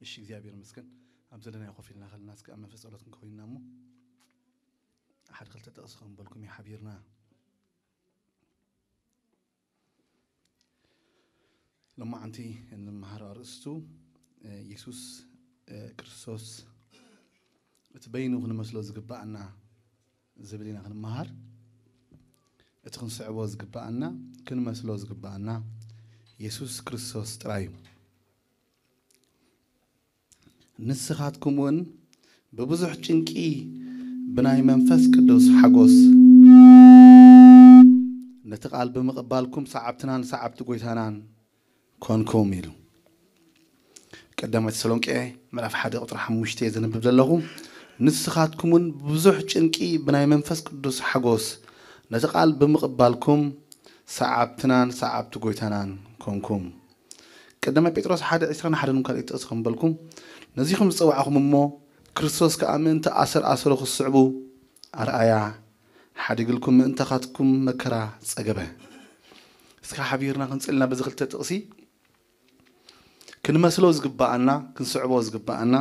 እሺ እግዚኣብሔር ይመስገን። ኣብ ዘለናዮ ኮፍ ኢልና ከለና እስከ ኣብ መንፈስ ጸሎት ክንከውን ኢና እሞ ሓደ ክልተ ጥቕሲ ከንበልኩም እዩ ሓቢርና። ሎማዓንቲ እንመሃሮ ኣርእስቱ ኢየሱስ ክርስቶስ እቲ በይኑ ክንመስሎ ዝግባኣና ዝብል ኢና ክንመሃር። እቲ ክንስዕቦ ዝግባኣና ክንመስሎ ዝግባኣና ኢየሱስ ክርስቶስ ጥራይ እዩ። ንስኻትኩም እውን ብብዙሕ ጭንቂ ብናይ መንፈስ ቅዱስ ሓጎስ ነቲ ቃል ብምቕባልኩም ሰዓብትናን ሰዓብቲ ጎይታናን ኮንኩም ኢሉ። ቀዳማይ ተሰሎንቄ ምዕራፍ ሓደ ቁፅሪ ሓሙሽተ ዘንብብ ዘለኹ። ንስኻትኩም እውን ብብዙሕ ጭንቂ ብናይ መንፈስ ቅዱስ ሓጎስ ነቲ ቃል ብምቕባልኩም ሰዓብትናን ሰዓብቲ ጎይታናን ኮንኩም። ቀዳማይ ጴጥሮስ ሓደ ዒስራን ሓደን ካልእ ጥቕሲ ከንበልኩም። ነዚኹም ዝጸዋዕኹም እሞ ክርስቶስ ከኣ ምእንቲ ኣሰር ኣሰሩ ክስዕቡ ኣርኣያ ሓዲግልኩም ምእንታኻትኩም መከራ ጸገበ። እስካ ሓቢርና ክንጽልና በዚ ክልተ ጥቕሲ ክንመስሎ ዝግባኣና ክንስዕቦ ዝግባኣና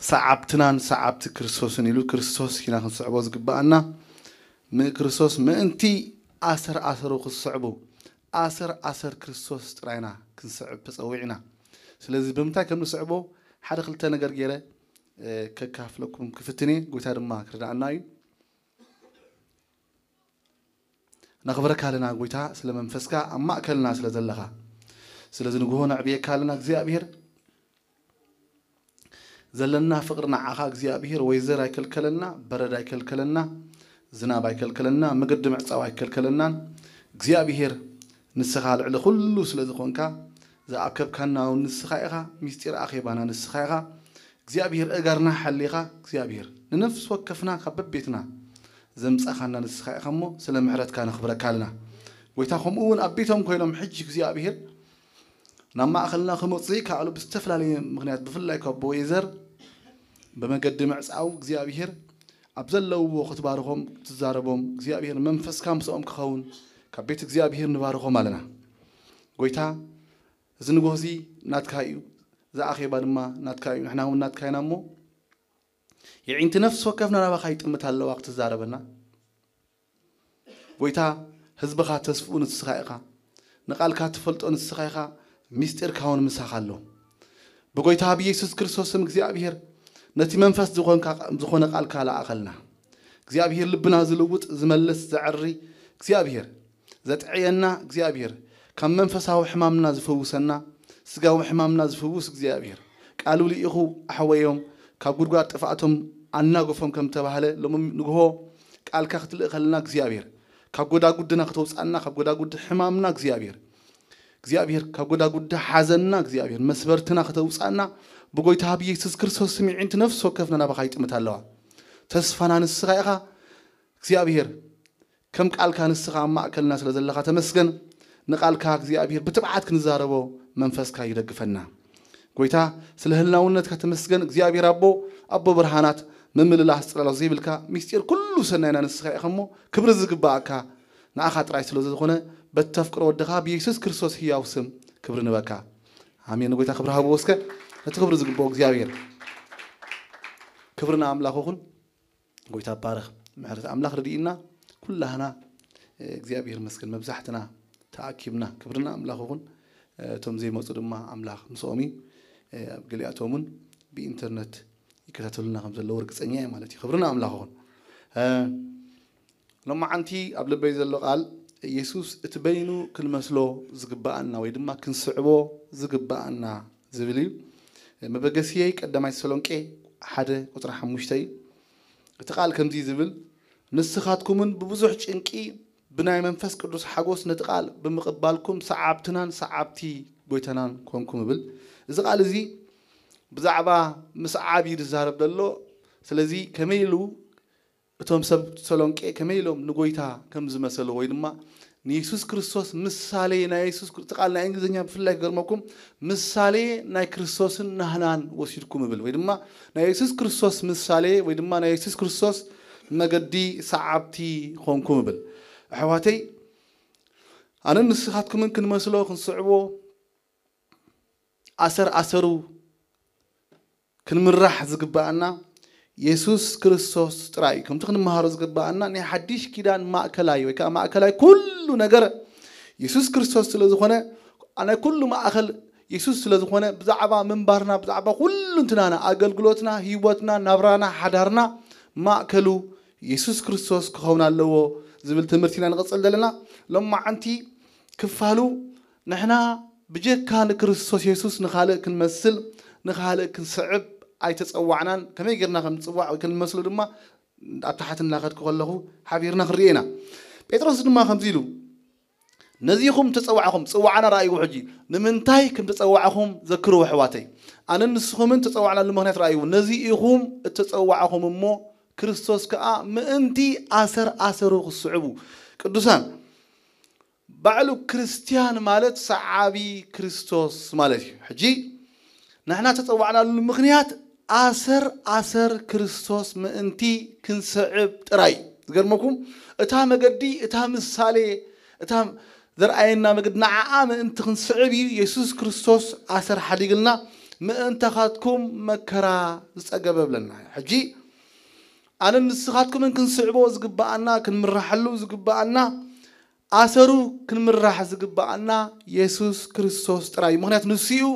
ሰዓብትናን ሰዓብቲ ክርስቶስን ኢሉ ክርስቶስ ኢና ክንስዕቦ ዝግባኣና። ም- ክርስቶስ ምእንቲ ኣሰር ኣሰሩ ክስዕቡ ኣሰር ኣሰር ክርስቶስ ጥራይና ክንስዕብ ተጸዊዕና። ስለዚ ብምንታይ ከም ንስዕቦ ሓደ ክልተ ነገር ገይረ እ፣ ከካፍለኩም ክፍትን እየ። ጎይታ ድማ ክርዳኣና እዩ። ነኽብረካ ኣለና ጎይታ ስለ መንፈስካ ኣብ ማእከልና ስለ ዘለኻ። ስለዚ ንግሆ ነዕብየካ ኣለና እግዚኣብሔር። ዘለና ፍቕሪ ንዓኻ እግዚኣብሔር ወይ ዘር ኣይከልከለና፣ በረድ ኣይከልከለና፣ ዝናብ ኣይከልከለና፣ መገዲ ምዕጻው ኣይከልከለናን። እግዚኣብሔር ንስኻ ልዕሊ ኩሉ ስለ ዝኾንካ ዝኣከብካና እውን ንስኻ ኢኻ፣ ሚስጢር ኣኼባና ንስኻ ኢኻ። እግዚኣብሔር እጋርና ሓሊኻ እግዚኣብሔር ንነፍሲ ወከፍና ካብ በቤትና ዘምጻኻና ንስኻ ኢኻ እሞ ስለ ምሕረትካ ነኽብረካ ኣለና። ጎይታ ከምኡ እውን ኣብ ቤቶም ኮይኖም ሕጂ እግዚኣብሔር ናብ ማእኸልና ክመፁ ዘይከኣሉ ብዝተፈላለየ ምኽንያት ብፍላይ ካብ ቦኤዘር ብመገዲ ምዕፃው እግዚኣብሔር ኣብ ዘለውዎ ክትባርኾም ክትዛረቦም እግዚኣብሔር መንፈስካ ምስኦም ክኸውን ካብ ቤት እግዚኣብሔር ንባርኾም ኣለና። ጎይታ እዚ ንጎህ እዚ ናትካ እዩ፣ እዚ ኣኼባ ድማ ናትካ እዩ፣ ንሕና እውን ናትካ ኢና እሞ የዒንቲ ነፍሲ ወከፍና ናባኻ ይጥምት ኣለዋ ክትዛረበና። ጎይታ ህዝብኻ ተስፍኡ ንስኻ ኢኻ፣ ንቓልካ ትፈልጦ ንስኻ ኢኻ፣ ሚስጢርካ እውን ምሳኻ ኣሎ። ብጎይታ ብየሱስ ክርስቶስ ስም እግዚኣብሔር ነቲ መንፈስ ዝኾንካ ዝኾነ ቃልካ ለኣኸልና። እግዚኣብሔር ልብና ዝልውጥ ዝመልስ ዘዕሪ እግዚኣብሔር ዘጥዕየና እግዚኣብሔር ካብ መንፈሳዊ ሕማምና ዝፈውሰና ስጋዊ ሕማምና ዝፍውስ እግዚኣብሔር ቃሉ ልኢኹ ኣሕወዮም ካብ ጉድጓድ ጥፍኣቶም ኣናገፎም ከም ተባህለ ሎሚ ንግሆ ቃልካ ክትልእኸልና እግዚኣብሔር ካብ ጎዳጉድና ከተውፃና ካብ ጎዳጉዲ ሕማምና እግዚኣብሔር እግዚኣብሔር ካብ ጎዳጉዲ ሓዘንና እግዚኣብሔር መስበርትና ከተውፃና ብጎይታ ብየሱስ ክርስቶስ ስም ይዒንቲ ነፍሲ ወከፍና ናባኻ ይጥምት ኣለዋ። ተስፋና ንስኻ ኢኻ እግዚኣብሔር ከም ቃልካ ንስኻ ኣብ ማእከልና ስለ ዘለኻ ተመስገን። ንቃልካ እግዚኣብሔር ብትብዓት ክንዛረቦ መንፈስካ ይደግፈና። ጎይታ ስለ ህልናውነትካ ተመስገን እግዚኣብሔር ኣቦ ኣቦ ብርሃናት ምምልላስ ጽላሎ ዘይብልካ ምስጢር ኩሉ ሰናይና ንስኻ ኢኻ እሞ ክብሪ ዝግባኣካ ንኣኻ ጥራይ ስለ ዝኾነ በተፍቅሮ ወድኻ ብየሱስ ክርስቶስ ህያው ስም ክብሪ ንበካ። ኣሜን። ንጎይታ ክብሪ ሃብዎ እስከ ነቲ ክብሪ ዝግብኦ እግዚኣብሔር ክብሪ ንኣምላኽ ይኹን። ጎይታ ባረኽ። ምሕረት ኣምላኽ ረድኢና ኩላህና እግዚኣብሔር መስገን መብዛሕትና ተኣኪብና ክብርና ኣምላኽ ይኹን። እቶም ዘይመፁ ድማ ኣምላኽ ምስኦም እዩ። ኣብ ገሊኣቶም እውን ብኢንተርነት ይከታተሉና ከም ዘለዉ ርግፀኛ እየ ማለት እዩ። ክብርና ኣምላኽ ይኹን። ሎማዓንቲ ኣብ ልበይ ዘሎ ቃል ኢየሱስ እቲ በይኑ ክንመስሎ ዝግባኣና ወይ ድማ ክንስዕቦ ዝግባኣና ዝብል እዩ። መበገስየይ ቀዳማይ ተሰሎንቄ ሓደ ቁፅሪ ሓሙሽተ እዩ። እቲ ቃል ከምዚ ዝብል ንስኻትኩምን ብብዙሕ ጭንቂ ብናይ መንፈስ ቅዱስ ሓጎስ ነቲ ቃል ብምቕባልኩም ሰዓብትናን ሰዓብቲ ጎይታናን ኮንኩም ይብል። እዚ ቃል እዚ ብዛዕባ ምስዓብ እዩ ዝዛረብ ዘሎ። ስለዚ ከመይ ኢሉ እቶም ሰብ ተሰሎንቄ ከመይ ኢሎም ንጎይታ ከም ዝመሰሉ ወይ ድማ ንየሱስ ክርስቶስ ምሳሌ ናይ የሱስ እቲ ቃል ናይ እንግሊዝኛ ብፍላይ ክገርመኩም ምሳሌ ናይ ክርስቶስን ናህናን ወሲድኩም ይብል ወይ ድማ ናይ የሱስ ክርስቶስ ምሳሌ ወይ ድማ ናይ የሱስ ክርስቶስ መገዲ ሰዓብቲ ኾንኩም ይብል። ኣሕዋተይ ኣነ ንስኻትኩምን ክንመስሎ ክንስዕቦ ኣሰር ኣሰሩ ክንምራሕ ዝግባኣና የሱስ ክርስቶስ ጥራይ እዩ። ከምቲ ክንመሃሮ ዝግባኣና ናይ ሓድሽ ኪዳን ማእከላይ ወይ ከዓ ማእከላይ ኩሉ ነገር የሱስ ክርስቶስ ስለ ዝኾነ፣ ናይ ኩሉ ማእኸል የሱስ ስለ ዝኾነ፣ ብዛዕባ ምንባርና፣ ብዛዕባ ኩሉ እንትናና፣ ኣገልግሎትና፣ ህይወትና፣ ናብራና፣ ሓዳርና ማእከሉ የሱስ ክርስቶስ ክኸውን ኣለዎ ዝብል ትምህርቲ ኢና ንቐጽል ዘለና። ሎማዓንቲ ክፋሉ ንሕና ብጀካ ንክርስቶስ የሱስ ንኻልእ ክንመስል፣ ንኻልእ ክንስዕብ ኣይተጸዋዕናን። ከመይ ጌርና ከም ንጽዋዕ ወይ ክንመስሎ ድማ ኣብ ታሕቲ እናኸድኩ ከለኹ ሓቢርና ክንርኢ ኢና። ጴጥሮስ ድማ ከምዚ ኢሉ፣ ነዚ ኢኹም እተጸዋዕኹም፣ ጽዋዕና ረኣይዎ። ሕጂ ንምንታይ ከም ተጸዋዕኹም ዘክርዎ ኣሕዋተይ። ኣነን ንስኹምን እተጸዋዕናሉ ምኽንያት ረኣይዎ። ነዚ ኢኹም እተጸዋዕኹም እሞ፣ ክርስቶስ ከኣ ምእንቲ ኣሰር ኣሰሩ ክስዕቡ። ቅዱሳን፣ ባዕሉ ክርስትያን ማለት ሰዓቢ ክርስቶስ ማለት እዩ። ሕጂ ንሕና ተጸዋዕናሉ ምኽንያት ኣሰር ኣሰር ክርስቶስ ምእንቲ ክንስዕብ ጥራይ እዩ። ዝገርመኩም፣ እታ መገዲ፣ እታ ምሳሌ፣ እታ ዘርኣየና መገዲ፣ ንዓኣ ምእንቲ ክንስዕብ እዩ የሱስ ክርስቶስ ኣሰር ሓዲግልና፣ ምእንታኻትኩም መከራ ዝጸገበ ብለና። ሕጂ ኣነን ንስኻትኩምን ክንስዕቦ ዝግባኣና፣ ክንምራሓሉ ዝግባኣና፣ ኣሰሩ ክንምራሕ ዝግባኣና የሱስ ክርስቶስ ጥራይ እዩ። ምኽንያቱ ንሱ እዩ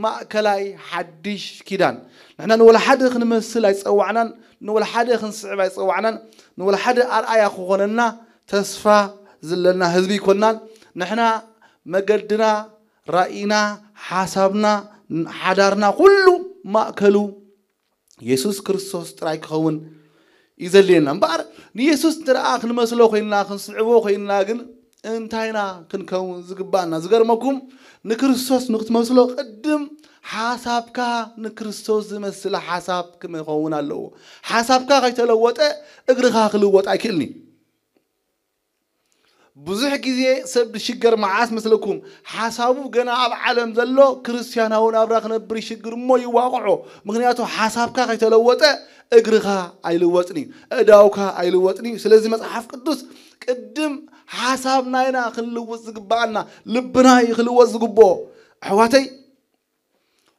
ማእከላይ ሓድሽ ኪዳን። ንሕና ንወላ ሓደ ክንመስል ኣይጸዋዕናን፣ ንወላ ሓደ ክንስዕብ ኣይጸዋዕናን፣ ንወላ ሓደ ኣርኣያ ክኾነና ተስፋ ዘለና ህዝቢ ኣይኮናን። ንሕና መገድና፣ ራእይና፣ ሓሳብና፣ ሓዳርና፣ ኩሉ ማእከሉ የሱስ ክርስቶስ ጥራይ ክኸውን እዩ ዘድልየና። እምበኣር ንየሱስ እንተ ደኣ ክንመስሎ ኮይንና፣ ክንስዕቦ ኮይንና ግን እንታይ ኢና ክንከውን ዝግባኣና? ዝገርመኩም፣ ንክርስቶስ ንክትመስሎ ቅድም ሓሳብካ ንክርስቶስ ዝመስል ሓሳብ ክኸውን ኣለዎ። ሓሳብካ ከይተለወጠ እግርኻ ክልወጥ ኣይክእልን እዩ። ብዙሕ ግዜ ሰብ ዝሽገር መዓስ መስለኩም? ሓሳቡ ገና ኣብ ዓለም ዘሎ ክርስትያናዊ ናብራ ክነብር ይሽግር እሞ ይዋቕዖ። ምኽንያቱ ሓሳብካ ከይተለወጠ እግርኻ ኣይልወጥን እዩ፣ ኣእዳውካ ኣይልወጥን እዩ። ስለዚ መጽሓፍ ቅዱስ ቅድም ሓሳብና ኢና ክንልውጥ ዝግባኣና፣ ልብና እዩ ክልወጥ ዝግብኦ። ኣሕዋተይ፣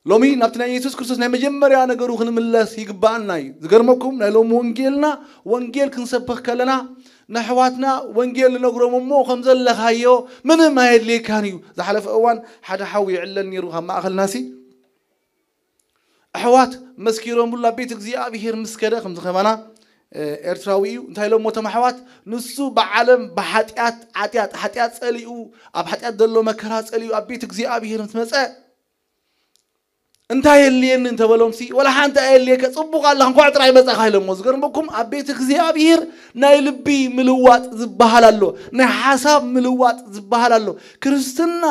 ሎሚ ናብቲ ናይ የሱስ ክርስቶስ ናይ መጀመርያ ነገሩ ክንምለስ ይግባኣና እዩ። ዝገርመኩም፣ ናይ ሎሚ ወንጌልና፣ ወንጌል ክንሰብኽ ከለና፣ ንኣሕዋትና ወንጌል ንነግሮም እሞ፣ ከም ዘለኻዮ ምንም ኣየድልየካን እዩ። ዝሓለፈ እዋን ሓደ ሓው ይዕለል ነይሩ ካብ ማእኸልናሲ። ኣሕዋት መስኪሮምሉ ኣብ ቤት እግዚኣብሄር ምስ ከደ፣ ከምዚ ከማና፣ እ፣ ኤርትራዊ እዩ። እንታይ ኢሎሞ እቶም ኣሕዋት? ንሱ ብዓለም ብሓጢኣት፣ ሓጢኣት፣ ሓጢኣት ጸሊኡ፣ ኣብ ሓጢኣት ዘሎ መከራ ጸሊኡ ኣብ ቤት እግዚኣብሄር ምስ መጸ፣ እንታይ የድልየኒ እንተበሎምሲ፣ "ወላ ሓንቲ ኣየድልየካ፣ ጽቡቕ ኣለኻ፣ እንኳዕ ጥራይ መጻኻ" ኢሎሞ። ዝገርመኩም፣ ኣብ ቤት እግዚኣብሄር ናይ ልቢ ምልዋጥ ዝበሃል ኣሎ፣ ናይ ሓሳብ ምልዋጥ ዝበሃል ኣሎ። ክርስትና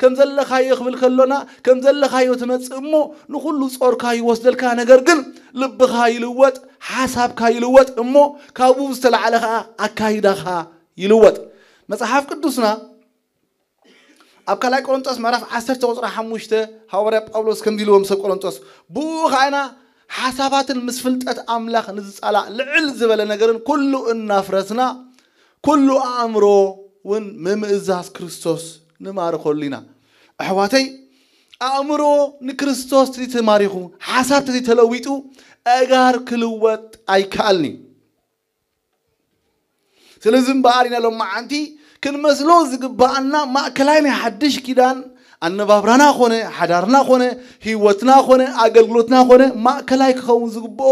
ከም ዘለኻዮ ክብል ከሎና፣ ከም ዘለኻዮ ትመጽእ እሞ፣ ንኹሉ ጾርካ ይወስደልካ። ነገር ግን ልብኻ ይልወጥ፣ ሓሳብካ ይልወጥ እሞ፣ ካብኡ ዝተላዕለ ኸኣ ኣካይዳኻ ይልወጥ። መጽሓፍ ቅዱስና ኣብ ካልኣይ ቆሮንጦስ ምዕራፍ ዓሰርተ ቁጽሪ ሓሙሽተ ሃዋርያ ጳውሎስ ከምዚ ኢልዎም ሰብ ቆሮንጦስ፣ "ብኡ ኸኣና ሓሳባትን ምስ ፍልጠት ኣምላኽ ንዝጻላእ ልዕል ዝበለ ነገርን ኩሉ እናፍረስና፣ ኩሉ ኣእምሮ እውን ምምእዛዝ ክርስቶስ ንማርኸሉ ኢና።" ኣሕዋተይ፣ ኣእምሮ ንክርስቶስ ተዘይተማሪኹ፣ ሓሳብ ተዘይተለዊጡ፣ ኣእጋር ክልወጥ ኣይከኣልን እዩ። ስለዚ እምበኣር ኢና ሎማዓንቲ ክንመስሎ ዝግባኣና ማእከላይ ናይ ሓድሽ ኪዳን ኣነባብራና ኾነ፣ ሓዳርና ኾነ፣ ህይወትና ኾነ፣ ኣገልግሎትና ኾነ ማእከላይ ክኸውን ዝግብኦ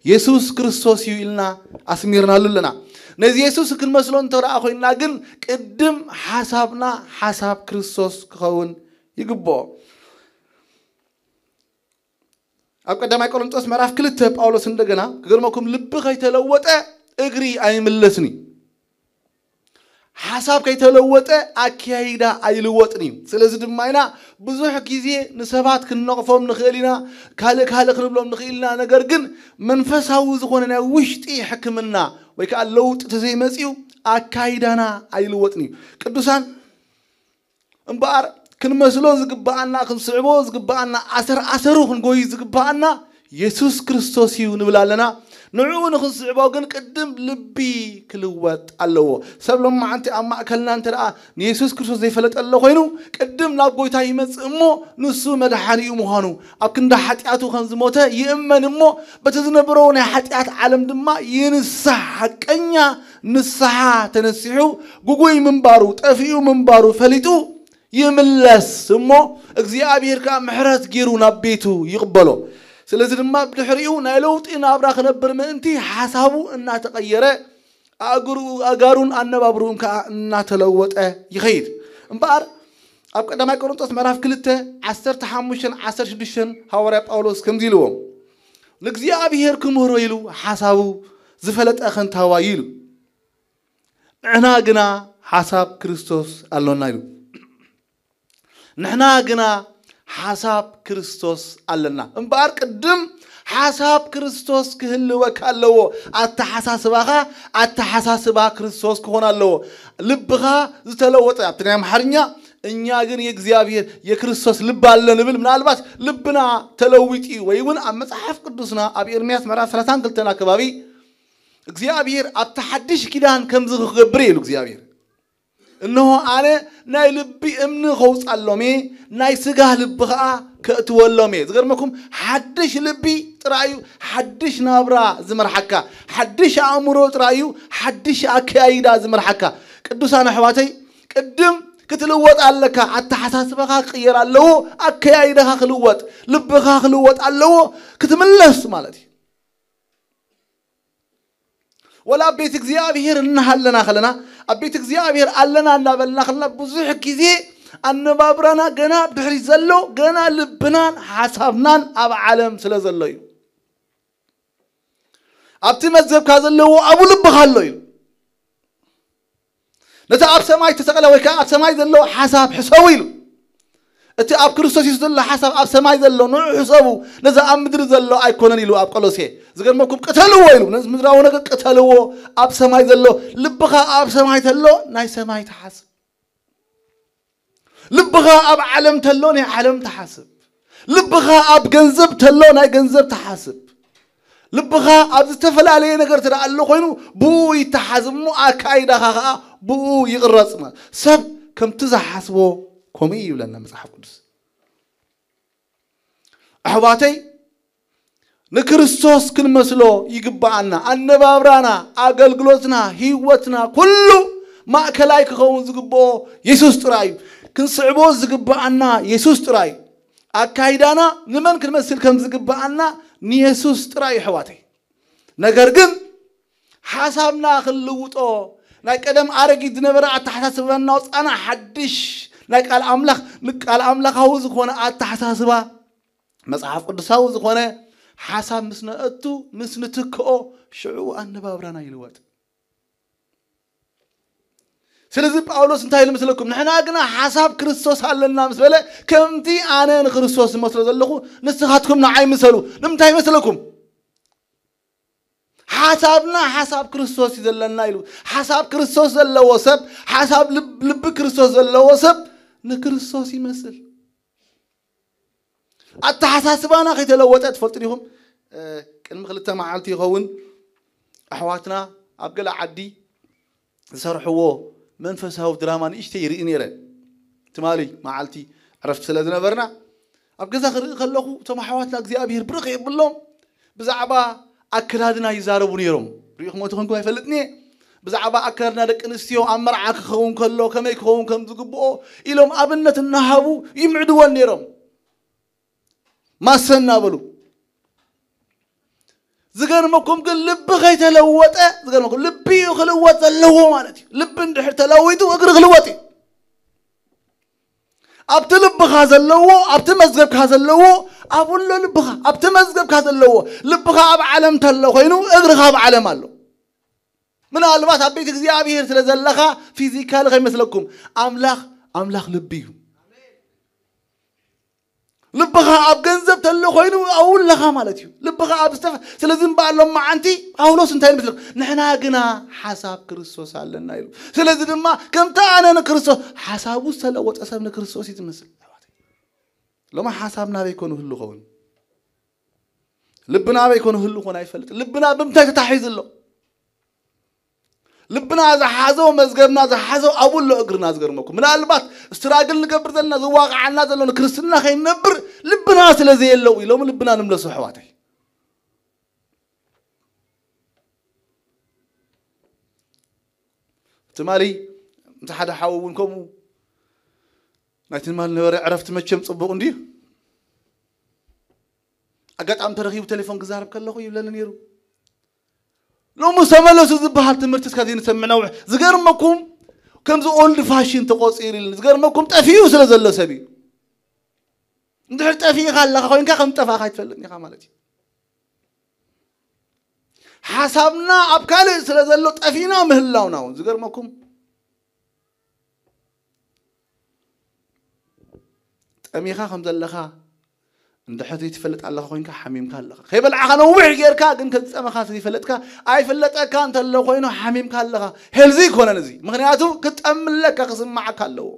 የሱስ ክርስቶስ እዩ ኢልና ኣስሚርናሉ ኣለና። ነዚ የሱስ ክንመስሎ እንተ ደኣ ኮይንና ግን ቅድም ሓሳብና ሓሳብ ክርስቶስ ክኸውን ይግብኦ። ኣብ ቀዳማይ ቆሮንጦስ ምዕራፍ ክልተ ጳውሎስ እንደገና፣ ክገርመኩም፣ ልቢ ከይተለወጠ እግሪ ኣይምለስን እዩ። ሓሳብ ከይተለወጠ ኣካያይዳ ኣይልወጥን እዩ። ስለዚ ድማ ኢና ብዙሕ ግዜ ንሰባት ክንነቕፎም ንኽእል ኢና፣ ካልእ ካልእ ክንብሎም ንኽእል ኢና። ነገር ግን መንፈሳዊ ዝኾነ ናይ ውሽጢ ሕክምና ወይ ከዓ ለውጢ ተዘይመፅኡ ኣካይዳና ኣይልወጥን እዩ። ቅዱሳን፣ እምበኣር ክንመስሎ ዝግብኣና፣ ክንስዕቦ ዝግብኣና፣ ኣሰር ኣሰሩ ክንጎይ ዝግብኣና የሱስ ክርስቶስ እዩ ንብል ኣለና። ንዕኡ ንኽንስዕቦ ግን ቅድም ልቢ ክልወጥ ኣለዎ። ሰብ ሎማዓንቲ ኣብ ማእከልና እንተ ደኣ ንየሱስ ክርስቶስ ዘይፈለጠ ኣሎ ኮይኑ፣ ቅድም ናብ ጎይታ ይመጽእ እሞ፣ ንሱ መድሓኒኡ ምዃኑ፣ ኣብ ክንዲ ሓጢኣቱ ከም ዝሞተ ይእመን እሞ፣ በቲ ዝነበሮ ናይ ሓጢኣት ዓለም ድማ ይንሳሕ። ሓቀኛ ንስሓ ተነሲሑ፣ ጉጉይ ምንባሩ፣ ጠፊኡ ምንባሩ ፈሊጡ፣ ይምለስ እሞ እግዚኣብሔር ከኣ ምሕረት ገይሩ ናብ ቤቱ ይቕበሎ። ስለዚ ድማ ብድሕሪኡ ናይ ለውጢ ናብራ ክነብር ምእንቲ ሓሳቡ እናተቐየረ ኣእግሩ ኣእጋሩን ኣነባብርኡን ከኣ እናተለወጠ ይኸይድ። እምበኣር ኣብ ቀዳማይ ቆሮንጦስ ምዕራፍ ክልተ ዓሰርተ ሓሙሽተን ዓሰርተ ሽዱሽተን ሃዋርያ ጳውሎስ ከምዚ ኢልዎም፣ ንእግዚኣብሔር ክምህሮ ኢሉ ሓሳቡ ዝፈለጠ ከንታዋይ ኢሉ። ንሕና ግና ሓሳብ ክርስቶስ ኣሎና ኢሉ። ንሕና ግና ሓሳብ ክርስቶስ ኣለና። እምበኣር ቅድም ሓሳብ ክርስቶስ ክህልወካ ኣለዎ። ኣተሓሳስባኻ ኣተሓሳስባ ክርስቶስ ክኾን ኣለዎ። ልብኻ ዝተለወጠ ኣብቲ ናይ ኣምሓርኛ እኛ ግን የእግዚኣብሔር የክርስቶስ ልብ ኣለ ንብል። ምናልባት ልብና ተለዊጡ እዩ ወይ እውን ኣብ መጽሓፍ ቅዱስና ኣብ ኤርምያስ ምዕራፍ ሰላሳን ክልተን ኣከባቢ እግዚኣብሔር ኣብቲ ሓድሽ ኪዳን ከምዚ ክገብር እዩ ኢሉ እግዚኣብሔር። እንሆ ኣነ ናይ ልቢ እምኒ ከውፃሎም እየ፣ ናይ ስጋ ልቢ ከዓ ከእትወሎም እየ። ዝገርመኩም ሓድሽ ልቢ ጥራይ እዩ ሓድሽ ናብራ ዝመርሓካ፣ ሓድሽ ኣእምሮ ጥራይ እዩ ሓድሽ ኣከያይዳ ዝመርሓካ። ቅዱሳን ኣሕዋተይ ቅድም ክትልወጥ ኣለካ። ኣተሓሳስባኻ ክቕየር ኣለዎ፣ ኣከያይዳኻ ክልወጥ፣ ልብኻ ክልወጥ ኣለዎ፣ ክትምለስ ማለት እዩ። ወላ ኣብ ቤት እግዚኣብሔር እናሃለና ከለና ኣብ ቤት እግዚኣብሔር ኣለና እናበልና ከለና ብዙሕ ግዜ ኣነባብራና ገና ኣብ ድሕሪት ዘሎ ገና ልብናን ሓሳብናን ኣብ ዓለም ስለ ዘሎ እዩ። ኣብቲ መዝገብካ ዘለዎ ኣብኡ ልብኻ ኣሎ እዩ። ነቲ ኣብ ሰማይ ተሰቕለ ወይ ከዓ ኣብ ሰማይ ዘሎ ሓሳብ ሕሰቡ ኢሉ። እቲ ኣብ ክርስቶስ የሱስ ዘሎ ሓሳብ ኣብ ሰማይ ዘሎ ንዑ ሕሰቡ፣ ነዚ ኣብ ምድሪ ዘሎ ኣይኮነን ኢሉ ኣብ ቆሎሴ። ዝገርመኩም ቅተልዎ ኢሉ፣ ነዚ ምድራዊ ነገር ቅተልዎ፣ ኣብ ሰማይ ዘሎ ልብኻ ኣብ ሰማይ ተሎ ናይ ሰማይ ተሓስብ። ልብኻ ኣብ ዓለም ተሎ ናይ ዓለም ተሓስብ። ልብኻ ኣብ ገንዘብ ተሎ ናይ ገንዘብ ተሓስብ። ልብኻ ኣብ ዝተፈላለየ ነገር ተደኣ ኣሎ ኮይኑ ብኡ ይተሓዝ እሞ ኣካይዳኻ ኸዓ ብኡ ይቕረጽ። ማለት ሰብ ከምቲ ዝሓስቦ ከምኡ እዩ ይብለና መጽሓፍ ቅዱስ። ኣሕዋተይ ንክርስቶስ ክንመስሎ ይግብኣና። ኣነባብራና፣ ኣገልግሎትና፣ ህይወትና ኩሉ ማእከላይ ክኸውን ዝግብኦ የሱስ ጥራይ እዩ። ክንስዕቦ ዝግብኣና የሱስ ጥራይ እዩ። ኣካይዳና ንመን ክንመስል ከም ዝግብኣና ንየሱስ ጥራይ እዩ ኣሕዋተይ። ነገር ግን ሓሳብና ክንልውጦ ናይ ቀደም ኣረጊት ዝነበረ ኣተሓሳስባና ወፃና ሓድሽ ናይ ቃል ኣምላኽ ንቃል ኣምላኻዊ ዝኾነ ኣተሓሳስባ መጽሓፍ ቅዱሳዊ ዝኾነ ሓሳብ ምስ ነእቱ ምስ ንትክኦ ሽዑ ኣነባብራና ይልወጥ። ስለዚ ጳውሎስ እንታይ ኢሉ መስለኩም? ንሕና ግና ሓሳብ ክርስቶስ ኣለና ምስ በለ ከምቲ ኣነ ንክርስቶስ ዝመስሎ ዘለኹ ንስኻትኩም ንዓይ ምሰሉ። ንምንታይ ይመስለኩም? ሓሳብና ሓሳብ ክርስቶስ እዩ ዘለና ኢሉ። ሓሳብ ክርስቶስ ዘለዎ ሰብ፣ ሓሳብ ልብ- ልቢ ክርስቶስ ዘለዎ ሰብ ንክርስቶስ ይመስል። ኣተሓሳስባና ከይተለወጠ ትፈልጡ ዲኹም? ቅድሚ ክልተ መዓልቲ ይኸውን ኣሕዋትና ኣብ ገለ ዓዲ ዝሰርሕዎ መንፈሳዊ ድራማ ንእሽተይ ይርኢ ነይረ። ትማሊ መዓልቲ ዕረፍቲ ስለ ዝነበርና ኣብ ገዛ ክርኢ ከለኹ እቶም ኣሕዋትና እግዚኣብሔር ብርኽ የብሎም ብዛዕባ ኣከዳድና ይዛረቡ ነይሮም። ርኢኹም ትኾንኩም ኣይፈልጥን እየ። ብዛዕባ ኣከዳድና ደቂ ኣንስትዮ ኣብ መርዓ ክኸውን ከሎ ከመይ ክኸውን ከም ዝግብኦ ኢሎም ኣብነት እናሃቡ ይምዕድወን ነይሮም። ማሰ እናበሉ ዝገርመኩም ግን ልቢ ከይተለወጠ ዝገርመኩም ልቢ እዩ ክልወጥ ዘለዎ ማለት እዩ። ልቢ እንድሕር ተለዊጡ እግሪ ክልወጥ እዩ። ኣብቲ ልብኻ ዘለዎ ኣብቲ መዝገብካ ዘለዎ ኣብኡ ኣሎ ልብኻ ኣብቲ መዝገብካ ዘለዎ ልብኻ ኣብ ዓለም ተሎ ኮይኑ እግርኻ ኣብ ዓለም ኣሎ። ምናልባት ኣብ ቤት እግዚኣብሔር ስለ ዘለኻ ፊዚካሊ ከይመስለኩም ኣምላኽ ኣምላኽ ልቢ እዩ። ልብኻ ኣብ ገንዘብ ተሎ ኮይኑ ኣብኡ ኣለኻ ማለት እዩ። ልብኻ ኣብ ዝተፈ ስለዚ እምበኣር ሎም መዓንቲ ጳውሎስ እንታይ ይመስለኩም? ንሕና ግና ሓሳብ ክርስቶስ ኣለና ኢሉ። ስለዚ ድማ ከምቲ ኣነ ንክርስቶስ ሓሳቡ ዝተለወጠ ሰብ ንክርስቶስ እዩ ዝመስል። ኣሕዋተይ ሎማ ሓሳብ ናበይ ኮኑ ህሉ ኸውን? ልብና ኣበይ ኮነ ህሉ ኮነ ኣይፈልጥ። ልብና ብምንታይ ተታሒዙ ኣሎ? ልብና ዝሓዞ፣ መዝገብና ዝሓዞ ኣብኡ ኣሎ እግርና። ዝገርመኩም፣ ምናልባት ስትራግል ንገብር ዘለና፣ ዝዋቕዓና ዘሎ ንክርስትና ከይንነብር ልብና ስለ ዘየለው ኢሎም ልብና ንምለሱ ኣሕዋተይ። ትማሊ ምስ ሓደ ሓው እውን ከምኡ፣ ናይ ትማሊ ነበረ ዕረፍቲ መቸም ጽቡቕ እንድዩ። ኣጋጣሚ ተረኺቡ ቴሌፎን ክዛረብ ከለኹ ይብለኒ ነይሩ። ሎሚ ተመለሱ ዝበሃል ትምህርቲ እስካ ዘይንሰምዕ ነውሕ። ዝገርመኩም፣ ከምዚ ኦልድ ፋሽን ተቆጺሩ ኢሉኒ። ዝገርመኩም፣ ጠፊኡ ስለ ዘሎ ሰብ እዩ። እንድሕር ጠፊእካ ኣለኻ ኮይንካ ከም ጠፋእካ ኣይትፈልጥን ኢኻ ማለት እዩ። ሓሳብና ኣብ ካልእ ስለ ዘሎ ጠፊእና ምህላውና እውን። ዝገርመኩም፣ ጠሚኻ ከም ዘለኻ እንድሕር ዘይትፈልጥ ኣለኻ ኮይንካ ሓሚምካ ኣለኻ። ከይበላዕኻ ነዊሕ ጌርካ ግን ከም ዝጠመኻ ዘይፈለጥካ፣ ኣይፍለጠካ እንተሎ ኮይኑ ሓሚምካ ኣለኻ። ሄልዚ ኣይኮነን እዚ። ምኽንያቱ ክጠምለካ ክስማዓካ ኣለዎ።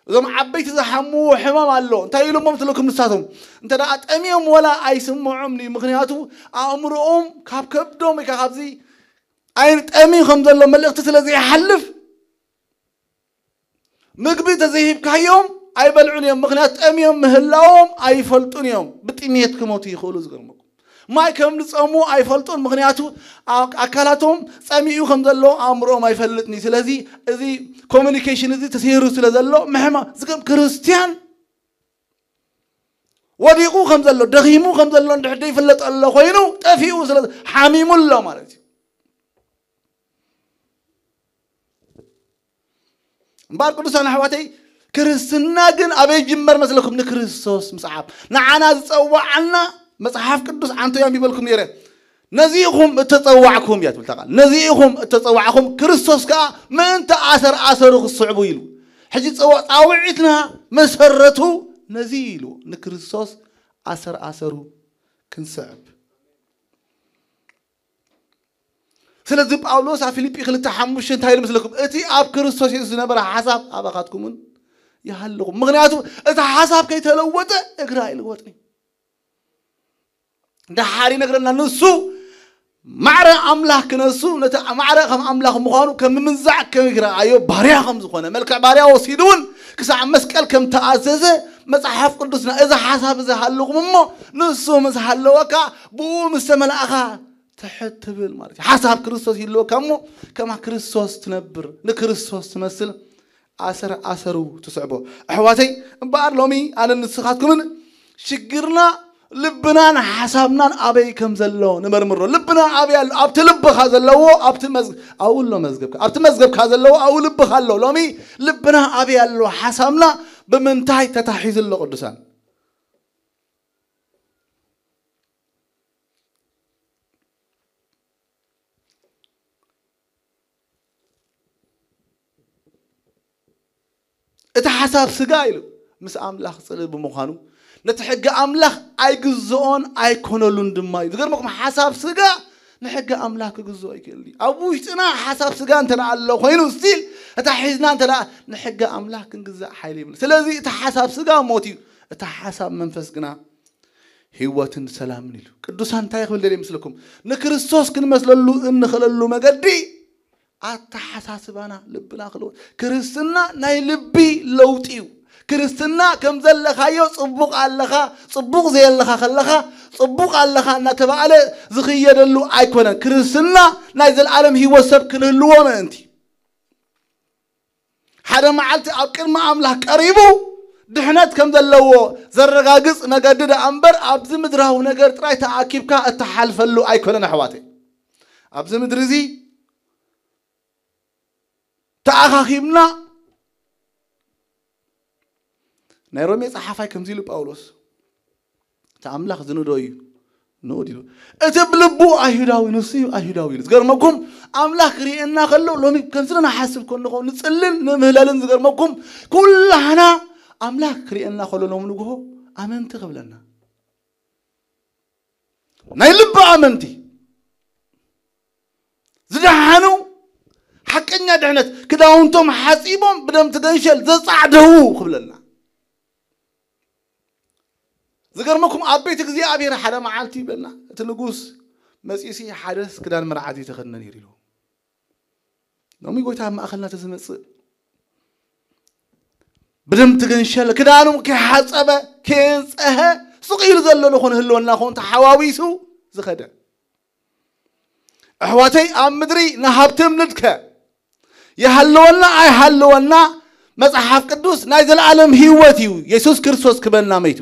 እዞም ዓበይቲ ዝሓምዎ ሕማም ኣሎ። እንታይ ኢሎሞም ትለኩም ንሳቶም? እንተ ደኣ ጠሚዮም ወላ ኣይስምዖም እዩ። ምኽንያቱ ኣእምሮኦም ካብ ከብዶም ወይ ከዓ ካብዚ ዓይኒ ጠሚ ከም ዘሎ መልእኽቲ ስለ ዘይሓልፍ፣ ምግቢ ተዘይሂብካዮም ኣይበልዑን እዮም። ምኽንያቱ ጠሚዮም ምህላዎም ኣይፈልጡን እዮም። ብጥሜት ክሞቱ ይኽእሉ። ዝገርመኩም፣ ማይ ከም ዝጸሙ ኣይፈልጡን። ምኽንያቱ ኣ-፣ ኣካላቶም ጸሚኡ ከም ዘሎ ኣእምሮኦም ኣይፈልጥን እዩ። ስለዚ እዚ ኮሚኒኬሽን እዚ ተሰይሩ ስለ ዘሎ ምሕማ-፣ ዝገርም፣ ክርስትያን ወዲቑ ከም ዘሎ፣ ደኺሙ ከም ዘሎ እንድሕር ዘይፍለጥ ኣሎ ኮይኑ፣ ጠፊኡ ስለ ሓሚሙ ኣሎ ማለት እዩ። እምበኣር ቅዱሳን ኣሕዋተይ፣ ክርስትና ግን ኣበይ ይጅመር መስለኩም? ንክርስቶስ ምስዓብ። ንዓና ዝጸዋዓና መጽሓፍ ቅዱስ፣ ኣንቶ ኣንቢበልኩም ነይረ። ነዚ ኢኹም እተጸዋዕኩም እያ ትብል እታ ቃል። ነዚ ኢኹም እተጸዋዕኩም፣ ክርስቶስ ከኣ ምእንቲ ኣሰር ኣሰሩ ክስዕቡ ኢሉ። ሕጂ ጸዋ-፣ ጻውዒትና መሰረቱ ነዚ ኢሉ፣ ንክርስቶስ ኣሰር ኣሰሩ ክንስዕብ። ስለዚ ጳውሎስ ኣብ ፊልጲ ክልተ ሓሙሽተ እንታይ ኢሉ መስለኩም? እቲ ኣብ ክርስቶስ የሱስ ዝነበረ ሓሳብ ኣባኻትኩምን ይሃልኹም። ምኽንያቱ እቲ ሓሳብ ከይተለወጠ እግሪ ኣይልወጥን እዩ። ደሓር ይነግረና፣ ንሱ ማዕረ ኣምላኽ ክነሱ፣ ነቲ ማዕረ ከም ኣምላኽ ምዃኑ ከም ምምንዛዕ ከም ይረኣዮ ባርያ ከም ዝኾነ፣ መልክዕ ባርያ ወሲዱ እውን ክሳዕ መስቀል ከም ተኣዘዘ መጽሓፍ ቅዱስና። እዚ ሓሳብ እዚ ሃልኹም እሞ፣ ንሱ ምስ ሃለወካ፣ ብኡ ምስ ተመላእኻ ትሕት ትብል ማለት እዩ። ሓሳብ ክርስቶስ ይህልወካ እሞ፣ ከማ ክርስቶስ ትነብር፣ ንክርስቶስ ትመስል፣ ኣሰር ኣሰሩ ትስዕቦ። ኣሕዋተይ፣ እምበኣር ሎሚ ኣነን ንስኻትኩምን ሽግርና ልብናን ሓሳብናን ኣበይ ከም ዘሎ ንመርምሮ። ልብና ኣበይ ኣሎ? ኣብቲ ልብኻ ዘለዎ፣ ኣብቲ መዝ-፣ ኣብኡ ኣሎ መዝገብካ። ኣብቲ መዝገብካ ዘለዎ፣ ኣብኡ ልብኻ ኣሎ። ሎሚ ልብና ኣበይ ኣሎ? ሓሳብና ብምንታይ ተታሒዙ ኣሎ? ቅዱሳን፣ እቲ ሓሳብ ስጋ ኢሉ ምስ ኣምላኽ ጽልኢ ብምዃኑ፣ ነቲ ሕጊ ኣምላኽ ኣይግዝኦን ኣይኮነሉን ድማ እዩ። ዝገርመኩም፣ ሓሳብ ስጋ ንሕጊ ኣምላኽ ክግዝኦ ኣይክእልን እዩ። ኣብ ውሽጥና ሓሳብ ስጋ እንተ ኣሎ ኮይኑ፣ ስቲል እታ ሒዝና እንተ ንሕጊ ኣምላኽ ክንግዛእ ሓይሊ የብሉ። ስለዚ እቲ ሓሳብ ስጋ ሞት እዩ፣ እቲ ሓሳብ መንፈስ ግና ህይወትን ሰላምን ኢሉ። ቅዱሳን እንታይ ክብል ደልየ ምስልኩም? ንክርስቶስ ክንመስለሉ እንኽእለሉ መገዲ ኣተሓሳስባና፣ ልብና ክልወጥ። ክርስትና ናይ ልቢ ለውጢ እዩ። ክርስትና ከም ዘለኻዮ፣ ጽቡቕ ኣለኻ፣ ጽቡቕ ዘየለኻ ከለኻ፣ ጽቡቕ ኣለኻ እናተባህለ ዝኽየደሉ ኣይኮነን። ክርስትና ናይ ዘለኣለም ህይወት ሰብ ክንህልዎ ምእንቲ። ሓደ መዓልቲ ኣብ ቅድሚ ኣምላኽ ቀሪቡ ድሕነት ከም ዘለዎ ዘረጋግጽ መገዲ ደኣ እምበር፣ ኣብዚ ምድራዊ ነገር ጥራይ ተኣኪብካ እትሓልፈሉ ኣይኮነን ኣሕዋተይ። ኣብዚ ምድሪ እዚ ተኣኻኺብና፣ ናይ ሮሜ ጸሓፋይ ከምዚ ኢሉ ጳውሎስ፣ እቲ ኣምላኽ ዝንዶ እዩ ንኡድ ኢሉ። እቲ ብልቡ ኣይሁዳዊ ንሱ እዩ ኣይሁዳዊ ኢሉ። ዝገርመኩም፣ ኣምላኽ ክርእየና ከሎ፣ ሎሚ ከምዚ ንሓስብ ከለኹ፣ ንጽልን ንምህለልን፣ ዝገርመኩም፣ ኩላህና ኣምላኽ ክርእየና ከሎ ሎሚ ንግሆ ኣመንቲ ክብለና። ናይ ልቢ ኣመንቲ፣ ዝደሓኑ፣ ሓቀኛ ድሕነት፣ ክዳውንቶም ሓጺቦም ብደም ትገንሸል ዘጻዕደዉ ክብለና። ዝገርመኩም ኣብ ቤት እግዚኣብሔር ሓደ መዓልቲ ይብለና እቲ ንጉስ መጺሲ ሓደስ ክዳን መርዓት ይተኸድነ ነይሩ ኢሉ። ሎሚ ጎይታ ኣብ ማእኸልና ተዝመጽእ ብደም ትገንሸለ ክዳኑ ከይሓጸበ ከየንጸሀ ስቕ ኢሉ ዘሎ ዝኾነ ህልወና ኾን ተሓዋዊሱ ዝኸደ ኣሕዋተይ ኣብ ምድሪ ንሃብቲ ምልድከ ይሃለወና ኣይሃለወና መጽሓፍ ቅዱስ ናይ ዘለዓለም ህይወት እዩ። የሱስ ክርስቶስ ክበና መይቱ።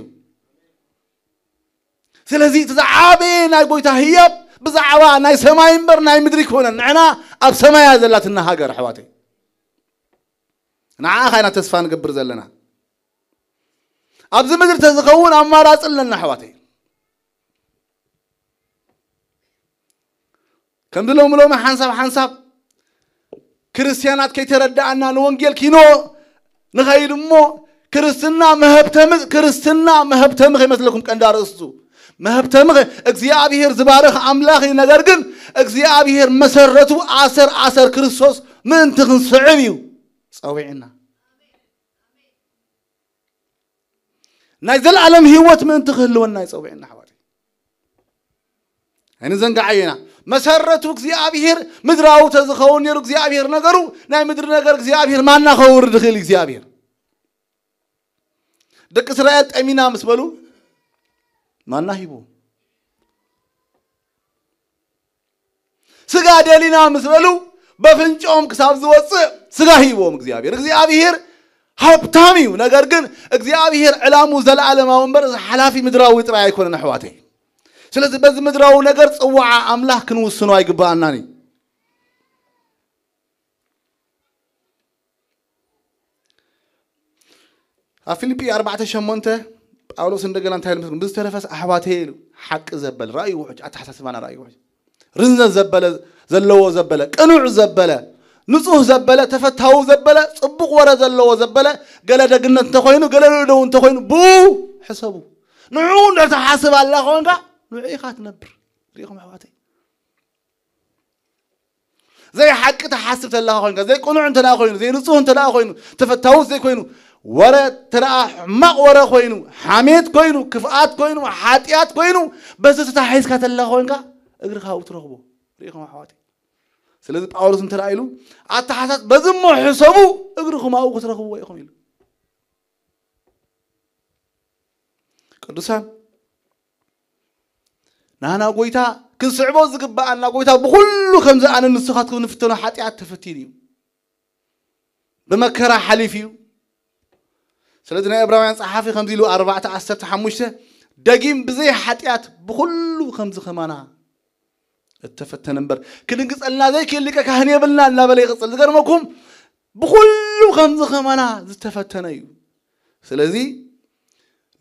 ስለዚ እቲ ዝዓበየ ናይ ጎይታ ህያብ ብዛዕባ ናይ ሰማይ እምበር ናይ ምድሪ ይኮነን። ንዕና ኣብ ሰማያ ዘላትና ሃገር ኣሕዋተይ ንዓ ኻይና ተስፋ ንገብር ዘለና። ኣብዚ ምድሪ ተዝኸውን ኣማራፂ ኣለና ኣሕዋተይ። ከምዚ ሎሚ ሎሚ ሓንሳብ ሓንሳብ ክርስትያናት ከይተረዳኣና ንወንጌል ኪኖ ንኸይድ እሞ ክርስትና መህብተም ክርስትና መህብተም ከይመስለኩም ቀንዲ ኣርእስቱ መህብተም እግዚኣብሔር ዝባርኽ ኣምላኽ እዩ። ነገር ግን እግዚኣብሔር መሰረቱ ኣሰር ኣሰር ክርስቶስ ምእንቲ ክንስዕብ እዩ ጸዊዕና። ናይ ዘለዓለም ህይወት ምእንቲ ክህልወና ይጸውዕና ኣሕዋተይ። ኣይንዘንጋዓዮ ኢና። መሰረቱ እግዚኣብሔር ምድራዊ ተዝኸውን ነይሩ እግዚኣብሔር ነገሩ ናይ ምድሪ ነገር እግዚኣብሔር ማና ከውርድ ይኽእል እግዚኣብሔር። ደቂ እስራኤል ጠሚና ምስ በሉ ማና ሂቡ። ስጋ ደሊና ምስ በሉ በፍንጫኦም ክሳብ ዝወፅእ ስጋ ሂቦም እግዚኣብሔር። እግዚኣብሔር ሃብታም እዩ። ነገር ግን እግዚኣብሔር ዕላሙ ዘለዓለማዊ እምበር እዚ ሓላፊ ምድራዊ ጥራይ ኣይኮነን ኣሕዋተይ። ስለዚ በዚ ምድራዊ ነገር ፅዋዓ ኣምላኽ ክንውስኖ ኣይግባኣናን እዩ። ኣብ ፊልጲ ኣርባዕተ ሸሞንተ ጳውሎስ እንደገና እንታይ ኢሉ ምስ ብዝተረፈስ ኣሕዋተይ ኢሉ ሓቂ ዘበለ ራእዩ ውሕጅ ኣተሓሳስባና ራእዩ ውሕጅ ርዝነት ዘበለ ዘለዎ ዘበለ ቅኑዕ ዘበለ ንጹህ ዘበለ ተፈታዊ ዘበለ ጽቡቕ ወረ ዘለዎ ዘበለ ገለ ደግነት እንተኾይኑ ገለ ልእደው እንተኾይኑ ብኡ ሕሰቡ። ንዕኡ እንድሕር ትሓስብ ኣላ ኮንካ ንዑ ኢኻ ትነብር። ሪኢኹም ኣሕዋተይ ዘይሓቂ ተሓስብ ተለኻ ኮይንካ ዘይቅኑዕ እንተ ኮይኑ ዘይንጹህ እንተ ኮይኑ ተፈታውስ ዘይኮይኑ ወረ ተደኣ ሕማቕ ወረ ኮይኑ ሓሜት ኮይኑ ክፍኣት ኮይኑ ሓጢኣት ኮይኑ በዚ ተታሒዝካ ተለኻ ኮይንካ እግርኻ ኣብኡ ትረኽቦ። ርኢኹም ኣሕዋተይ። ስለዚ ጳውሎስ እንተ ኢሉ ኣተሓሳስ በዚ እሞ ሕሰቡ እግርኹም ኣብኡ ክትረኽብዎ ኢኹም ኢሉ። ቅዱሳን ናህና ጎይታ ክንስዕቦ ዝግባኣና ጎይታ ብኩሉ ከምዚ ኣነ ንስኻትኩም ንፍተኖ ሓጢኣት ተፈቲኑ እዩ። ብመከራ ሓሊፍ እዩ። ስለዚ ናይ ዕብራውያን ጸሓፊ ከምዚ ኢሉ ኣርባዕተ ዓሰርተ ሓሙሽተ ደጊም ብዘይ ሓጢኣት ብኩሉ ከምዚ ከማና እተፈተነ እምበር ክድንግጸልና ዘይክእል ሊቀ ካህን የብልና እናበለ ይቕጽል። ዝገርመኩም ብኩሉ ከምዚ ከማና ዝተፈተነ እዩ። ስለዚ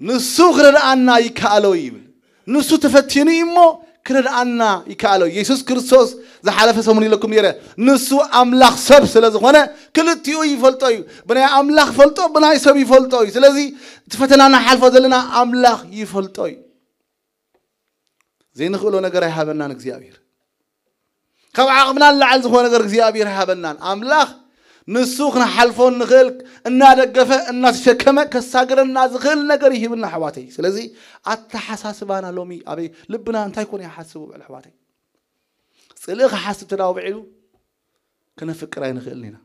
ንሱ ክረድኣና ይከኣሎ ይብል። ንሱ ተፈቲኑ እዩ እሞ ክረድኣና ይከኣሎ። የሱስ ክርስቶስ ዝሓለፈ ሰሙን ኢለኩም ነይረ። ንሱ ኣምላኽ ሰብ ስለ ዝኾነ ክልቲኡ ይፈልጦ እዩ። ብናይ ኣምላኽ ፈልጦ ብናይ ሰብ ይፈልጦ እዩ። ስለዚ እቲ ፈተና ንሓልፎ ዘለና ኣምላኽ ይፈልጦ እዩ። ዘይንኽእሎ ነገር ኣይሃበናን እግዚኣብሔር። ካብ ዓቕምና ንላዕሊ ዝኾነ ነገር እግዚኣብሔር ኣይሃበናን። ኣምላኽ ንሱ ክንሓልፎ እንኽእል እናደገፈ እናተሸከመ ከሳግረና ዝኽእል ነገር ይሂብና ኣሕዋተይ። ስለዚ ኣተሓሳስባና ሎሚ ኣበይ ልብና እንታይ ኮነ ይሓስቡ በል ኣሕዋተይ። ጽልኢ ክሓስብ ተዳውብዒሉ ክነፍቅር ኣይንኽእልን ኢና።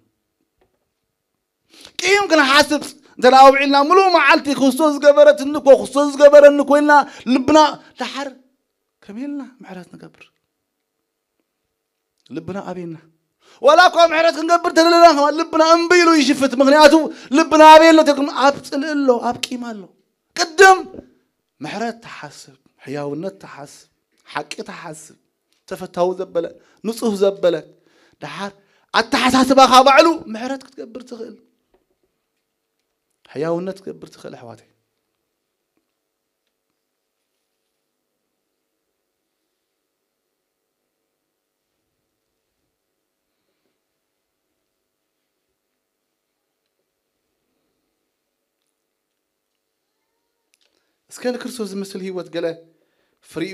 ቂም ክንሓስብ እንተ ደኣ ኣውዒልና ምሉእ መዓልቲ ክርስቶስ ዝገበረትኒ እኮ ክርስቶስ ዝገበረኒ ኮይና ልብና ደሓር ከመይ ኢልና ምሕረት ንገብር? ልብና ኣበየና? ዋላ እኳ ምሕረት ክንገብር ተደለና ከማ ልብና እምቢ ኢሉ ይሽፍት። ምክንያቱ ልብና ኣበየ ኣሎ ተግም ኣብ ጽልኢ ኣሎ ኣብ ቂም ኣሎ። ቅድም ምሕረት ተሓስብ፣ ሕያውነት ተሓስብ፣ ሓቂ ተሓስብ፣ ተፈታዊ ዘበለ፣ ንጹህ ዘበለ፣ ደሓር ኣተሓሳስባኻ ባዕሉ ምሕረት ክትገብር ትኽእል፣ ሕያውነት ክትገብር ትኽእል ኣሕዋተይ። እስከ ንክርስቶስ ዝመስል ህይወት ገለ ፍሪኡ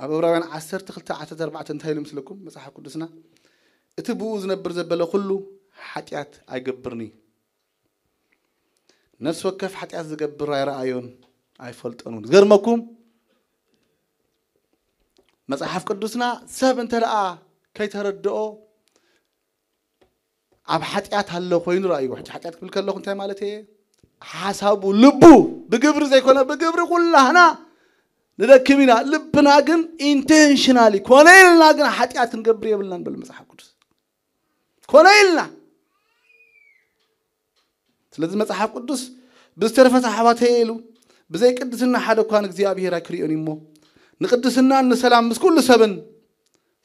ኣብ ዕብራውያን ዓሰርተ ክልተ ዓሰርተ ኣርባዕተ እንታይ ኢሉ ምስለኩም መጽሓፍ ቅዱስና? እቲ ብኡ ዝነብር ዘበለ ኩሉ ሓጢኣት ኣይገብርን እዩ። ነፍሲ ወከፍ ሓጢኣት ዝገብር ኣይረኣዮን። ኣይፈልጦን እውን። ዝገርመኩም፣ መጽሓፍ ቅዱስና ሰብ እንተ ደኣ ከይተረድኦ ኣብ ሓጢኣት ኣሎ ኮይኑ ረኣይዎ። ሕጂ ሓጢኣት ክብል ከለኹ እንታይ ማለት እየ? ሓሳቡ፣ ልቡ፣ ብግብሪ ዘይኮነ ብግብሪ ኩላህና ንደክም ኢና። ልብና ግን ኢንቴንሽናሊ ኮነ ኢልና ግን ሓጢኣት ክንገብር የብልናን በል መጽሓፍ ቅዱስ። ኮነ ኢልና። ስለዚ መጽሓፍ ቅዱስ ብዝተረፈ ኣሕዋተየ ኢሉ፣ ብዘይ ቅድስና ሓደ እኳ ንእግዚኣብሔር ኣይክርእዮን እዩ እሞ፣ ንቅድስናን ንሰላም ምስ ኩሉ ሰብን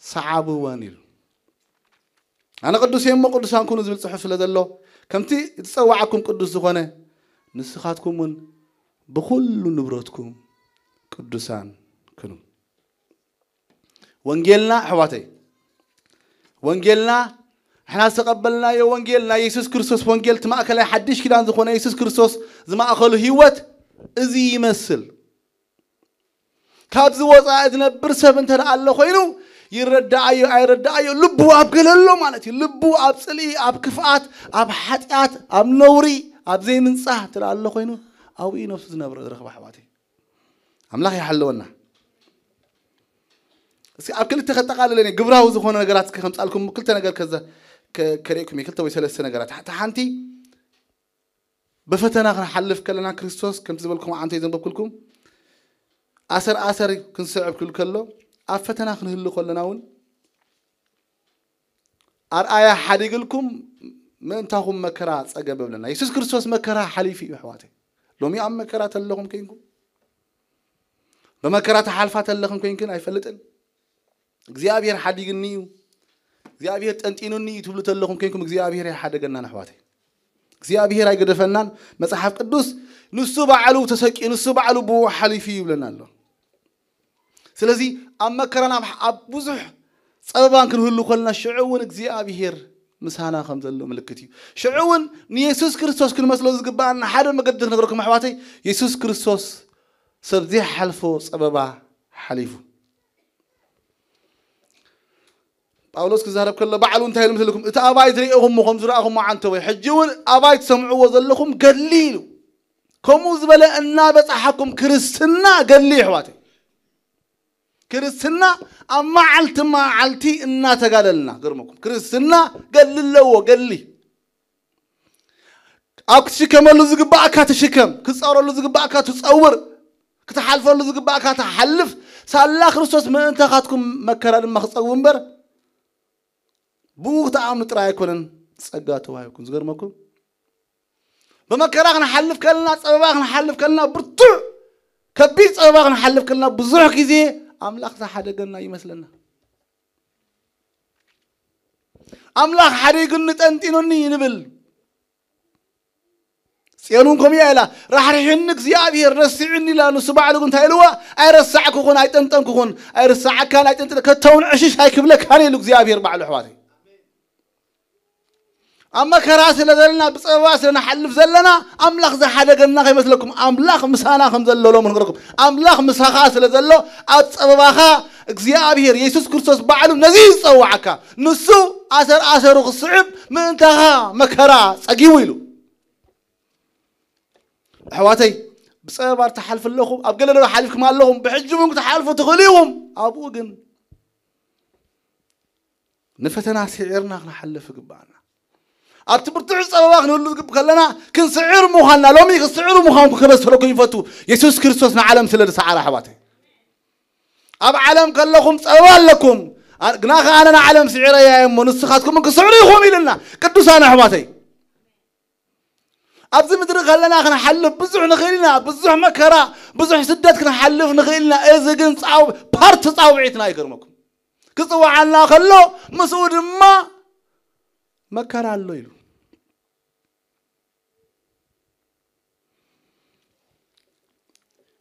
ሰዓብወን ኢሉ። ኣነ ቅዱስ እየ እሞ ቅዱሳን ኩኑ ዝብል ጽሑፍ ስለ ዘሎ፣ ከምቲ ዝጸዋዓኩም ቅዱስ ዝኾነ፣ ንስኻትኩም እውን ብኹሉ ንብረትኩም ቅዱሳን ኩኑ። ወንጌልና ኣሕዋተይ፣ ወንጌልና ንሕና ዝተቐበልናዮ ወንጌል፣ ናይ የሱስ ክርስቶስ ወንጌል፣ እቲ ማእከላይ ሓድሽ ኪዳን ዝኾነ የሱስ ክርስቶስ ዝማእከሉ ህይወት እዚ ይመስል። ካብዚ ወፃኢ ዝነብር ሰብ እንተ ደኣ ኣሎ ኮይኑ፣ ይረዳኣዮ ኣይረዳኣዮ፣ ልቡ ኣብ ገለ ኣሎ ማለት እዩ። ልቡ ኣብ ጽልኢ፣ ኣብ ክፍኣት፣ ኣብ ሓጢኣት፣ ኣብ ነውሪ፣ ኣብ ዘይምንጻህ እንተ ደኣ ኣሎ ኮይኑ፣ ኣብኡ እዩ ነብሱ ዝነብር፣ ዝረኽብ ኣሕዋተይ። ኣምላኽ ይሓልወና። እስኪ ኣብ ክልተ ከጠቓልለን እየ፣ ግብራዊ ዝኾነ ነገራት እስኪ ከምጻልኩም ክልተ ነገር ከዘ-፣ ከ-፣ ከርእየኩም እየ፣ ክልተ ወይ ሰለስተ ነገራት። ሓ-፣ ሓንቲ ብፈተና ክንሓልፍ ከለና ክርስቶስ ከምቲ ዝበልኩም ዓንተ ዘንበብኩልኩም ኣሰር ኣሰር ክንስዕብ ክብል ከሎ ኣብ ፈተና ክንህሉ ከለና እውን ኣርኣያ ሓዲግልኩም ምእንታኹም መከራ ጸገብ እብለና። የሱስ ክርስቶስ መከራ ሓሊፉ እዩ ኣሕዋተይ። ሎሚ ኣብ መከራ ተለኹም ኮይንኩም ብመከራ ተሓልፋ ተለኹም ኮይንክን ኣይፈልጥን። እግዚኣብሔር ሓዲግኒ እዩ፣ እግዚኣብሔር ጠንጢኑኒ እዩ ትብሉ ተለኹም ኮይንኩም እግዚኣብሔር ኣይሓደገናን ኣሕዋተይ። እግዚኣብሔር ኣይገደፈናን። መጽሓፍ ቅዱስ ንሱ ባዕሉ ተሰቂኡ፣ ንሱ ባዕሉ ብኡ ሓሊፉ እዩ ይብለና ኣሎ። ስለዚ ኣብ መከራን ኣብ፣ ኣብ ብዙሕ ጸበባን ክንህሉ ከለና ሽዑ እውን እግዚኣብሔር ምሳና ከም ዘሎ ምልክት እዩ። ሽዑ እውን ንየሱስ ክርስቶስ ክንመስሎ ዝግባኣና ሓደ መገዲ ክነግረኩም ኣሕዋተይ፣ የሱስ ክርስቶስ ሰብ ዘይሓልፎ ጸበባ ሓሊፉ። ጳውሎስ ክዛረብ ከሎ ባዕሉ እንታይ ኢሉ ምስልኩም? እቲ ኣባይ ዝርእኹሞ ከም ዝረኣኹሞ ዓንተወይ፣ ሕጂ እውን ኣባይ ትሰምዕዎ ዘለኹም ገድሊ ኢሉ። ከምኡ ዝበለ እናበጻሓኩም ክርስትና ገድሊ ኣሕዋተይ። ክርስትና ኣብ መዓልቲ መዓልቲ እናተጋደልና፣ ገርመኩም። ክርስትና ገድሊ ኣለዎ፣ ገድሊ። ኣብ ክትሽከመሉ ዝግባእካ ትሽከም፣ ክትጸውረሉ ዝግባእካ ትጸውር፣ ክትሓልፈሉ ዝግባእካ ትሓልፍ። ሳላ ክርስቶስ ምእንታኻትኩም መከራ ድማ ክጸውር እምበር፣ ብኡ ክትኣምኑ ጥራይ ኣይኮነን ጸጋ ተዋሂብኩም። ዝገርመኩም፣ ብመከራ ክንሓልፍ ከለና፣ ጸበባ ክንሓልፍ ከለና፣ ብርቱዕ ከቢድ ጸበባ ክንሓልፍ ከለና፣ ብዙሕ ግዜ ኣምላኽ ዝሓደገና ይመስለና። ኣምላኽ ሓዲጉኒ ጠንጢኑኒ ንብል። ጽዮን እውን ከምኡ እያ ኢላ፣ ራሕሪሕኒ እግዚኣብሔር ረሲዑኒ ኢላ። ንሱ ባዕሉ ግን እንታይ ኢልዋ? ኣይረሳዕኩኹን፣ ኣይጠንጠንኩኹን፣ ኣይርሳዓካን ኣይጠንጥን፣ ከቶውን ዕሽሽ ኣይክብለካን ኢሉ እግዚኣብሔር ባዕሉ። ኣሕዋተይ፣ ኣብ መከራ ስለ ዘለና፣ ብጸበባ ስለ ንሓልፍ ዘለና፣ ኣምላኽ ዝሓደገና ከይመስለኩም፣ ኣምላኽ ምሳና ከም ዘሎ ሎም ንገርኩም። ኣምላኽ ምሳኻ ስለ ዘሎ፣ ኣብ ጸበባኻ እግዚኣብሔር የሱስ ክርስቶስ ባዕሉ ነዚ እዩ ዝጸዋዓካ። ንሱ ኣሰር ኣሰሩ ክስዕብ ምእንታኻ መከራ ጸጊቡ ኢሉ። ኣሕዋተይ፣ ብጸበባ ትሓልፉ ኣለኹም፣ ኣብ ገለ ነገር ሓሊፍኩም ኣለኹም፣ ብሕጂ እውን ክትሓልፉ ትኽእሉ ኢኹም። ኣብኡ ግን ንፈተና ስዒርና ክንሓልፍ ይግባኣና። ኣብቲ ብርቱዕ ጸበባ ክንህሉ ዝግብ ከለና፣ ክንስዕር ምዃንና፣ ሎሚ ክትስዕሩ ምዃንኩም ከበስረኩም ይፈቱ። የሱስ ክርስቶስ ንዓለም ስለ ዝሰዓረ፣ ኣሕዋተይ፣ ኣብ ዓለም ከለኹም ጸበባ ኣለኩም፣ ኣ-፣ ግና ከኣ ኣነ ንዓለም ስዒረያ እየ እሞ ንስኻትኩም ክትስዕሩ ኢኹም ኢልና። ቅዱሳን ኣሕዋተይ፣ ኣብዚ ምድሪ ከለና ክንሓልፍ ብዙሕ ንኽእል ኢና፣ ብዙሕ መከራ፣ ብዙሕ ስደት ክንሓልፍ ንኽእል ኢና። እዚ ግን ጻው-፣ ፓርት ጻውዒትና ይገርመኩም። ክጽውዓና ከሎ ምስኡ ድማ መከራ ኣሎ ኢሉ።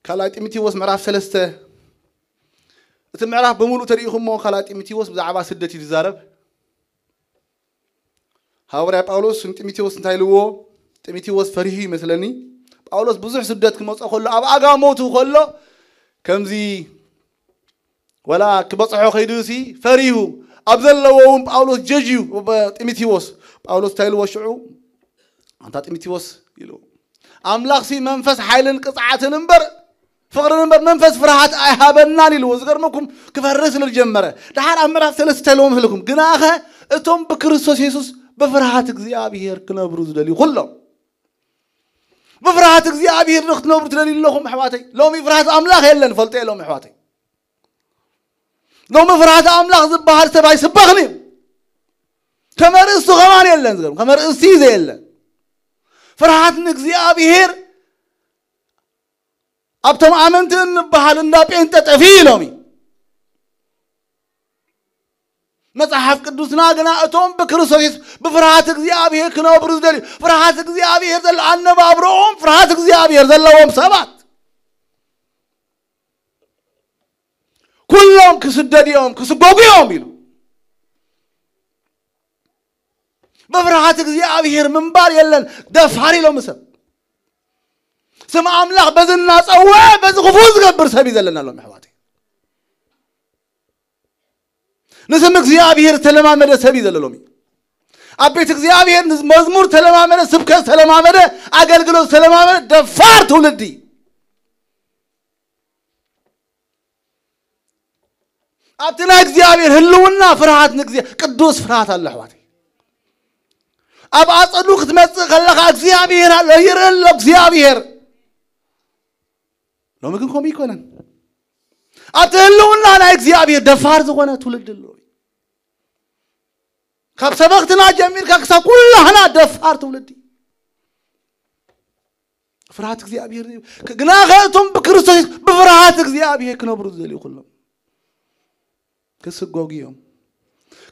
ካልኣይ ጢሞቴዎስ ምዕራፍ ሰለስተ፣ እቲ ምዕራፍ ብምሉእ ተሪኢኹሞ፣ ካልኣይ ጢሞቴዎስ ብዛዕባ ስደት እዩ ዝዛረብ። ሃዋርያ ጳውሎስ ንጢሞቴዎስ እንታይ ኢልዎ? ጢሞቴዎስ ፈሪሁ ይመስለኒ። ጳውሎስ ብዙሕ ስደት ክመጾ ከሎ፣ ኣብ ኣጋ ሞቱ ከሎ፣ ከምዚ ወላ ክበጽሖ ከይዱ ሲ ፈሪሁ፣ ኣብ ዘለዎ እውን ጳውሎስ ጀጅ እዩ። ጢሞቴዎስ፣ ጳውሎስ እንታይ ኢልዎ ሽዑ? ኣንታ ጢሞቴዎስ ኢሉ፣ ኣምላኽሲ መንፈስ ሓይልን ቅጽዓትን እምበር ፍቕርን እምበር መንፈስ ፍርሃት ኣይሃበናን ኢልዎ። ዝገርመኩም ክፈርህ ስለ ዝጀመረ። ደሓር ኣብ ምዕራፍ ሰለስተ ኢልዎም ህልኩም። ግናኸ እቶም ብክርስቶስ የሱስ ብፍርሃት እግዚኣብሔር ክነብሩ ዝደልዩ ኩሎም። ብፍርሃት እግዚኣብሔር ዶ ክትነብሩ ትደልዩ ኣለኹም ኣሕዋተይ? ሎሚ ፍርሃት ኣምላኽ የለን፣ ፈልጦ የሎም ኣሕዋተይ። ሎሚ ፍርሃት ኣምላኽ ዝበሃል ሰብ ኣይስበኽን እዩ። ከመርእስቱ ከማን የለን፣ ዝገርም ከመርእስቲ ዘየለን። ፍርሃት ንእግዚኣብሔር ኣብቶም ኣመንቲ እንበሃል እንዳ ጴንጠ ጠፊ ኢሎም እዩ። መጽሓፍ ቅዱስና ግና እቶም ብክርስቶስ የሱስ ብፍርሃት እግዚኣብሔር ክነብሩ ዝደልዩ፣ ፍርሃት እግዚኣብሔር ዘሎ ኣነባብረኦም፣ ፍርሃት እግዚኣብሔር ዘለዎም ሰባት ኩሎም ክስደዱ እዮም፣ ክስጎጉ እዮም ኢሉ። ብፍርሃት እግዚኣብሔር ምንባር የለን። ደፋር ኢሎም ሰብ። ስም ኣምላኽ በዚ እናጸውዐ በዚ ክፉእ ዝገብር ሰብ እዩ ዘለና ሎም ኣሕዋተይ። ንስም እግዚኣብሔር ዝተለማመደ ሰብ እዩ ዘሎ ሎሚ። ኣብ ቤት እግዚኣብሔር ንመዝሙር ተለማመደ፣ ስብከት ዝተለማመደ፣ ኣገልግሎት ዝተለማመደ ደፋር ትውልዲ። ኣብቲ ናይ እግዚኣብሔር ህልውና ፍርሃት ንእግዚኣ-፣ ቅዱስ ፍርሃት ኣሎ ኣሕዋተይ። ኣብ ኣጸዱ ክትመጽእ ከለኻ እግዚኣብሔር ኣሎ፣ ይርኢ ኣሎ እግዚኣብሔር። ሎሚ ግን ከምኡ ይኮነን። ኣብቲ ህልውና ናይ እግዚኣብሔር ደፋር ዝኾነ ትውልዲ ኣሎ። ካብ ሰበኽትና ጀሚርካ ክሳብ ኩላህና ደፋር ትውልዲ። ፍርሃት እግዚኣብሔር እዩ። ግና ከእቶም ብክርስቶስ ብፍርሃት እግዚኣብሔር ክነብሩ ዝደልዩ ኩሎም ክስጎጉ እዮም፣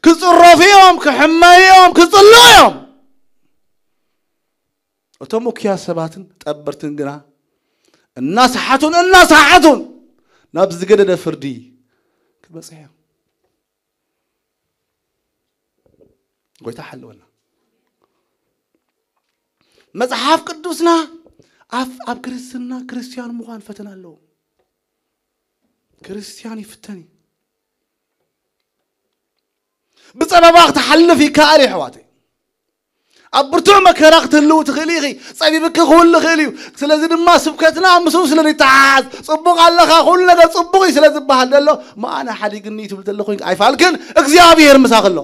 ክጽረፉ እዮም፣ ክሕመዩ እዮም፣ ክጽልኡ እዮም። እቶም እኩያት ሰባትን ጠበርትን ግና እናሰሓቱን እናሰሓቱን ናብ ዝገደደ ፍርዲ ክበጽሑ እዮም። ጎይታ ሓለወና። መጽሓፍ ቅዱስና ኣብ፣ ኣብ ክርስትና ክርስቲያን ምዃን ፈተና ኣለዎ። ክርስቲያን ይፍተን እዩ። ብጸበባ ክትሓልፍ ይከኣል እዩ ኣሕዋተይ። ኣብ ብርቱዕ መከራ ክትህልው ትኽእል ኢኺ። ጸቢብኪ ክህሉ ይኽእል እዩ። ስለዚ ድማ ስብከትና ምስኡ ስለ ንተሓሓዝ፣ ጽቡቕ ኣለኻ፣ ኩሉ ነገር ጽቡቕ እዩ ስለ ዝበሃል ዘሎ፣ "መኣነ ሓዲግኒ" ትብል ዘሎ ኮይንኪ ኣይፋልክን፣ እግዚኣብሔር ምሳኺ ኣሎ።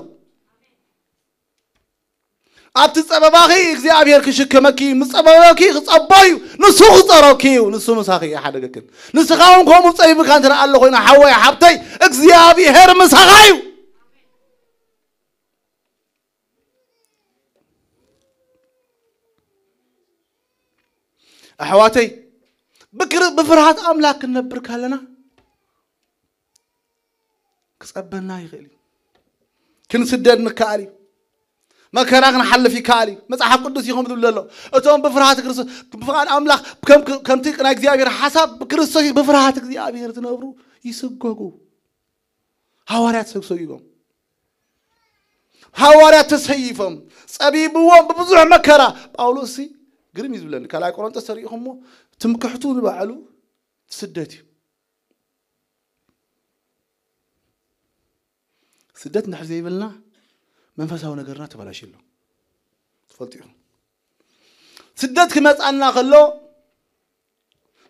ኣብቲ ጸበባኺ እግዚኣብሔር ክሽከመኪ እዩ። ምስ ጸበበኪ ክጸቦ እዩ። ንሱ ክጸረኪ እዩ። ንሱ ምሳኺ ይሓደገክን። ንስኻ እውን ከምኡ ጸቢብካ እንተ ደኣ ኣሎ ኮይና፣ ሓወይ ሓብተይ፣ እግዚኣብሔር ምሳኻ እዩ። ኣሕዋተይ፣ ብክር-፣ ብፍርሃት ኣምላኽ ክንነብር ካለና ክጸበና ይኽእል እዩ። ክንስደድ ንከኣል እዩ። መከራ ክንሓልፍ ይከኣል እዩ። መጽሓፍ ቅዱስ እዩ ከምኡ ዝብል ዘሎ። እቶም ብፍርሃት ክርስቶስ፣ ብፍቓድ ኣምላኽ፣ ከም፣ ከምቲ ናይ እግዚኣብሔር ሓሳብ ብክርስቶስ ብፍርሃት እግዚኣብሔር ዝነብሩ ይስጎጉ። ሃዋርያት ሰብ ሰጊጎም። ሃዋርያት ተሰይፎም፣ ጸቢብዎም ብብዙሕ መከራ። ጳውሎስ ሲ ግርም እዩ ዝብለኒ። ካልኣይ ቆሮንቶስ ተሪኢኹሞ ትምክሕቱ ንባዕሉ ስደት እዩ። ስደት እንድሕር ዘይብልና መንፈሳዊ ነገርና ተበላሽዩ ኣሎ። ትፈልጡ ኢኹም። ስደት ክመጽኣና ከሎ፣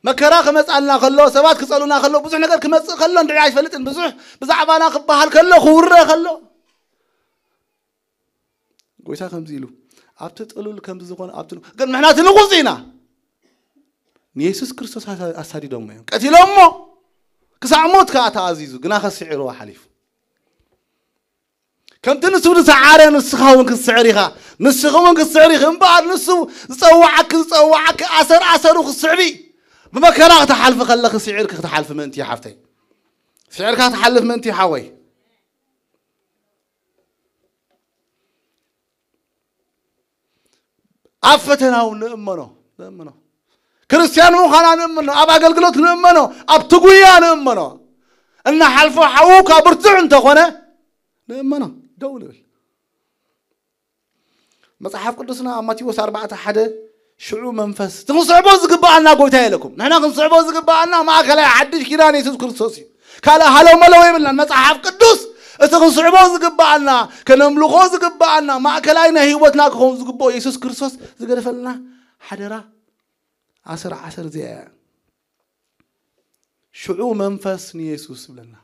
መከራ ክመጽኣና ከሎ፣ ሰባት ክጸሉና ከሎ፣ ብዙሕ ነገር ክመጽእ ከሎ፣ እንድዒ ኣይፈልጥን። ብዙሕ ብዛዕባና ክበሃል ከሎ፣ ክውረ ከሎ፣ ጎይታ ከምዚ ኢሉ፣ "ኣብቲ ጥሉል ከምዚ ዝኾነ ኣብቲ ን-," ግን ንሕና እቲ ንቑጽ ኢና። ንየሱስ ክርስቶስ ኣሳ-፣ ኣሳዲዶሞ እዮም። ቀቲሎሞ፣ ክሳዕ ሞት ከኣ ተኣዚዙ፣ ግና ከስዕርዎ ሓሊፉ። ከምቲ ንሱ ዝሰዓረ ንስኻ እውን ክትስዕር ኢኻ። ንስኺ እውን ክትስዕር ኢኺ። እምበኣር ንሱ ዝጸውዓኪ፣ ዝጸውዓኪ ኣሰር ኣሰሩ ክትስዕቢ፣ ብመከራ ክትሓልፊ ከለኺ ስዒርኪ ክትሓልፊ ምእንቲ እዩ ሓፍተይ። ስዒርካ ክትሓልፍ ምእንቲ እዩ ሓወይ። ኣብ ፈተናው ንእመኖ፣ ንእመኖ። ክርስትያን ምዃና ንእመኖ፣ ኣብ ኣገልግሎት ንእመኖ፣ ኣብ ትጉያ ንእመኖ። እናሓልፎ ሓዉ ካብ ብርቱዕ እንተኾነ ንእመኖ፣ ደው ንብል። መጽሓፍ ቅዱስና ኣብ ማቴዎስ ኣርባዕተ ሓደ ሽዑ መንፈስ፣ እቲ ክንስዕቦ ዝግብኣና ጎይታ የለኩም። ንሕና ክንስዕቦ ዝግብኣና ማእከላይ ሓድሽ ኪዳን የሱስ ክርስቶስ እዩ። ካልእ ሃለውመለው የብልናን። መጽሓፍ ቅዱስ እቲ ክንስዕቦ ዝግብኣና፣ ከነምልኾ ዝግብኣና፣ ማእከላይ ናይ ህይወትና ክኸውን ዝግብኦ የሱስ ክርስቶስ ዝገደፈልና ሓደራ ኣሰር ዓሰር እዚኣ እያ። ሽዑ መንፈስ ንየሱስ ይብለና፣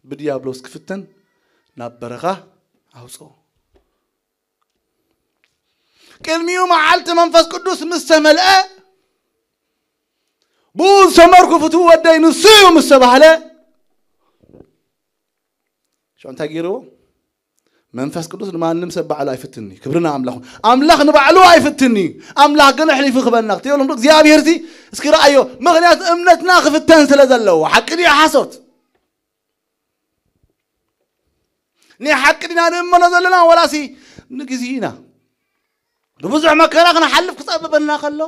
ብድያብሎስ ክፍተን ናብ በረኻ ኣውፅኦ። ቅድሚኡ መዓልቲ መንፈስ ቅዱስ ምስ ተመልአ፣ ብኡ ዝተመርኩ ፍትው ወደይ ንሱ እዩ ምስ ተባህለ፣ ሽዑ እንታይ ገይርዎ? መንፈስ ቅዱስ ንማንም ሰብ ባዕሉ ኣይፍትኒ። ክብርና ኣምላኹ። ኣምላኽ ንባዕሉ ኣይፍትኒ። ኣምላኽ ግን ኣሕሊፉ ክበና ክትብሎም እግዚኣብሔር እዚ እስኪ ረኣዮ። ምኽንያቱ እምነትና ክፍተን ስለ ዘለዎ። ሓቂ ድዩ ሓሶት? ናይ ሓቂ ዲና ንእመኖ ዘለና ወላሲ ንግዜ ኢና? ብብዙሕ መከራ ክንሓልፍ ክጸብበና ከሎ፣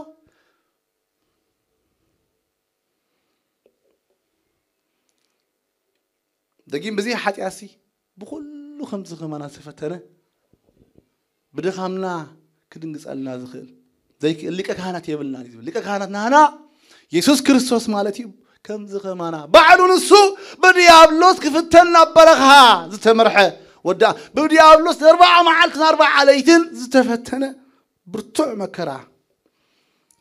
ደጊም ብዘይ ሓጢኣትሲ ብኹሉ ከምዚ ከማና ዝተፈተነ፣ ብድኻምና ክድንግጸልና ዝኽእል ዘይክእል ሊቀ ካህናት የብልናን እዩ ዝብል። ሊቀ ካህናት ናህና የሱስ ክርስቶስ ማለት እዩ። ከምዚ ከማና ባዕሉ ንሱ ብድያብሎስ ክፍተን ናብ በረኻ ዝተመርሐ ወዳ፣ ብድያብሎስ ንኣርባዓ መዓልትን ኣርባዓ ለይትን ዝተፈተነ ብርቱዕ መከራ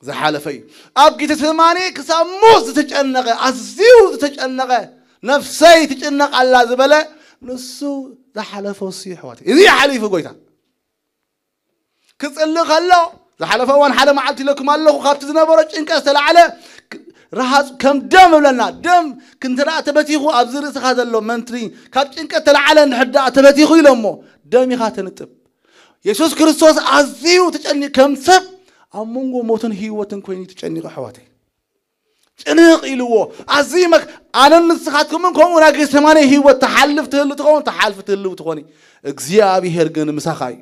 ዝሓለፈ እዩ። ኣብ ጌተሰማኒ ክሳብ ሞት ዝተጨነቐ፣ ኣዝዩ ዝተጨነቐ፣ ነፍሰይ ትጭነቕ ኣላ ዝበለ ንሱ ዝሓለፈ እሱ እዩ፣ ኣሕዋተይ። እዚ እዩ ሓሊፉ ጎይታ። ክጽሊ ከሎ ዝሓለፈ እዋን ሓደ መዓልቲ ኢለኩም ኣለኹ፣ ካብቲ ዝነበሮ ጭንቀት ዝተላዕለ ረሃጽ ከም ደም እብለና። ደም ክንተ ደኣ ተበቲኹ ኣብዚ ርእስኻ ዘሎ መንትሪ ካብ ጭንቀት ተላዕለ እንድሕር ደኣ ተበቲኹ ኢሎሞ፣ ደም ኢኻ ተንጥብ። የሱስ ክርስቶስ ኣዝዩ ተጨኒ-፣ ከም ሰብ ኣብ መንጎ ሞትን ህይወትን ኮይኑ ተጨኒቑ፣ ኣሕዋተይ። ጭንቕ ኢልዎ። ኣዝዩ መክ-፣ ኣነን ንስኻትኩምን ከምኡ ናይ ጌተሰማኒ ህይወት ትሓልፍ ትህሉ ትኸውን፣ ትሓልፍ ትህልው ትኾኒ። እግዚኣብሔር ግን ምሳኻ እዩ።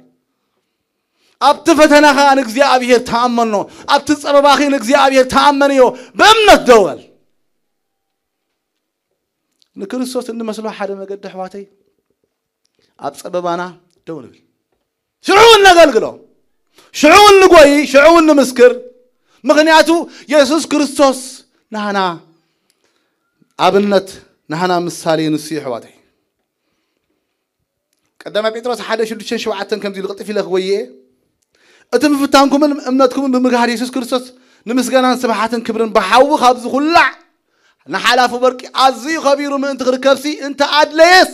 ኣብቲ ፈተናኻ ንእግዚኣብሔር ተኣመኖ። ኣብቲ ጸበባኺ ንእግዚኣብሔር ተኣመንዮ። ብእምነት ደው በል። ንክርስቶስ እንመስሎ ሓደ መገዲ፣ ኣሕዋተይ፣ ኣብ ጸበባና ደው ንብል። ሽዑ እነገልግሎ። ሽዑ እንጎይ፣ ሽዑ እንምስክር። ምኽንያቱ የሱስ ክርስቶስ ናህና ኣብነት፣ ናህና ምሳሌ ንሱ እዩ፣ ኣሕዋተይ። ቀዳማይ ጴጥሮስ ሓደ ሽዱሽተን ሸውዓተን ከምዚ ኢሉ፣ ቀልጢፍ ኢለ ክጎይየ፣ እቲ ምፍታንኩምን እምነትኩምን ብምግሃድ የሱስ ክርስቶስ ንምስጋናን ስብሓትን ክብርን ብሓዊ ካብ ዝኹላዕ፣ ንሓላፊ ወርቂ ኣዝዩ ከቢሩ ምእንቲ ክርከብሲ እንተ ኣድለየስ፣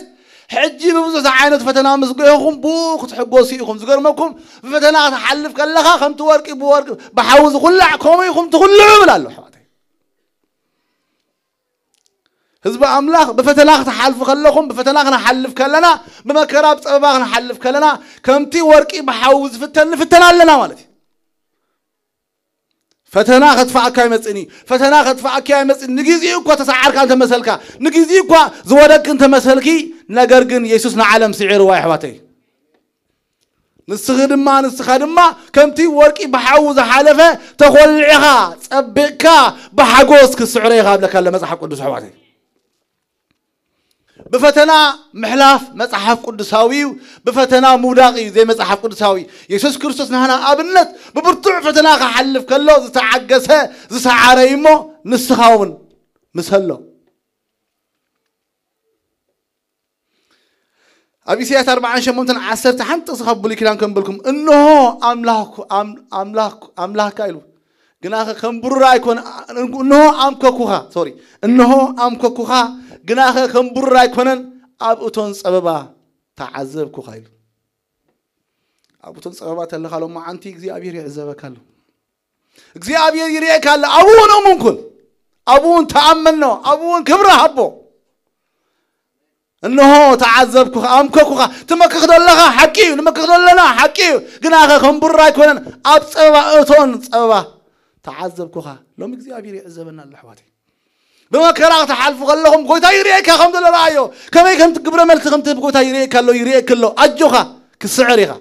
ሕጂ ብብዙሕ ዝዓይነቱ ፈተና ምስ ጎየኹም ብኡ ክትሕጎሱ ኢኹም። ዝገርመኩም፣ ብፈተና ክትሓልፍ ከለኻ ከምቲ ወርቂ ብወርቂ ብሓዊ ዝኹላዕ ከምኡ ኢኹም ትኹልዑ ይብል ኣሎ፣ ኣሕዋተይ። ህዝቢ ኣምላኽ፣ ብፈተና ክትሓልፉ ከለኹም፣ ብፈተና ክንሓልፍ ከለና፣ ብመከራ ብጸበባ ክንሓልፍ ከለና፣ ከምቲ ወርቂ ብሓዊ ዝፍተን ንፍተን ኣለና ማለት እዩ። ፈተና ከጥፍኣካ ኣይመጽእን እዩ። ፈተና ከጥፍኣኪ ኣይመጽእን። ንግዜኡ እኳ ተሰዓርካ እንተመሰልካ፣ ንግዜኡ እኳ ዝወደቅኪ እንተመሰልኪ፣ ነገር ግን የሱስ ንዓለም ስዒርዋ፣ ኣሕዋተይ። ንስኺ ድማ፣ ንስኻ ድማ ከምቲ ወርቂ ብሓዊ ዝሓለፈ ተኾሊዕኻ፣ ጸቢቕካ፣ ብሓጎስ ክትስዕሮ ኢኻ እብለካ ኣሎ መጽሓፍ ቅዱስ፣ ኣሕዋተይ። ብፈተና ምሕላፍ መጽሓፍ ቅዱሳዊ እዩ፣ ብፈተና ምውዳቕ እዩ ዘይመጽሓፍ ቅዱሳዊ። የሱስ ክርስቶስ ናህና ኣብነት ብብርቱዕ ፈተና ክሓልፍ ከሎ ዝተዓገሰ፣ ዝሰዓረ እዩ እሞ ንስኻ እውን ምሰሎ። ኣብ ኢሳያስ ኣርባዓን ሸሞንተን ዓሰርተ ሓንቲ ጥቕሲ ካብ ብሉይ ኪዳን ከንብበልኩም። እንሆ ኣምላኽ-፣ ኣም-፣ ኣምላኽ-፣ ኣምላኽካ ኢሉ፣ ግናኸ ከም ብሩር ኣይኮነ-፣ እንሆ ኣምከኩኻ፣ ሶሪ፣ እንሆ ኣምከኩኻ፣ ግናኸ ከም ብሩር ኣይኮነን፣ ኣብ እቶን ጸበባ ተዓዘብኩኻ ኢሉ። ኣብ እቶን ጸበባ ተለኻ ሎማዓንቲ እግዚኣብሔር ይዕዘበካ ኣሎ። እግዚኣብሔር ይርእየካ ኣሎ። ኣብኡ እውን እሙን ኩን። ኣብኡ እውን ተኣመኖ። ኣብኡ እውን ክብሪ ሃቦ። እንሆ ተዓዘብኩኻ፣ ኣምከኩኻ። ትመክኽ ዘለኻ ሓቂ እዩ፣ ንመክኽ ዘለና ሓቂ እዩ። ግናኸ ከም ብሩር ኣይኮነን፣ ኣብ ጸበባ እቶን ጸበባ ተዓዘብኩኻ። ሎሚ እግዚኣብሔር ይዕዘበና ኣሎ፣ ኣሕዋተይ። ብመከራ ክትሓልፉ ከለኹም ጎይታ ይርእየካ ከም ዘሎ ረኣዮ። ከመይ ከም ግብረ መልሲ ከም ትህብ ጎይታ ይርእየካ ኣሎ፣ ይርእየኪ ኣሎ። ኣጆኻ፣ ክትስዕር ኢኻ።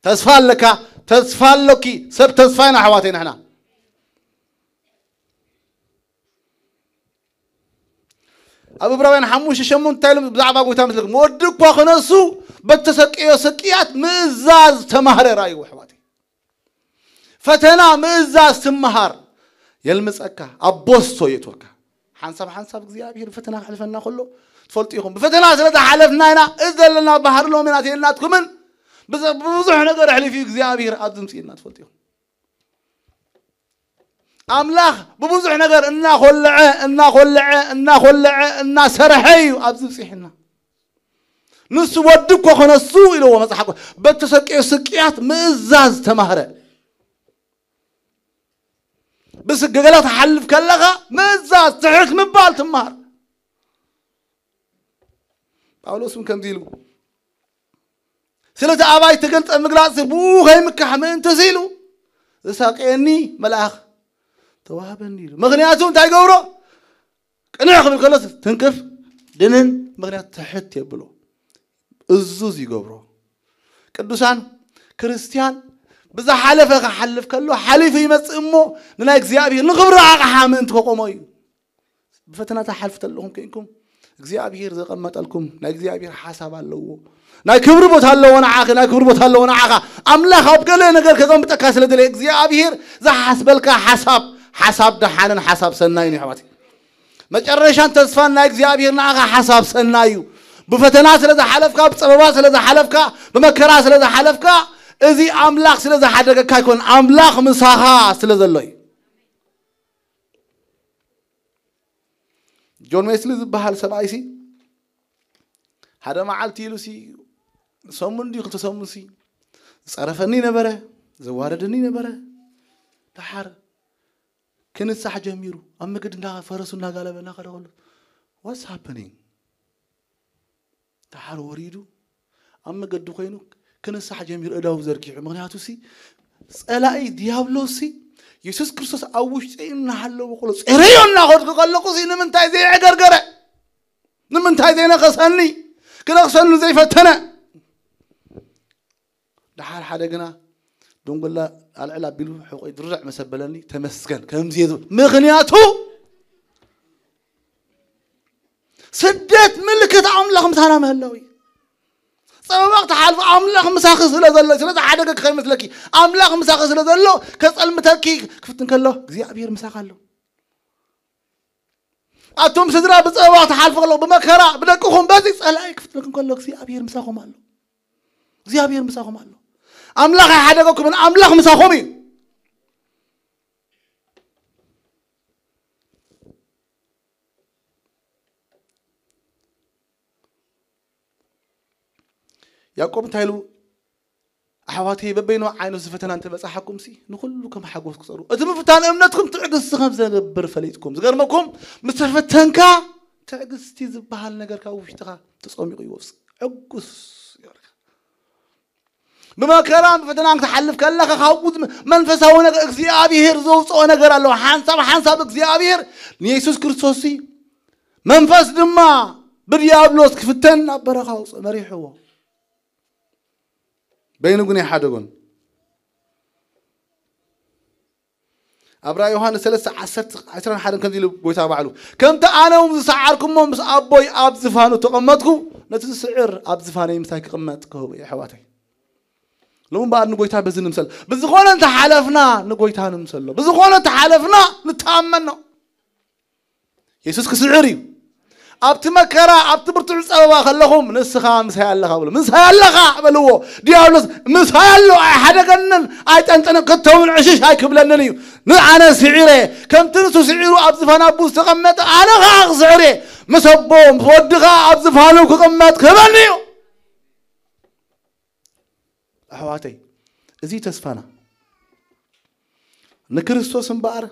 ተስፋ ኣለካ፣ ተስፋ ኣሎኪ። ሰብ ተስፋ ኢና፣ ኣሕዋተይ፣ ንሕና። ኣብ ዕብራውያን ሓሙሽተ ሸሞንተ እንታይ ኢሉ ብዛዕባ ጎይታ ምስልኩም? ወዲ እኳ ክነሱ በተሰቀዮ ስቅያት ምእዛዝ ተማህረ ራእይዎ፣ ኣሕዋተይ። ፈተና ምእዛዝ ትመሃር፣ የልምጸካ፣ ኣብ ቦስቶ የእትወካ። ሓንሳብ ሓንሳብ እግዚኣብሔር ብፈተና ክሕልፈና ከሎ ትፈልጡ ኢኹም። ብፈተና ስለ ዝሓለፍና ኢና እዚ ዘለና ባህሪ ሎሚ ናተይን ናትኩምን ብዘ-፣ ብብዙሕ ነገር ኣሕሊፉ እግዚኣብሔር ኣብዚ ምጽእና ትፈልጡ ኢኹም። ኣምላኽ ብብዙሕ ነገር እናኾለዐ እናኾለዐ እናኾለዐ እናሰርሐ እዩ ኣብዚ ብፂሕና። ንሱ ወዲ እኮ ኮነ እሱ ኢልዎ መጽሓፍ እኮ። በተሰቀዮ ስቅያት ምእዛዝ ተማህረ። ብስገገላ ትሓልፍ ከለኻ ምእዛዝ ትሕት ምባል ትማር። ጳውሎስ እውን ከምዚ ኢሉ ስለቲ ኣባይ ተገልጸ ምግላጽ ብኡ ከይምካሕ ምእንትስ ኢሉ ዝሳቀየኒ መልኣኽ ተዋህበኒ ኢሉ። ምኽንያቱ እንታይ ገብሮ? ቅንዕ ክብል ከሎ ትንክፍ ድንን ምኽንያት ትሕት የብሎ። እዙዝ ይገብሮ። ቅዱሳን ክርስቲያን ብዝሓለፈ ክሓልፍ ከሎ ሓሊፉ ይመጽእ እሞ ንናይ እግዚኣብሔር ንኽብሪ ኣቕሓ ምእንቲ ከቆሞ እዩ። ብፈተና ትሓልፉ ተለኹም ከይንኩም እግዚኣብሔር ዘቐመጠልኩም ናይ እግዚኣብሔር ሓሳብ ኣለዎ። ናይ ክብሪ ቦታ ኣለዎ ንዓኺ፣ ናይ ክብሪ ቦታ ኣለዎ ንዓኻ። ኣምላኽ ኣብ ገለ ነገር ከቐምጠካ ስለ ደለየ እግዚኣብሔር ዝሓስበልካ ሓሳብ ሓሳብ ደሓንን ሓሳብ ሰናይን እዩ ኣሕዋተይ። መጨረሻን ተስፋን ናይ እግዚኣብሔር ንዓኻ ሓሳብ ሰናይ እዩ። ብፈተና ስለ ዝሓለፍካ፣ ብፀበባ ስለ ዝሓለፍካ፣ ብመከራ ስለ ዝሓለፍካ፣ እዚ ኣምላኽ ስለ ዝሓደገካ ኣይኮን፣ ኣምላኽ ምሳኻ ስለ ዘሎ እዩ። ጆን ዌስሊ ዝበሃል ሰብኣይሲ ሓደ መዓልቲ ኢሉሲ ሰሙን ድዩ ክልተ ሰሙንሲ ዝፀረፈኒ ነበረ፣ ዘዋረደኒ ነበረ። ደሓር ክንሳሕ ጀሚሩ ኣብ መገዲ እንዳ ፈረሱ እናጋለበ እናኸደ ከሎ what's happening? ደሓር ወሪዱ ኣብ መገዲ ኮይኑ ክንሳሕ ጀሚሩ እዳው ዘርጊሑ። ምክንያቱ ሲ ፀላኢ ዲያብሎስ ሲ የሱስ ክርስቶስ ኣብ ውሽጢ እናሃለዎ ከሎ ፀረዮ እናኸድኩ ከለኩ ሲ ንምንታይ ዘይዕገርገረ? ንምንታይ ዘይነኸሰኒ? ክነኽሰኒ ዘይፈተነ? ደሓር ሓደ ግና ድንጉላ ኣልዕል ኣቢሉ ሕቆይ ድርዕ መሰበለኒ ተመስገን ከምዚ እየ ዝብል። ምክንያቱ ስደት ምልክት ኣምላኽ ምሳና ምህላው እዩ። ፀበባ ክትሓልፍ ኣምላኽ ምሳኺ ስለ ዘሎ፣ ስለ ዝሓደገ ከይመስለኪ ኣምላኽ ምሳኺ ስለ ዘሎ ከፀልምተኪ ክፍትን ከሎ እግዚኣብሔር ምሳኻ ኣሎ። ኣቱም ስድራ ብፀበባ ክትሓልፉ ከለኹ ብመከራ ብደቅኹም በዚ ፀላኢ ክፍትነኩም ከሎ እግዚኣብሔር ምሳኹም ኣሎ። እግዚኣብሔር ምሳኹም ኣሎ። ኣምላኽ ኣይሓደገኩምን፣ ኣምላኽ ምሳኹም እዩ። ያዕቆብ እንታይ ኢሉ? ኣሕዋተይ በበይኑ ዓይነት ፈተና እንተበፃሓኩም ሲ ንኩሉ ከም ሓጎስ ክፀሩ እቲ ምፍታን እምነትኩም ትዕግስቲ ከም ዘገብር ፈሊጥኩም። ዝገርመኩም ምስ ተፈተንካ ትዕግስቲ ዝበሃል ነገር ካብ ውሽጥኻ ተፀሚቑ ይወፅእ። ዕጉስ ይበልካ። ብመከራን ብፈተናን ክትሓልፍ ከለኻ ካብ መንፈሳዊ ነገር እግዚኣብሔር ዘውፅኦ ነገር ኣለዎ። ሓንሳብ ሓንሳብ እግዚኣብሔር ንየሱስ ክርስቶስ ሲ መንፈስ ድማ ብዲያብሎስ ክፍተን ናብ በረኻ ውፅእ መሪሕዎ። በይኑ ግን ኣይሓደጎን። ኣብ ራእይ ዮሃንስ ሰለስተ ዓሰርተ ዓሰርተ ሓደን ከምዚ ኢሉ ጎይታ ባዕሉ ከምቲ ኣነ እውን ዝሰዓርኩሞ ምስ ኣቦይ ኣብ ዝፋኑ ተቐመጥኩ ነቲ ዝስዕር ኣብ ዝፋነይ ምሳይ ክቕመጥ ክህቡ እየ። ኣሕዋተይ ሎም በኣር ንጎይታ በዚ ንምሰል ብዝኾነ እንተሓለፍና ንጎይታ ንምሰሎ ብዝኾነ እንተሓለፍና ንተኣመኖ። የሱስ ክስዕር እዩ። ኣብቲ መከራ ኣብቲ ብርቱዕ ጸበባ ከለኹም ንስኻ ምሳይ ኣለኻ በሉ። ምሳይ ኣለኻ በልዎ። ዲያብሎስ ምሳይ ኣሎ ኣይሓደገንን ኣይጠንጠነ ከተውን ዕሽሽ ኣይክብለንን እዩ። ንኣነ ስዒረ ከምቲ ንሱ ስዒሩ ኣብ ዝፋን ኣቡ ዝተቐመጠ ኣነ ኸዓ ክስዕር እየ። ምስ ኣቦ ምስ ወዲ ኸዓ ኣብ ዝፋኑ ክቕመጥ ክህበኒ እዩ። ኣሕዋተይ እዚ ተስፋና ንክርስቶስ እምበኣር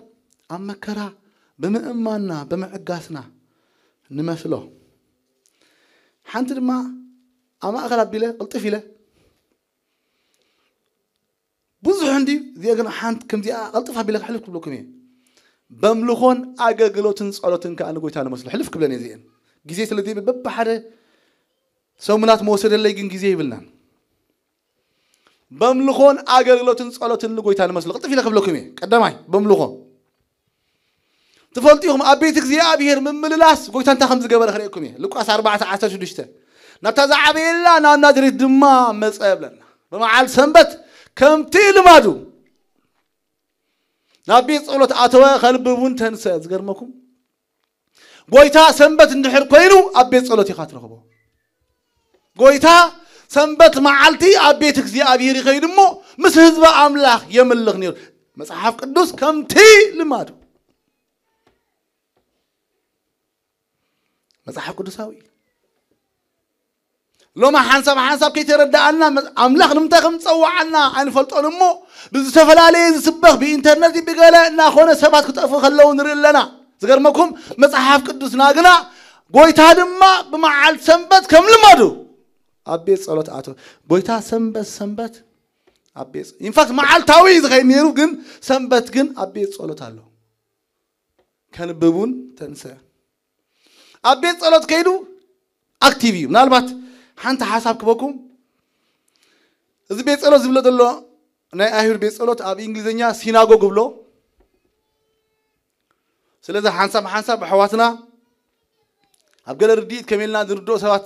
ኣብ መከራ ብምእማንና ብምዕጋስና ንመስሎ። ሓንቲ ድማ ኣብ ማእኸል ኣቢለ ቅልጥፍ ኢለ ብዙሕ እንዲ እዚኣ ግን ሓንቲ ከምዚኣ ቅልጥፍ ኣቢለ ክሕልፍ ክብለኩም እየ። በምልኾን ኣገልግሎትን ጸሎትን ከዓ ንጎይታ ንመስሎ ሕልፍ ክብለን እየ እዚአን ግዜ ስለ በብሓደ ሰሙናት መወሰደለይ ግን ግዜ ይብልናን። በምልኾን ኣገልግሎትን ጸሎትን ንጎይታ ንመስሎ ቅልጥፍ ኢለ ክብለኩም እየ። ቀዳማይ በምልኾ ትፈልጡ ኢኹም ኣብ ቤት እግዚኣብሔር ምምልላስ ጎይታ እንታይ ከም ዝገበረ ክርእየኩም እየ። ሉቃስ ኣርባዕተ ዓሰርተ ሽዱሽተ ናብታ ዝዓበየላ ናብ ናዝሬት ድማ መጸ ብለና። ብመዓል ሰንበት ከምቲ ልማዱ ናብ ቤት ጸሎት ኣተወ፣ ከንብብ እውን ተንሰ። ዝገርመኩም ጎይታ ሰንበት እንድሕር ኮይኑ ኣብ ቤት ጸሎት ኢኻ ትረኽቦ። ጎይታ ሰንበት መዓልቲ ኣብ ቤት እግዚኣብሔር ይኸይድ እሞ ምስ ህዝቢ ኣምላኽ የምልኽ ነይሩ። መጽሓፍ ቅዱስ ከምቲ ልማዱ መጽሓፍ ቅዱሳዊ እዩ። ሎማ ሓንሳብ ሓንሳብ ከይተረዳኣና መ- ኣምላኽ ንምንታይ ከም ዝጸዋዓና ኣይንፈልጦን እሞ ብዝተፈላለየ ዝስበኽ ብኢንተርነት ብገለ እናኾነ ሰባት ክጠፍኡ ከለዉ ንርኢ ኣለና። ዝገርመኩም መጽሓፍ ቅዱስና ግና ጎይታ ድማ ብመዓልቲ ሰንበት ከም ልማዱ ኣብ ቤት ጸሎት ኣቶ ጎይታ ሰንበት ሰንበት ኣብ ቤት ኢንፋክት መዓልታዊ እዩ ዝኸይድ ነይሩ፣ ግን ሰንበት ግን ኣብ ቤት ጸሎት ኣሎ። ከንብብ እውን ተንሰ ኣብ ቤት ጸሎት ከይዱ ኣክቲቭ እዩ። ምናልባት ሓንቲ ሓሳብ ክበኩም፣ እዚ ቤት ጸሎት ዝብሎ ዘሎ ናይ ኣይሁድ ቤት ጸሎት ኣብ እንግሊዝኛ ሲናጎግ ብሎ። ስለዚ ሓንሳብ ሓንሳብ ኣሕዋትና ኣብ ገለ ርድኢት ከመልና ዝርድኦ ሰባት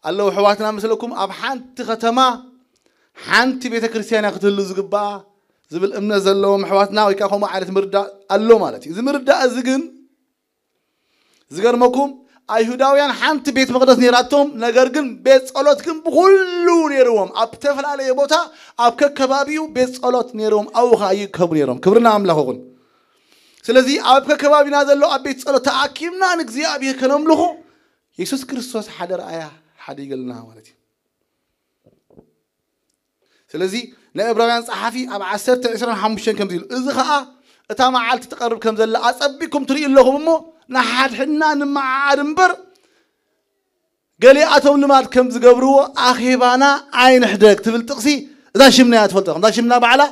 ኣለዉ። ኣሕዋትና መስለኩም ኣብ ሓንቲ ከተማ ሓንቲ ቤተ ክርስቲያን ክትህሉ ዝግባኣ ዝብል እምነት ዘለዎም ኣሕዋትና ወይ ከዓ ከምኡ ዓይነት ምርዳእ ኣሎ ማለት እዩ። እዚ ምርዳእ እዚ ግን ዝገርመኩም ኣይሁዳውያን ሓንቲ ቤት መቅደስ ነይራቶም፣ ነገር ግን ቤት ጸሎት ግን ብኩሉ ነይርዎም። ኣብ ዝተፈላለየ ቦታ ኣብ ከከባቢኡ ቤት ጸሎት ነይርዎም፣ ኣብኡ ከዓ ይእከቡ ነይሮም። ክብርና ኣምላኽ ይኹን። ስለዚ ኣብ ከከባቢና ዘሎ ኣብ ቤት ጸሎት ተኣኪብና ንእግዚኣብሔር ከነምልኹ የሱስ ክርስቶስ ሓደ ረኣያ ሓደ ይገልና ማለት እዩ። ስለዚ ናይ ዕብራውያን ጸሓፊ ኣብ ዓሰርተ ዕስራን ሓሙሽተን ከምዚ ኢሉ፣ እዚ ኸኣ እታ መዓልቲ ትቐርብ ከም ዘላ ኣጸቢቕኩም ትርእዩ ኣለኹም እሞ ንሓድሕድና ንመዓዓድ እምበር ገሊኣቶም ልማድ ከም ዝገብርዎ ኣኼባና ኣይንሕደግ ትብል ጥቕሲ እዛ ሽምና እያ ትፈልጦ። ከምዛ ሽምና ባዕላ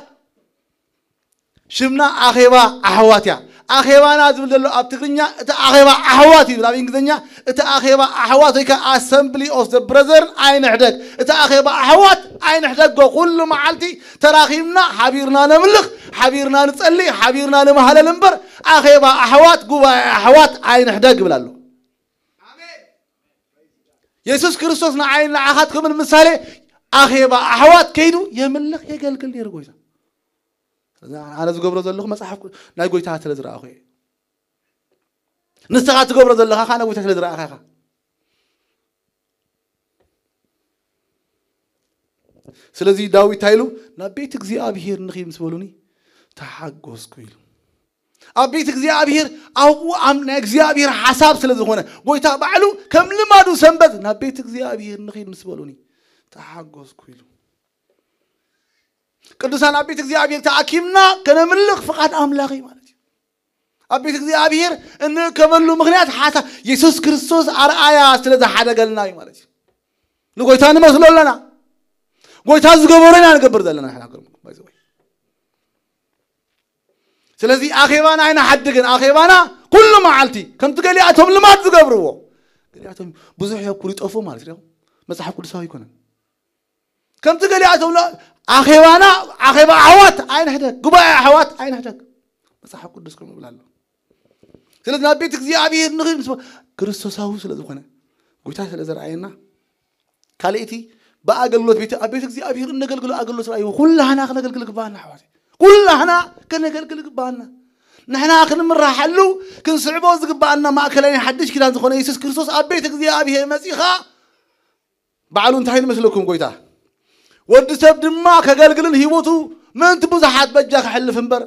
ሽምና ኣኼባ ኣሕዋት እያ። ኣኼባና ዝብል ዘሎ ኣብ ትግርኛ እቲ ኣኼባ ኣሕዋት እዩ ዝብል ኣብ እንግሊዝኛ እቲ ኣኼባ ኣሕዋት ወይ ከዓ ኣሰምብሊ ኦፍ ዘ ብረዘርን ኣይንሕደግ። እቲ ኣኼባ ኣሕዋት ኣይንሕደጎ። ኩሉ መዓልቲ ተራኺብና ሓቢርና ነምልኽ፣ ሓቢርና ንጸሊ፣ ሓቢርና ንመሃለል እምበር ኣኼባ ኣሕዋት ጉባኤ ኣሕዋት ኣይንሕደግ ይብል ኣሎ። የሱስ ክርስቶስ ንዓይን ንዓኻት ከምኡ ንምሳሌ ኣኼባ ኣሕዋት ከይዱ የምልኽ የገልግል ነይሩ ጎይታ። ኣነ ዝገብሮ ዘለኹ መጽሓፍ ናይ ጎይታ ስለ ዝረኣኹ እየ። ንስኻ ትገብሮ ዘለኻ ከዓ ናይ ጎይታ ስለ ዝረኣኻ ኢኻ። ስለዚ ዳዊት እንታይ ኢሉ ናብ ቤት እግዚኣብሔር ንኺድ ምስ በሉኒ ተሓጎስኩ ኢሉ። ኣብ ቤት እግዚኣብሔር ኣብኡ ናይ እግዚኣብሔር ሓሳብ ስለ ዝኾነ ጎይታ ባዕሉ ከም ልማዱ ሰንበት ናብ ቤት እግዚኣብሔር ንኺድ ምስ በሉኒ ተሓጎስኩ ኢሉ። ቅዱሳን ኣብ ቤት እግዚኣብሔር ተኣኪብና ከነምልኽ ፍቓድ ኣምላኽ እዩ ማለት እዩ። ኣብ ቤት እግዚኣብሔር እንእከበሉ ምኽንያት ሓሳ የሱስ ክርስቶስ ኣርኣያ ስለ ዝሓደገልና እዩ ማለት እዩ። ንጎይታ ንመስሎ ኣለና። ጎይታ ዝገበሮ ኢና ንገብር ዘለና ንሕና። ስለዚ ኣኼባና ኣይንሓድግን። ኣኼባና ኩሉ መዓልቲ ከምቲ ገሊኣቶም ልማድ ዝገብርዎ፣ ገሊኣቶም ብዙሕ የኩር ይጠፉ ማለት እዩ። መጽሓፍ ቅዱሳዊ ኣይኮነን። ከምቲ ገሊኣቶም ለ- ኣኼባና ኣኼባ ኣሕዋት ኣይንሕደግ፣ ጉባኤ ኣሕዋት ኣይንሕደግ። መጽሓፍ ቅዱስ ከምኡ ይብል ኣሎ። ስለዚ ናብ ቤት እግዚኣብሔር ንኽድ ምስ ክርስቶሳዊ ስለ ዝኾነ ጎይታ ስለ ዘርኣየና ካልእቲ ብኣገልግሎት ቤት ኣብ ቤት እግዚኣብሔር እነገልግሎ ኣገልግሎት ራእዩ ኩላህና ክነገልግል ግባና ኣሕዋት ኩላህና ክነገልግል ግባና ንሕና ክንምራሓሉ ክንስዕቦ ዝግባኣና ማእከላይ ሓድሽ ኪዳን ዝኾነ የሱስ ክርስቶስ ኣብ ቤት እግዚኣብሔር መጺኻ ባዕሉ እንታይ ንመስለኩም ጎይታ ወዲ ሰብ ድማ ከገልግልን ህይወቱ ምእንቲ ብዙሓት በጃ ክሕልፍ እምበር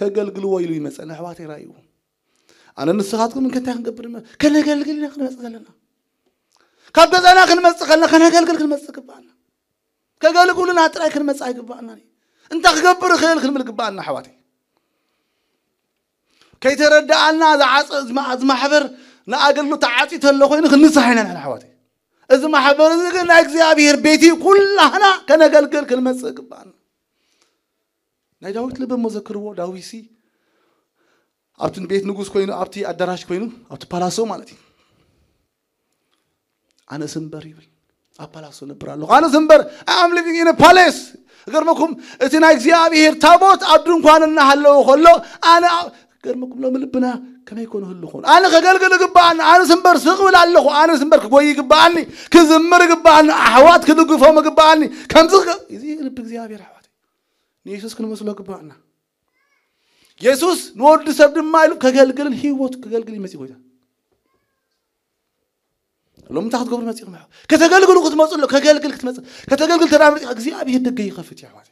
ከገልግልዎ ኢሉ ይመጸ ንኣሕዋት ይራእይዎ ኣነ ንስኻትኩም እንከታይ ክንገብር ከነገልግል ኢና ክንመጽእ ዘለና ካብ ገዛና ክንመጽእ ከለና ከነገልግል ክንመጽእ ግባኣና ከገልግሉና ጥራይ ክንመጽእ ኣይግባኣና እንታይ ክገብር እኽእል ክንብል ግባኣና ኣሕዋተይ ከይተረዳኣና ዝዓፀ ዝማሕበር ንኣገልግሎት ተዓፂ ተሎ ኮይኑ ክንንሳሕ ኢና ንሕና ኣሕዋተይ እዚ ማሕበር እዚ ግን ናይ እግዚኣብሔር ቤት እዩ ኩላህና ከነገልግል ክንመፅእ ግባኣና ናይ ዳዊት ልቢ መዘክርዎ ዳዊት ሲ ኣብቲ ቤት ንጉስ ኮይኑ ኣብቲ ኣዳራሽ ኮይኑ ኣብቲ ፓላሶ ማለት እዩ ኣነስ እምበር ይብል ኣብ ፓላሶ ነብር ኣለኹ ኣነስ እምበር I'm living in a palace እገርመኩም እቲ ናይ እግዚኣብሔር ታቦት ኣብ ድንኳን እናሃለዎ ከሎ ኣነ ገርመኩም ሎሚ ልብና ከመይ ኮነ ህሉ ኾን ኣነ ከገልግል ይግባኣኒ ኣነስ እምበር ስቕ ብል ኣለኹ ኣነስ እምበር ክጎይ ይግባኣኒ ክዝምር ይግባኣኒ ኣሕዋት ክድግፎም ይግባኣኒ ከምዚ እዚ ልቢ እግዚኣብሔር ኣሕዋት ንየሱስ ክንመስሎ ይግባኣና የሱስ ንወዲ ሰብ ድማ ኢሉ ከገልግልን ህይወቱ ከገልግል ይመፅእ ጎይታ ሎም እንታይ ክትገብሩ መፂኹም ከተገልግሉ ክትመፁ ኣሎ ከገልግል ክትመፅእ ከተገልግል ተዳ መፂ እግዚኣብሔር ደገ ይኸፍት እዩ ኣሕዋት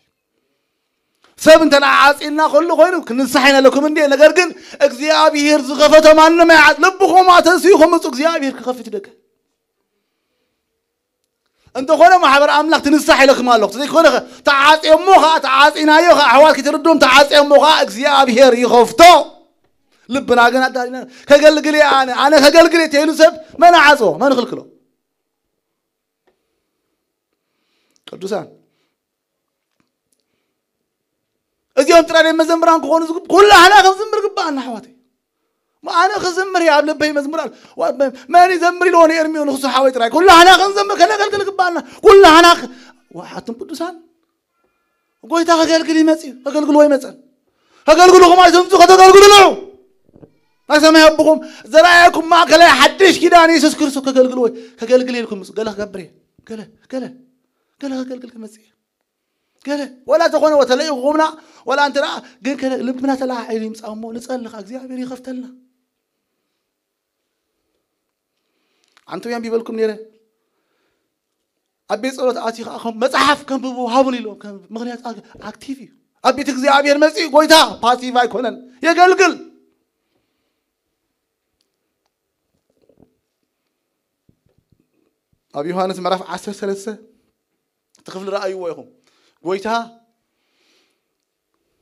ሰብ እንተ ደኣ ዓጺና ከሉ ኮይኑ ክንሳሕ ኢና ለኩም እንዴ። ነገር ግን እግዚኣብሔር ዝኸፈተ ማንም ኣይዓጽ። ልብኹም ኣተንስኡ፣ ክምጹ እግዚኣብሔር ክኸፍት ይደገ። እንተኾነ ማሕበር ኣምላኽ ትንሳሕ ኢለኩም ኣለኹ። ዘይኮነ ኸ ተዓጽዮሞ ኸዓ፣ ተዓጺናዮ ኸዓ፣ ኣሕዋት ክትርድኦም፣ ተዓጽዮሞ ኸዓ እግዚኣብሔር ይኸፍቶ። ልብና ግን ኣዳሊና ከገልግል እየ ኣነ፣ ኣነ ከገልግል እየ ተይሉ ሰብ መን ዓጽዎ? መን ክልክሎ? ቅዱሳን፣ እዚኦም ጥራይ ናይ መዘምራን ክኾኑ ዝግብ-፣ ኩላህና ክንዝምር ግባኣና ኣሕዋተይ። ሞ ኣነ ክዝምር እየ ኣብ ልበይ መዝሙር ኣሎ። ዋ-፣ መ-፣ መን ይዘምር ኢልዎ ንኤርሚዮ ንክሱ ሓወይ ጥራይ። ኩላህና ክንዘምር ከነገልግል ግባኣና። ኩላህና ክ-፣ ዋ-፣ ኣቱም ቅዱሳን፣ ጎይታ ከገልግል ይመጽእ እዩ። ከገልግልዎ ይመጸን። ከገልግልኹም ኣይትምጹ፣ ከተገልግሉ ንዑ። ናይ ሰማይ ኣቦኹም ዘርኣየኩም ማእከላይ ሓድሽ ኪዳን የሱስ ክርስቶስ ከገልግልዎ፣ ከገልግል ኢልኩም ምጹ። ገለ ክገብር እየ። ገለ፣ ገለ፣ ገለ ከገልግል ክመጽእ እየ። ገለ፣ ወላ ተኾነ ወተለይኹምና፣ ወላ እንተ ደኣ ግን ከለ ልብና ተለዓዒሉ ይምጻእ እሞ ንጸሊ ኸኣ እግዚኣብሔር ይኸፍተልና። ኣንቱም ኣንቢበልኩም ነይረ። ኣብ ቤት ጸሎት ኣትዩ ኸኣ ከም መጽሓፍ ከንብቡ ሃቡን ኢሎም ከም ምኽንያት ኣግ-፣ ኣክቲቭ እዩ። ኣብ ቤት እግዚኣብሔር መጺኡ ጎይታ ፓሲቭ ኣይኮነን፣ የገልግል። ኣብ ዮሃንስ ምዕራፍ ዓሰርተ ሰለስተ እቲ ክፍሊ ረኣይዎ ኢኹም። ጎይታ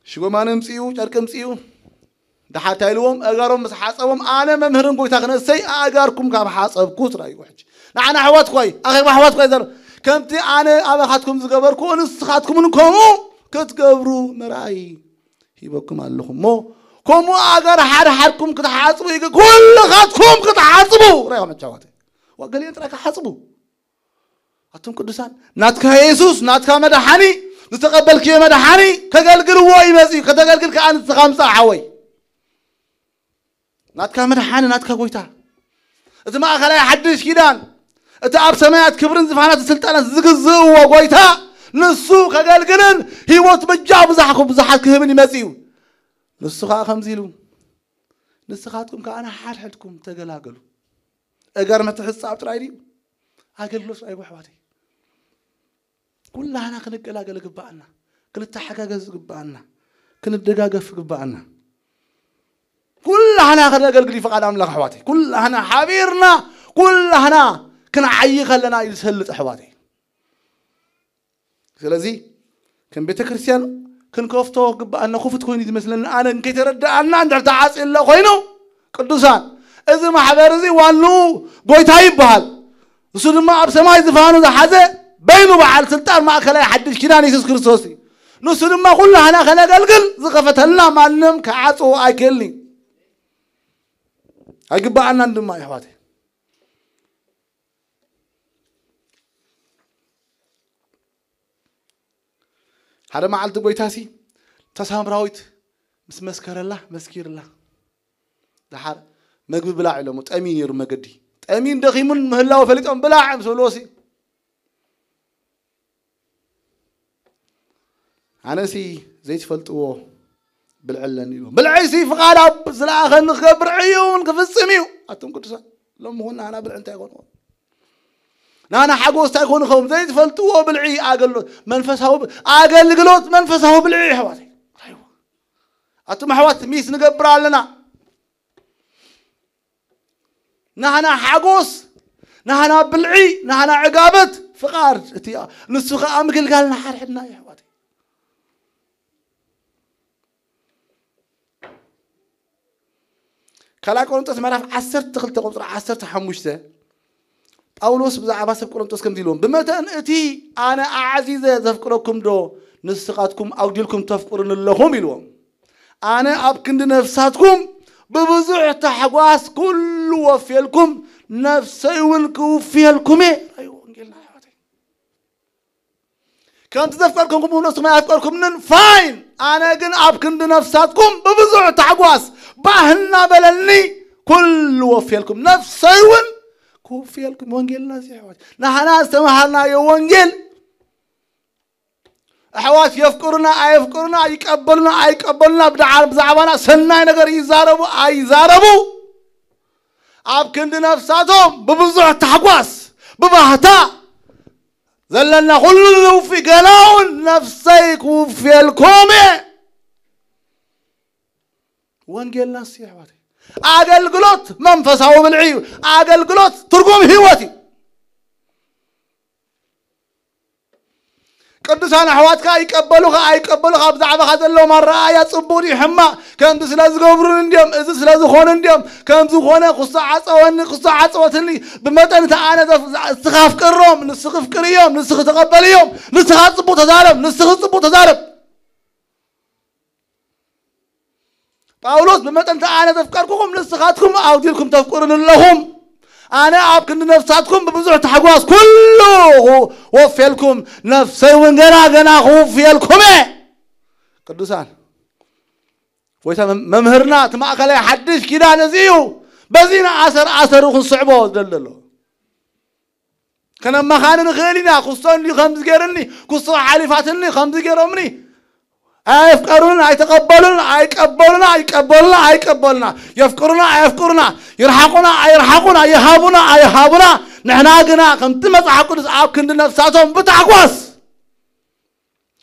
ሽጎማነ ምጽኡ፣ ጨርቂ ምጽኡ፣ ደሓር እንታይ ኢልዎም? ኣእጋሮም ምስ ሓጸቦም፣ ኣነ መምህርን ጎይታ ክነሰይ ኣእጋርኩም ካብ ሓጸብኩ ትራእይዎ። ሕጂ ንዓና ኣሕዋት ኳይ፣ ኣኼባ ኣሕዋት ኳይ ዘር-፣ ከምቲ ኣነ ኣባኻትኩም ዝገበርኩ ንስኻትኩምን ከምኡ ክትገብሩ መርኣይ ሂበኩም ኣለኹ። እሞ ከምኡ ኣእጋር ሓደ ሓድኩም ክትሓጽቡ ይግ-፣ ኩልኻትኩም ክትሓጽቡ። ራእይኩም ኣሕዋት። ወገሊኦም ጥራይ ክሓጽቡ። ኣቱም ቅዱሳን፣ ናትካ የሱስ፣ ናትካ መድሓኒ፣ ዝተቐበልክዮ መድሓኒ ከገልግልዎ እዩ መጺኡ። ከተገልግል ከኣ ንስኻ ምጻእ ሓወይ። ናትካ መድሓኒ፣ ናትካ ጎይታ። እቲ ማእከላይ ሓድሽ ኪዳን፣ እቲ ኣብ ሰማያት ክብርን ዝፋናት ስልጣናት ዝግዝእዎ ጎይታ፣ ንሱ ከገልግልን ህይወት በጃ ብዙሓት፣ ብዙሓት ክህብን ይመጽእ እዩ። ንሱ ከኣ ከምዚ ኢሉ፣ ንስኻትኩም ከኣ ንሓድሕድኩም ተገላገሉ። እገር ምትሕጻብ ጥራይ ድዩ? ኣገልግሎት ጥራይ እዩ ኣሕዋተይ። ኩላህና ክንገላገል ግባኣና፣ ክንተሓጋገዝ ግባኣና፣ ክንደጋገፍ ግባኣና። ኩላህና ከነገልግል እዩ ፍቓድ ኣምላኽ ኣሕዋተይ። ኩላህና ሓቢርና፣ ኩላህና ክንዓዪ ከለና እዩ ዝሰልጥ ኣሕዋተይ። ስለዚ ከም ቤተ ክርስቲያን ክንከፍቶ ግባኣና፣ ክፉት ኮይኑ ዝመስለኒ ኣነ እንከይተረዳኣና እንድሕር ተዓጽዩ ኣሎ ኮይኑ፣ ቅዱሳን፣ እዚ ማሕበር እዚ ዋንኡ ጎይታ ይበሃል። ንሱ ድማ ኣብ ሰማይ ዝፋኑ ዝሓዘ በይኑ በዓል ስልጣን ማእከላይ ሓድሽ ኪዳን የሱስ ክርስቶስ እዩ። ንሱ ድማ ኩላህና ከነገልግል ዝኸፈተልና ማንም ክዓጽዎ ኣይክእልን እዩ። ኣይግባኣናን ድማ ኣሕዋተይ። ሓደ መዓልቲ ጎይታሲ እታ ሳምራዊት ምስ መስከረላ፣ መስኪርላ፣ ደሓር መግቢ ብላዕ ኢሎሞ፣ ጠምዩ ነይሩ መገዲ። ጠምዩን ደኺሙን ምህላው ፈሊጦም ብላዕ ምስ በልዎሲ፣ ኣነሲ ዘይትፈልጥዎ ብልዒ ኣለኒ ኢልዎም። ብልዒሲ ፍቓድ ኣብ ዝለኣኸኒ ክገብር ዕዩን ክፍጽም እዩ። ኣቱም ቅዱሳን፣ ሎሚ ኹን ናና ብልዒ እንታይ ይኾን? ናና ሓጎስ እንታይ ይኾን ይኸውን? ዘይትፈልጥዎ ብልዒ ኣገልግሎት መንፈሳዊ ብ-፣ ኣገልግሎት መንፈሳዊ ብልዒ ኣሕዋተይ። ኣቱም ኣሕዋት ሚስ ንገብር ኣለና። ናህና ሓጎስ፣ ናህና ብልዒ፣ ናህና ዕጋበት ፍቓድ እቲ ንሱ ኸኣ ምግልጋልና ሓድሕድና እዩ ኣሕዋተይ። ካልኣይ ቆሮንቶስ ምዕራፍ ዓሰርተ ክልተ ቁጽሪ ዓሰርተ ሓሙሽተ ጳውሎስ ብዛዕባ ሰብ ቆሮንቶስ ከምዚ ኢልዎም፣ ብመጠን እቲ ኣነ ኣዕዚዘ ዘፍቅረኩም ዶ ንስኻትኩም ኣጉዲልኩም ተፍቅሩኒ ኣለኹም? ኢልዎም። ኣነ ኣብ ክንዲ ነፍሳትኩም ብብዙሕ ታሕጓስ ኩሉ ወፍየልኩም፣ ነፍሰይ እውን ክውፍየልኩም እየ። ራእይ ወንጌልና ኣሕዋተይ። ከምቲ ዘፍቀርኩም ንስኹም ኣፍቀርኩምንን፣ ፋይን። ኣነ ግን ኣብ ክንዲ ነፍሳትኩም ብብዙሕ ታሕጓስ ባህ እናበለኒ ኩሉ ወፍየልኩም፣ ነፍሰይ እውን ክውፍየልኩም። ወንጌልና እዚ ኣሕዋት፣ ንሕና ዝተምሃርናዮ ወንጌል ኣሕዋት የፍቅሩና ኣየፍቅሩና፣ ይቀበሉና ኣይቀበሉና፣ ብድዓ-፣ ብዛዕባና ሰናይ ነገር ይዛረቡ ኣይዛረቡ፣ ኣብ ክንዲ ነፍሳቶም ብብዙሕ ታሕጓስ ብባህታ ዘለና ኩሉ ንውፊ፣ ገና እውን ነፍሰይ ክውፍየልኩም እየ። ወንጌልና እሱ የሕዋተይ። ኣገልግሎት መንፈሳዊ ብልዒ እዩ። ኣገልግሎት ትርጉም ህይወት እዩ። ቅዱሳን ኣሕዋትካ ይቀበሉኻ ኣይቀበሉኻ፣ ብዛዕባኻ ዘለዎም ኣረኣእያ ጽቡቕ ድዩ ሕማቕ፣ ከምዚ ስለ ዝገብሩን እንዲዮም፣ እዚ ስለ ዝኾኑ እንዲዮም፣ ከምዚ ኾነ ክሱ ዓጸወኒ ክሱ ዓጸወትኒ፣ ብመጠን እቲ ኣነ ዘፍ- እስኻ ኣፍቅሮም፣ ንስኺ ፍቅር እዮም፣ ንስኺ ተቐበል እዮም፣ ንስኻ ጽቡቕ ተዛረብ፣ ንስኺ ጽቡቕ ተዛረብ። ጳውሎስ ብመጠን እቲ ኣነ ዘፍቀርኩኹም ንስኻትኩም ኣጉዲልኩም ተፍቅሩኒ ኣለኹም። ኣነ ኣብ ክንዲ ነፍሳትኩም ብብዙሕ ታሕጓስ ኩሉ ወፍየልኩም፣ ነፍሰይ እውን ገና ገና ክውፍየልኩም እየ። ቅዱሳን፣ ጎይታ መም- መምህርና እቲ ማእከላይ ሓድሽ ኪዳን እዚ እዩ። በዚ ንኣሰር ኣሰሩ ክንስዕቦ ዝደሊ ዘሎ። ከነመኻኒ ንኽእል ኢና። ክስቶ እንዲ ከምዚ ገይርኒ፣ ክስቶ ሓሊፋትኒ፣ ከምዚ ገይሮምኒ። ኣየፍቀሩን፣ ኣይተቐበሉን፣ ኣይቀበሉና፣ ኣይቀበሉና፣ ኣይቀበሉና። የፍቅሩና፣ ኣየፍቅሩና። ይርሓቑና፣ ኣይርሓቑና። ይሃቡና፣ ኣይሃቡና። ንሕና ግና ከምቲ መጽሓፍ ቅዱስ ኣብ ክንዲ ነፍሳቶም ብታሕጓስ፣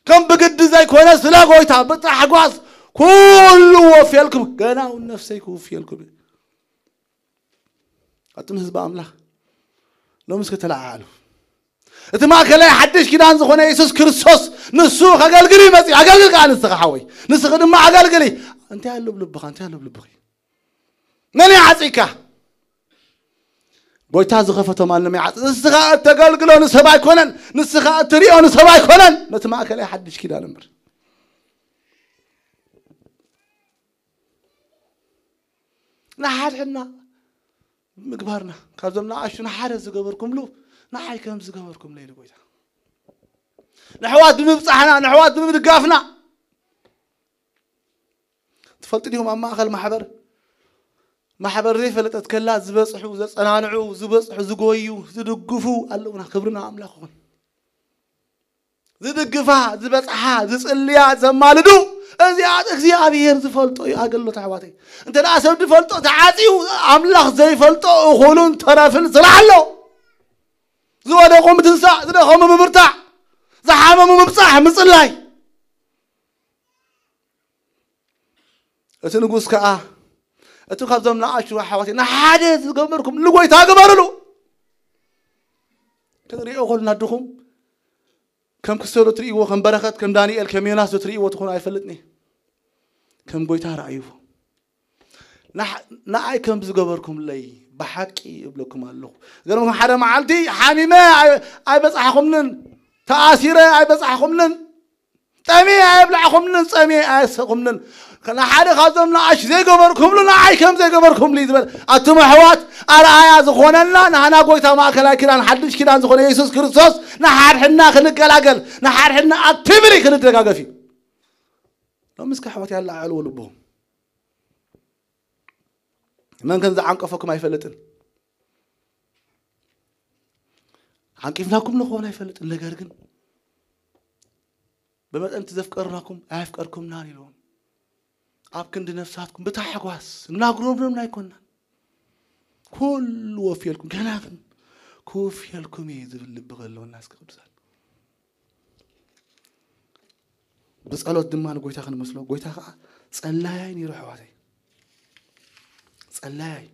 ከም ብግዲ ዘይኮነ ስለ ጎይታ ብታሕጓስ ኩሉ ወፍየልኩም፣ ገና እውን ነፍሰይ ክውፍየልኩም እዩ። ኣቱም ህዝቢ ኣምላኽ፣ ሎምስ ከተለዓዓሉ። እቲ ማእከላይ ሓድሽ ኪዳን ዝኾነ የሱስ ክርስቶስ ንሱ ከገልግል እዩ መጺኡ። ኣገልግል ከኣ ንስኻ ሓወይ፣ ንስኺ ድማ ኣገልግሊ። እንታይ ኣሎ ኣብ ልብኻ? እንታይ ኣሎ ኣብ ልብኺ? መን ይዓጺካ? ጎይታ ዝኸፈቶ ማንም ይዓጽ። ንስኻ እተገልግሎ ንሰብ ኣይኮነን፣ ንስኻ እትሪኦ ንሰብ ኣይኮነን፣ ነቲ ማእከላይ ሓድሽ ኪዳን እምበር። ንሓድሕድና ምግባርና፣ ካብዞም ንኣሽቱ ንሓደ ዝገበርኩምሉ ንዓይ ከም ዝገበርኩምለይ ኢሉ ጎይታ። ንሕዋት ብምብጻሕና፣ ንሕዋት ብምድጋፍና። ትፈልጡ ዲኹም ኣብ ማእከል ማሕበር፣ ማሕበር ዘይፈለጠት ከላ ዝበጽሑ፣ ዘጸናንዑ፣ ዝበጽሑ፣ ዝጎዩ፣ ዝድግፉ ኣለውና። ክብርና ኣምላኽ ይኹን። ዝድግፋ፣ ዝበጽሓ፣ ዝጽልያ፣ ዘማልዱ፣ እዚኣት እግዚኣብሔር ዝፈልጦ እዩ። ኣገልግሎት ኣሕዋተይ፣ እንተ ደኣ ሰብ ዝፈልጦ ተዓጽዩ፣ ኣምላኽ ዘይፈልጦ እኹልን ተረፍን ስራሕ ኣሎ። ዝወደቑ ምትንሳእ፣ ዝደኸሙ ምብርታዕ፣ ዝሓመሙ ምብጻሕ፣ ምጽላይ። እቲ ንጉስ ከኣ፣ እቲ ካብዞም ንኣሽቱ ኣሕዋተይ ንሓደ ዝገበርኩም ንጎይታ ግበርሉ። ክንሪኦ ከለና ድኹም ከም ክስቶ ዶ ትርእይዎ፣ ከም በረኸት፣ ከም ዳንኤል፣ ከም ዮናስ ዶ ትርእይዎ ትኾኑ ኣይፈልጥን እየ። ከም ጎይታ ረኣይዎ። ንዓ- ንዓይ ከም ዝገበርኩምለይ ብሓቂ እብለኩም ኣለኹ። ገርምኩም ሓደ መዓልቲ ሓሚመ ኣይ- ኣይበጻሕኹምንን፣ ተኣሲረ ኣይበጻሕኹምንን፣ ጠምየ ኣይብላዕኹምንን፣ ጸምየ ኣየሰኹምንን። ንሓደ ካብዞም ንኣሽ ዘይገበርኩምሉ ንዓይ ከም ዘይገበርኩምሉ እዩ ዝበል። ኣቱም ኣሕዋት፣ ኣርኣያ ዝኾነና ንሃና ጎይታ ማእከላይ ኪዳን ሓድሽ ኪዳን ዝኾነ የሱስ ክርስቶስ ንሓድሕድና ክንገላገል፣ ንሓድሕድና ኣክቲቭሊ ክንደጋገፍ እዩ። ሎምስ ከ ኣሕዋት ያለዓዕልዎ ልብኹም። መን ከም ዝዓንቀፈኩም ኣይፈልጥን። ዓንቂፍናኩም ንኸውን ኣይፈልጥን። ነገር ግን ብመጠን እቲ ዘፍቀርናኩም ኣየፍቀርኩምናን ኢልዎም። ኣብ ክንዲ ነፍሳትኩም ብታሕጓስ እናጉረምረምና ኣይኮንናን። ኩሉ ወፍየልኩም፣ ገና ግን ክውፍየልኩም እዩ ዝብል ልቢ ከለወና እስከ ቅዱሳን። ብጸሎት ድማ ንጎይታ ክንመስሎ። ጎይታ ከኣ ጸላያይ ነይሩ ኣሕዋተይ። ጸላያይ።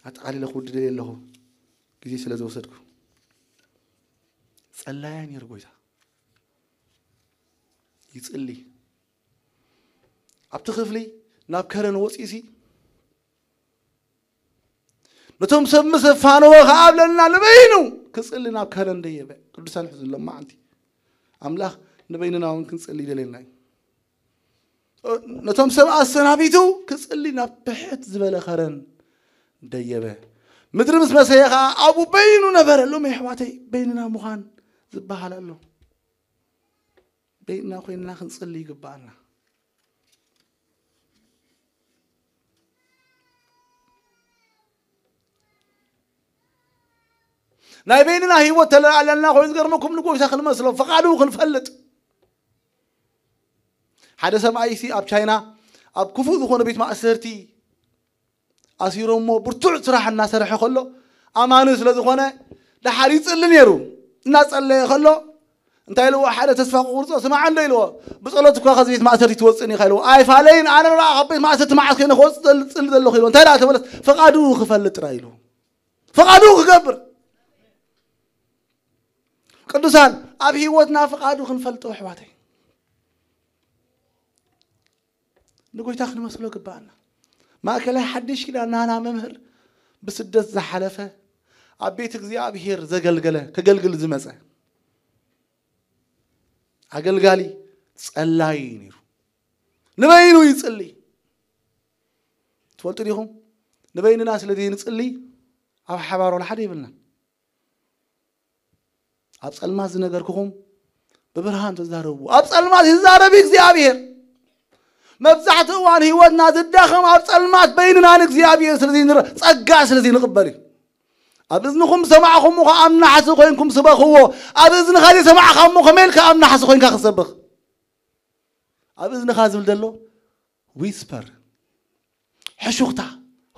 ኣጠቓሊለ ክውድድ እየ ኣለኹ፣ ግዜ ስለ ዝወሰድኩ። ጸላያይ ነይሩ ጎይታ። ይጽሊ። ኣብቲ ክፍሊ ናብ ከረን ወጺኡሲ፣ ነቶም ሰብ ምስ ኣፋነወ ከኣ ኣብለና ንበይኑ ክጽሊ ናብ ከረን ደየበ። ቅዱሳን ሕዝሎም መዓልቲ ኣምላኽ ንበይንና እውን ክንጽሊ ይደልየና እዩ። ነቶም ሰብ ኣሰናቢቱ ክጽሊ ናብ ብሕት ዝበለ ከረን ደየበ። ምድሪ ምስ መሰየ ከኣ ኣብኡ በይኑ ነበረ። ሎም ኣሕዋተይ በይንና ምዃን ዝበሃል ኣሎ። በይንና ኮይንና ክንጽሊ ይግብኣና። ናይ በይንና ህይወት ተለኣለና ኮይኑ ዝገርመኩም ንጎይታ ክንመስሎ ፍቓዱ ክንፈልጥ። ሓደ ሰብኣይ ሲ ኣብ ቻይና ኣብ ክፉእ ዝኾነ ቤት ማእሰርቲ ኣሲሮሞ ብርቱዕ ስራሕ እናሰርሐ ከሎ ኣማኒ ስለ ዝኾነ ድሓር ይጽሊ ነይሩ። እናጸለየ ከሎ እንታይ ኢልዎ? ሓደ ተስፋ ክቑርጾ፣ ስማዕ እንዶ ኢልዎ፣ ብጸሎት እኳ ከዚ ቤት ማእሰርቲ ትወጽእን ኢኻ ኢልዎ። ኣይፋለይን፣ ኣነ ደኣ ካብ ቤት ማእሰርቲ መዓስ ከይነ ክወጽእ ዘል- ጽሊ ዘለኹ ኢልዎ። እንታይ ደኣ ተመለስ፣ ፍቓዱ ክፈልጥ ጥራይ ኢልዎ። ፍቓዱ ክገብር። ቅዱሳን፣ ኣብ ህይወትና ፍቓዱ ክንፈልጦ ኣሕዋተይ፣ ንጎይታ ክንመስሎ ግባኣና። ማእከላይ ሓድሽ ኪዳን ናና መምህር ብስደት ዝሓለፈ፣ ኣብ ቤት እግዚኣብሔር ዘገልገለ፣ ከገልግል ዝመጸ ኣገልጋሊ ጸላይ እዩ ነይሩ። ንበይኑ ይጽሊ። ትፈልጡ ዲኹም? ንበይንና ስለ ዘይንጽሊ ኣብ ሓባር ወላ ሓደ ይብልና። ኣብ ጸልማት ዝነገርኩኹም ብብርሃን ተዛረቡ። ኣብ ጸልማት ይዛረብ እግዚኣብሔር። መብዛሕትኡ እዋን ህይወትና ዝዳኸም ኣብ ጸልማት በይንና ንእግዚኣብሔር ስለ ዘይንረ-፣ ጸጋ ስለ ዘይንቕበል እዩ። ኣብ እዝንኹም ዝሰማዕኹምዎ ከኣ ኣብ ናሕሲ ኮይንኩም ስበኽዎ። ኣብ እዝንኻ ዘይሰማዕካ እሞ ከመይ ኢልካ ኣብ ናሕሲ ኮይንካ ክትሰብኽ? ኣብ እዝንኻ ዝብል ዘሎ ዊስፐር፣ ሕሹኽታ፣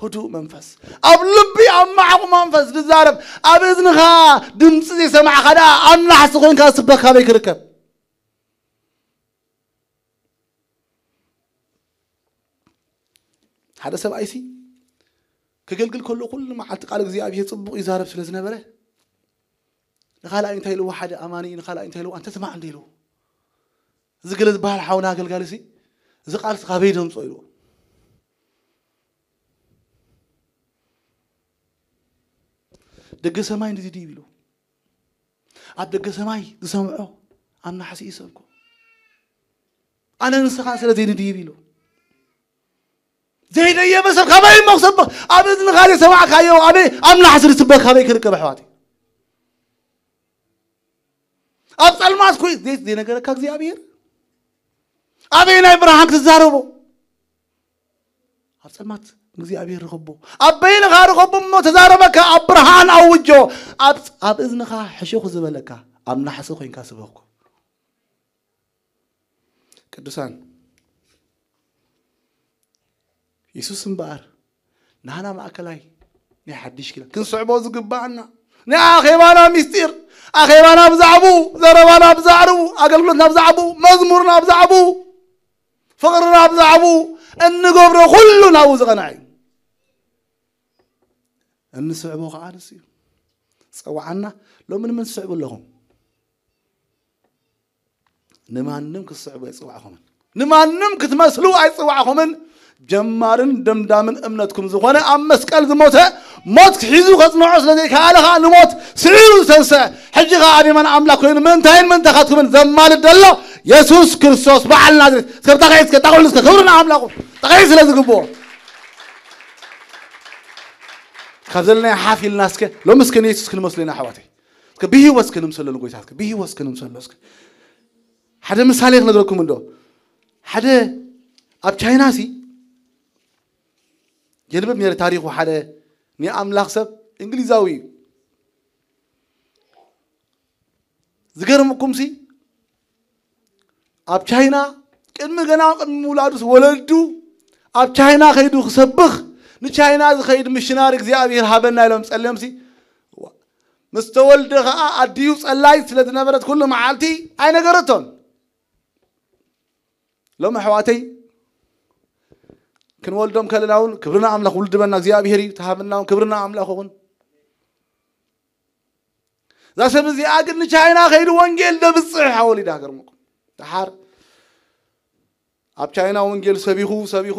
ህዱእ መንፈስ፣ ኣብ ልቢ ኣብ ማዕቑ መንፈስ ዝዛረብ፣ ኣብ እዝንኻ ድምፂ ዘይሰማዕካ ደኣ ኣብ ናሕሲ ኮይንካ ዝስበኽ ካበይ ክርከብ? ሓደ ሰብኣይሲ ክገልግል ከሎ ኩሉ መዓልቲ ቃል እግዚኣብሔር ጽቡቕ ይዛረብ ስለ ዝነበረ፣ ንኻልኣይ እንታይ ኢልዎ? ሓደ ኣማኒ ንኻልኣይ እንታይ ኢልዎ? "ኣንተ ስማዕ እንደ" ኢልዎ። "እዚ ገለ ዝበሃል ሓውና ኣገልጋሊ ሲ፣ እዚ ቃል ሲ ካበይ ደምጾ?" ኢልዎ። "ደገ ሰማይ እንደዚ ድዩ?" ኢሉ። ኣብ ደገ ሰማይ ዝሰምዖ ኣብ ናሕሲ ይሰብኮ። ኣነ ንስኻን ስለ ዘይንድይብ ኢሉ። ዘይደየበ ሰብ ካበይ እሞ ክሰብኽ? ኣብ እዝንኻ ዘይሰማዕካዮ ኣበይ ኣብ ናሕሲ ዝስበኽ ካበይ ክርከብ ኣሕዋተይ? ኣብ ጸልማት ኮይ ዘይ-፣ ዘይነገረካ እግዚኣብሔር? ኣበይ ናይ ብርሃን ክትዛረቦ? ኣብ ጸልማት እግዚኣብሔር ርኸቦ። ኣብ በይንኻ ርኸቦ እሞ ተዛረበካ፣ ኣብ ብርሃን ኣውጆ። ኣብ፣ ኣብ እዝንኻ ሕሹኽ ዝበለካ ኣብ ናሕሲ ኮይንካ ስበኮ። ቅዱሳን፣ የሱስ እምበኣር ናህና ማእከላይ ናይ ሓድሽ ኪዳን ክንስዕቦ ዝግባኣና፣ ናይ ኣኼባና ምስጢር፣ ኣኼባና ብዛዕባኡ፣ ዘረባና ብዛዕባኡ፣ ኣገልግሎትና ብዛዕባኡ፣ መዝሙርና ብዛዕባኡ፣ ፍቕርና ብዛዕባኡ፣ እንገብሮ ኩሉ ናብኡ ዝቐንዐ እዩ። እንስዕቦ ከኣ ንሱ እዩ። ጸውዓና፣ ሎሚ ንመን ትስዕቡ ኣለኹም? ንማንም ክትስዕቡ ኣይጽዋዕኹምን። ንማንም ክትመስሉ ኣይጽዋዕኹምን። ጀማርን ደምዳምን እምነትኩም ዝኾነ ኣብ መስቀል ዝሞተ፣ ሞት ሒዙ ከጽንዖ ስለ ዘይከኣለ ከኣ ንሞት ስዒሩ ዝተንስአ፣ ሕጂ ከኣ ኣብ የማን ኣምላኽ ኮይኑ ምእንታይን ምእንታኻትኩምን ዘማልድ ዘሎ የሱስ ክርስቶስ በዓል ናዝሬት። እስከ ብታኸይ እስከ ጣቕዑሉ እስከ ክብሪ ንኣምላኹ። ጣቕዒ ስለ ዝግብኦ። ካብ ዘለናዮ ሓፍ ኢልና እስከ ሎሚ እስከ ንየሱስ ክንመስሎ ኢና ኣሕዋተይ። እስከ ብህይወት እስከ ንምሰሎ ንጎይታ እስከ ብህይወት እስከ ንምሰሎ እስከ። ሓደ ምሳሌ ክነግረኩም እንዶ። ሓደ ኣብ ቻይና ሲ የንብብ ነይረ ታሪኹ ሓደ ናይ ኣምላኽ ሰብ እንግሊዛዊ እዩ። ዝገርምኩም ሲ ኣብ ቻይና ቅድሚ ገና ቅድሚ ምውላዱስ ወለዱ ኣብ ቻይና ከይዱ ክሰብኽ ንቻይና ዝኸይድ ምሽናሪ እግዚኣብሔር ሃበና ኢሎም ጸልዮም ሲ ምስ ተወልደ ኸዓ ኣዲኡ ጸላይት ስለ ዝነበረት ኩሉ መዓልቲ ኣይነገረቶን። ሎም ኣሕዋተይ ክንወልዶም ከለና እውን ክብርና ኣምላኽ ውልድ በና እግዚኣብሔር እዩ ተሃብና እውን ክብርና ኣምላኽ እውን እዛ ሰብ እዚኣ ግን ንቻይና ከይዱ ወንጌል ደብፅሕ ኣወሊዳ ገርምኩም። ደሓር ኣብ ቻይና ወንጌል ሰቢኹ ሰቢኹ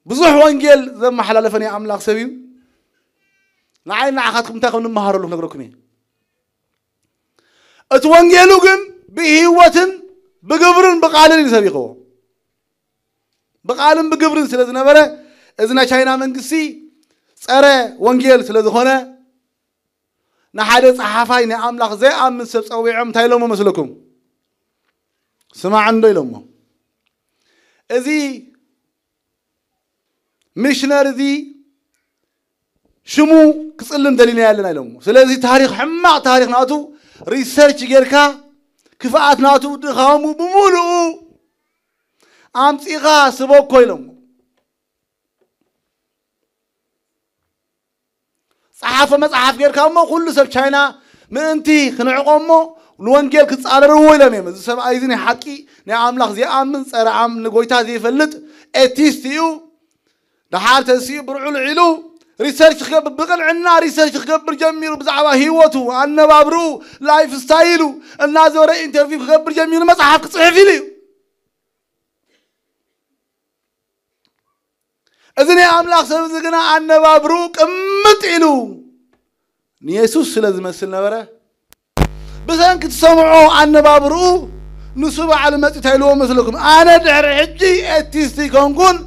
ብዙሕ ወንጌል ዘመሓላለፈ ናይ ኣምላኽ ሰብ እዩ። ንዓይ ንዓኻትኩም እንታይ ከም ንምሃረሉ ክነግረኩም እየ። እቲ ወንጌሉ ግን ብህይወትን ብግብርን ብቃልን እዩ ሰቢኽዎ። ብቃልን ብግብርን ስለ ዝነበረ እዚ ናይ ቻይና መንግስቲ ፀረ ወንጌል ስለ ዝኾነ ንሓደ ፀሓፋይ ናይ ኣምላኽ ዘይኣምን ሰብ ፀዊዖም እንታይ ኢሎሞ መስለኩም? ስማዕ እንዶ ኢሎሞ። እዚ ሚሽነር እዚ ሽሙ ክፅልም ደሊና ያለና ኢሎሞ። ስለዚ ታሪኽ ሕማቕ ታሪኽ ናቱ ሪሰርች ጌርካ ክፍኣት ናቱ ድኻሙ ብምሉኡ ኣምፂኻ ስበኮ ኢሎሞ። ዝጸሓፈ መጽሓፍ ጌርካ እሞ ኩሉ ሰብ ቻይና ምእንቲ ክንዕቆ እሞ ንወንጌል ክጻረርዎ ኢሎም እዮም። እዚ ሰብኣይ እዚ ናይ ሓቂ ናይ ኣምላኽ ዘይኣምን ጸረ ኣም ንጎይታ ዘይፈልጥ ኤቲስት እዩ። ደሓር ተንሲኡ ብርዑ ልዒሉ ሪሰርች ክገብር ብቕንዕና ሪሰርች ክገብር ጀሚሩ ብዛዕባ ህይወቱ ኣነባብርኡ ላይፍ ስታይሉ እናዞረ ኢንተርቪው ክገብር ጀሚሩ መጽሓፍ ክጽሕፍ ኢሉ እዩ። እዚ ናይ ኣምላኽ ሰብ እዚ ግና ኣነባብርኡ ቅምጥ ኢሉ ንየሱስ ስለ ዝመስል ነበረ። ብሰንኪ ትሰምዖ ኣነባብርኡ ንሱ ባዕሉ መጺኡ እንታይ ኢልዎ መስለኩም? ኣነ ድሕሪ ሕጂ ኤቲስት ይኮንኩን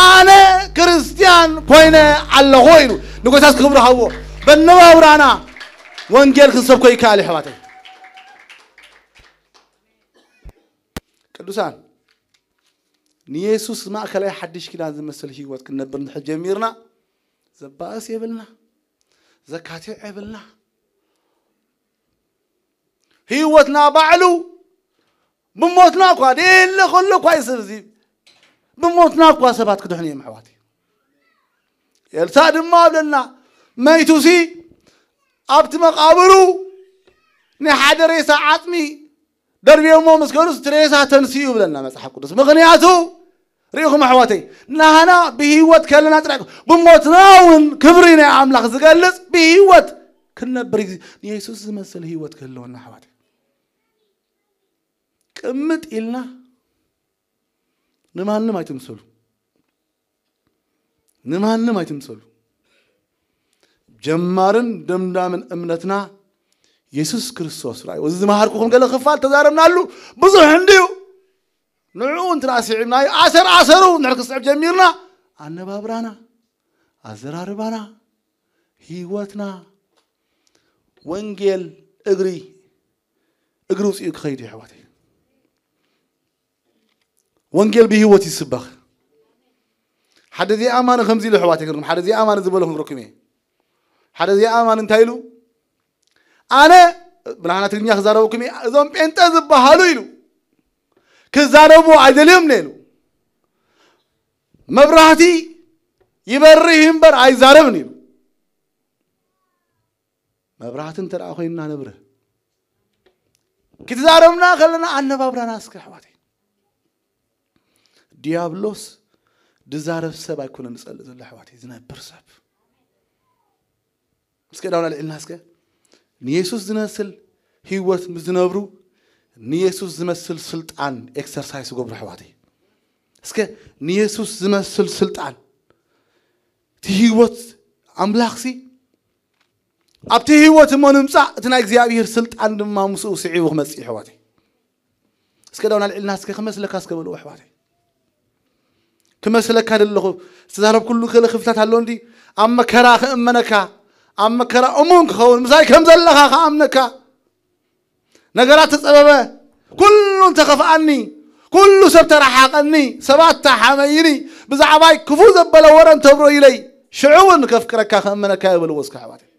ኣነ ክርስትያን ኮይነ ኣለኹ ኢሉ ንጎይታስ ክብሪ ሃብዎ። በነባብራና ወንጌል ክንሰብኮ ይከኣል ኣሕዋተይ ቅዱሳን። ንየሱስ ማእከላይ ሓድሽ ኪዳን ዝመስል ህይወት ክንነብር እንድሕር ጀሚርና ዘባእስ የብልና፣ ዘካትዕ የብልና። ህይወትና ባዕሉ ብሞትና እኳ ደየለ ከሎ እኳ እዩ ሰብ እዚ ብሞትና እኳ ሰባት ክድሕኑ እዮም ኣሕዋት። ኤልሳ ድማ ኣብለና መይቱሲ ኣብቲ መቃብሩ ናይ ሓደ ሬሳ ዓጽሚ ደርብዮሞ ምስ ከዱስ እቲ ሬሳ ተንስኡ ይብለና መጽሓፍ ቅዱስ። ምኽንያቱ ርኢኹም ኣሕዋተይ ናህና ብህይወት ከለና ጥራይ ብሞትና እውን ክብሪ ናይ ኣምላኽ ዝገልጽ ብህይወት ክንነብር ንየሱስ ዝመስል ህይወት ክህልወና ኣሕዋተይ ቅምጥ ኢልና ንማንም ኣይትምሰሉ ንማንም ኣይትምሰሉ። ጀማርን ደምዳምን እምነትና የሱስ ክርስቶስ ራእዩ እዚ ዝመሃርኩኹም ገለ ክፋል ተዛረብናሉ ብዙሕ እንድዩ። ንዕኡ እንትና ስዒብናዩ ኣሰር ኣሰሩ እንድሕር ክስዕብ ጀሚርና ኣነባብራና ኣዘራርባና ህይወትና ወንጌል እግሪ እግሪ ውፅኡ ክኸይድ እዩ ኣሕዋተይ። ወንጌል ብህይወት ይስበኽ። ሓደ ዘይኣማኒ ከምዚ ኢሉ ኣሕዋተይ ክነግርኩም ሓደ ዘይኣማኒ ዝበሎ ክነግረኩም እየ። ሓደ ዘይኣማኒ እንታይ ኢሉ ኣነ ብናህና ትግርኛ ክዛረበኩም እየ። እዞም ጴንጠ ዝበሃሉ ኢሉ ክዛረቡ ኣይደልዮም ነይሉ መብራህቲ ይበርህ እምበር ኣይዛረብን ኢሉ መብራህቲ እንተ ደኣ ኮይንና ነብርህ ክትዛረብና ከለና ኣነባብራና እስከ ኣሕዋተይ ዲያብሎስ ድዛረብ ሰብ ኣይኮነ ንጸልእ ዘሎ ኣሕዋተይ ዝነብር ሰብ እስከ ዳውና ልዕልና እስከ ንየሱስ ዝመስል ህይወት ምስ ዝነብሩ ንየሱስ ዝመስል ስልጣን ኤክሰርሳይስ ይገብሩ ኣሕዋተይ እስከ ንየሱስ ዝመስል ስልጣን እቲ ህይወት ኣምላኽሲ ኣብቲ ህይወት እሞ ንምጻእ እቲ ናይ እግዚኣብሔር ስልጣን ድማ ምስኡ ስዒቡ ክመጽእ ኣሕዋተይ እስከ ዳውና ልዕልና እስከ ክመስለካ እስከ በልዎ ኣሕዋተይ ክመስለካ ደለኹ ዝተዛረብኩሉ ክእለ ክፍታት ኣሎ እንዲ ኣብ መከራ ክእመነካ ኣብ መከራ እሙን ክኸውን ምሳይ ከም ዘለኻ ክኣምነካ ነገራት ተጸበበ ኩሉ እንተኸፍኣኒ ኩሉ ሰብ ተረሓቐኒ ሰባት ተሓመይኒ ብዛዕባይ ክፉ ዘበለ ወረ እንተብሮ ኢለይ ሽዑ እውን ከፍቅረካ ክእመነካ ይበልዎ እስከ ኣሕዋተይ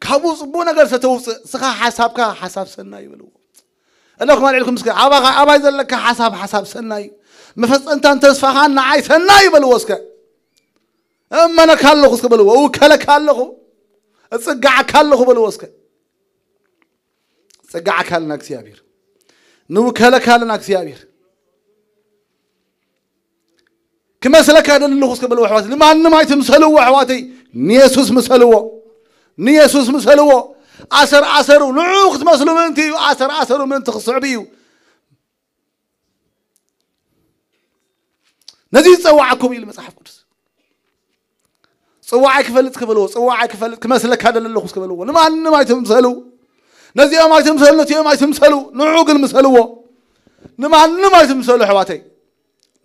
ካብኡ ጽቡቕ ነገር ሰተውፅእ ስኻ ሓሳብካ ሓሳብ ሰናይ ይበልዎ እለኹም ኣልዕልኩም እስከ ኣባኻ ኣባይ ዘለካ ሓሳብ ሓሳብ ሰናይ እዩ መፈፀንታን ተስፋኻን ንዓይ ሰናይ ይበልዎ እስከ እመነካ ኣለኹ እስከ በልዎ እውከለካ ኣለኹ እጽጋዓካ ኣለኹ በልዎ እስከ ጸጋ ኣካልና እግዚኣብሔር ንውከለካ ኣለና እግዚኣብሔር ክመስለካ ደለኹ እስከ በልዎ ኣሕዋት ንማንም ኣይትምሰልዎ ኣሕዋተይ ንየሱስ ምሰልዎ ንየሱስ ምሰልዎ ኣሰር ኣሰሩ ንዑ ክትመስሉ ምእንቲ እዩ ኣሰር ኣሰሩ ምእንቲ ክስዕብ እዩ ነዚ ዝጸዋዓኩም ኢሉ መጽሓፍ ቅዱስ ጽዋዓይ ክፈልጥ ክበልዎ ጽዋዓይ ክፈልጥ ክመስለካ ደለኹ እስከ በልዎ ንማንም ኣይትምሰሉ ነዚኦም ኣይትምሰሉ ነዚኦም ኣይትምሰሉ ንዑ ግን ምሰልዎ ንማንም ኣይትምሰሉ ኣሕዋተይ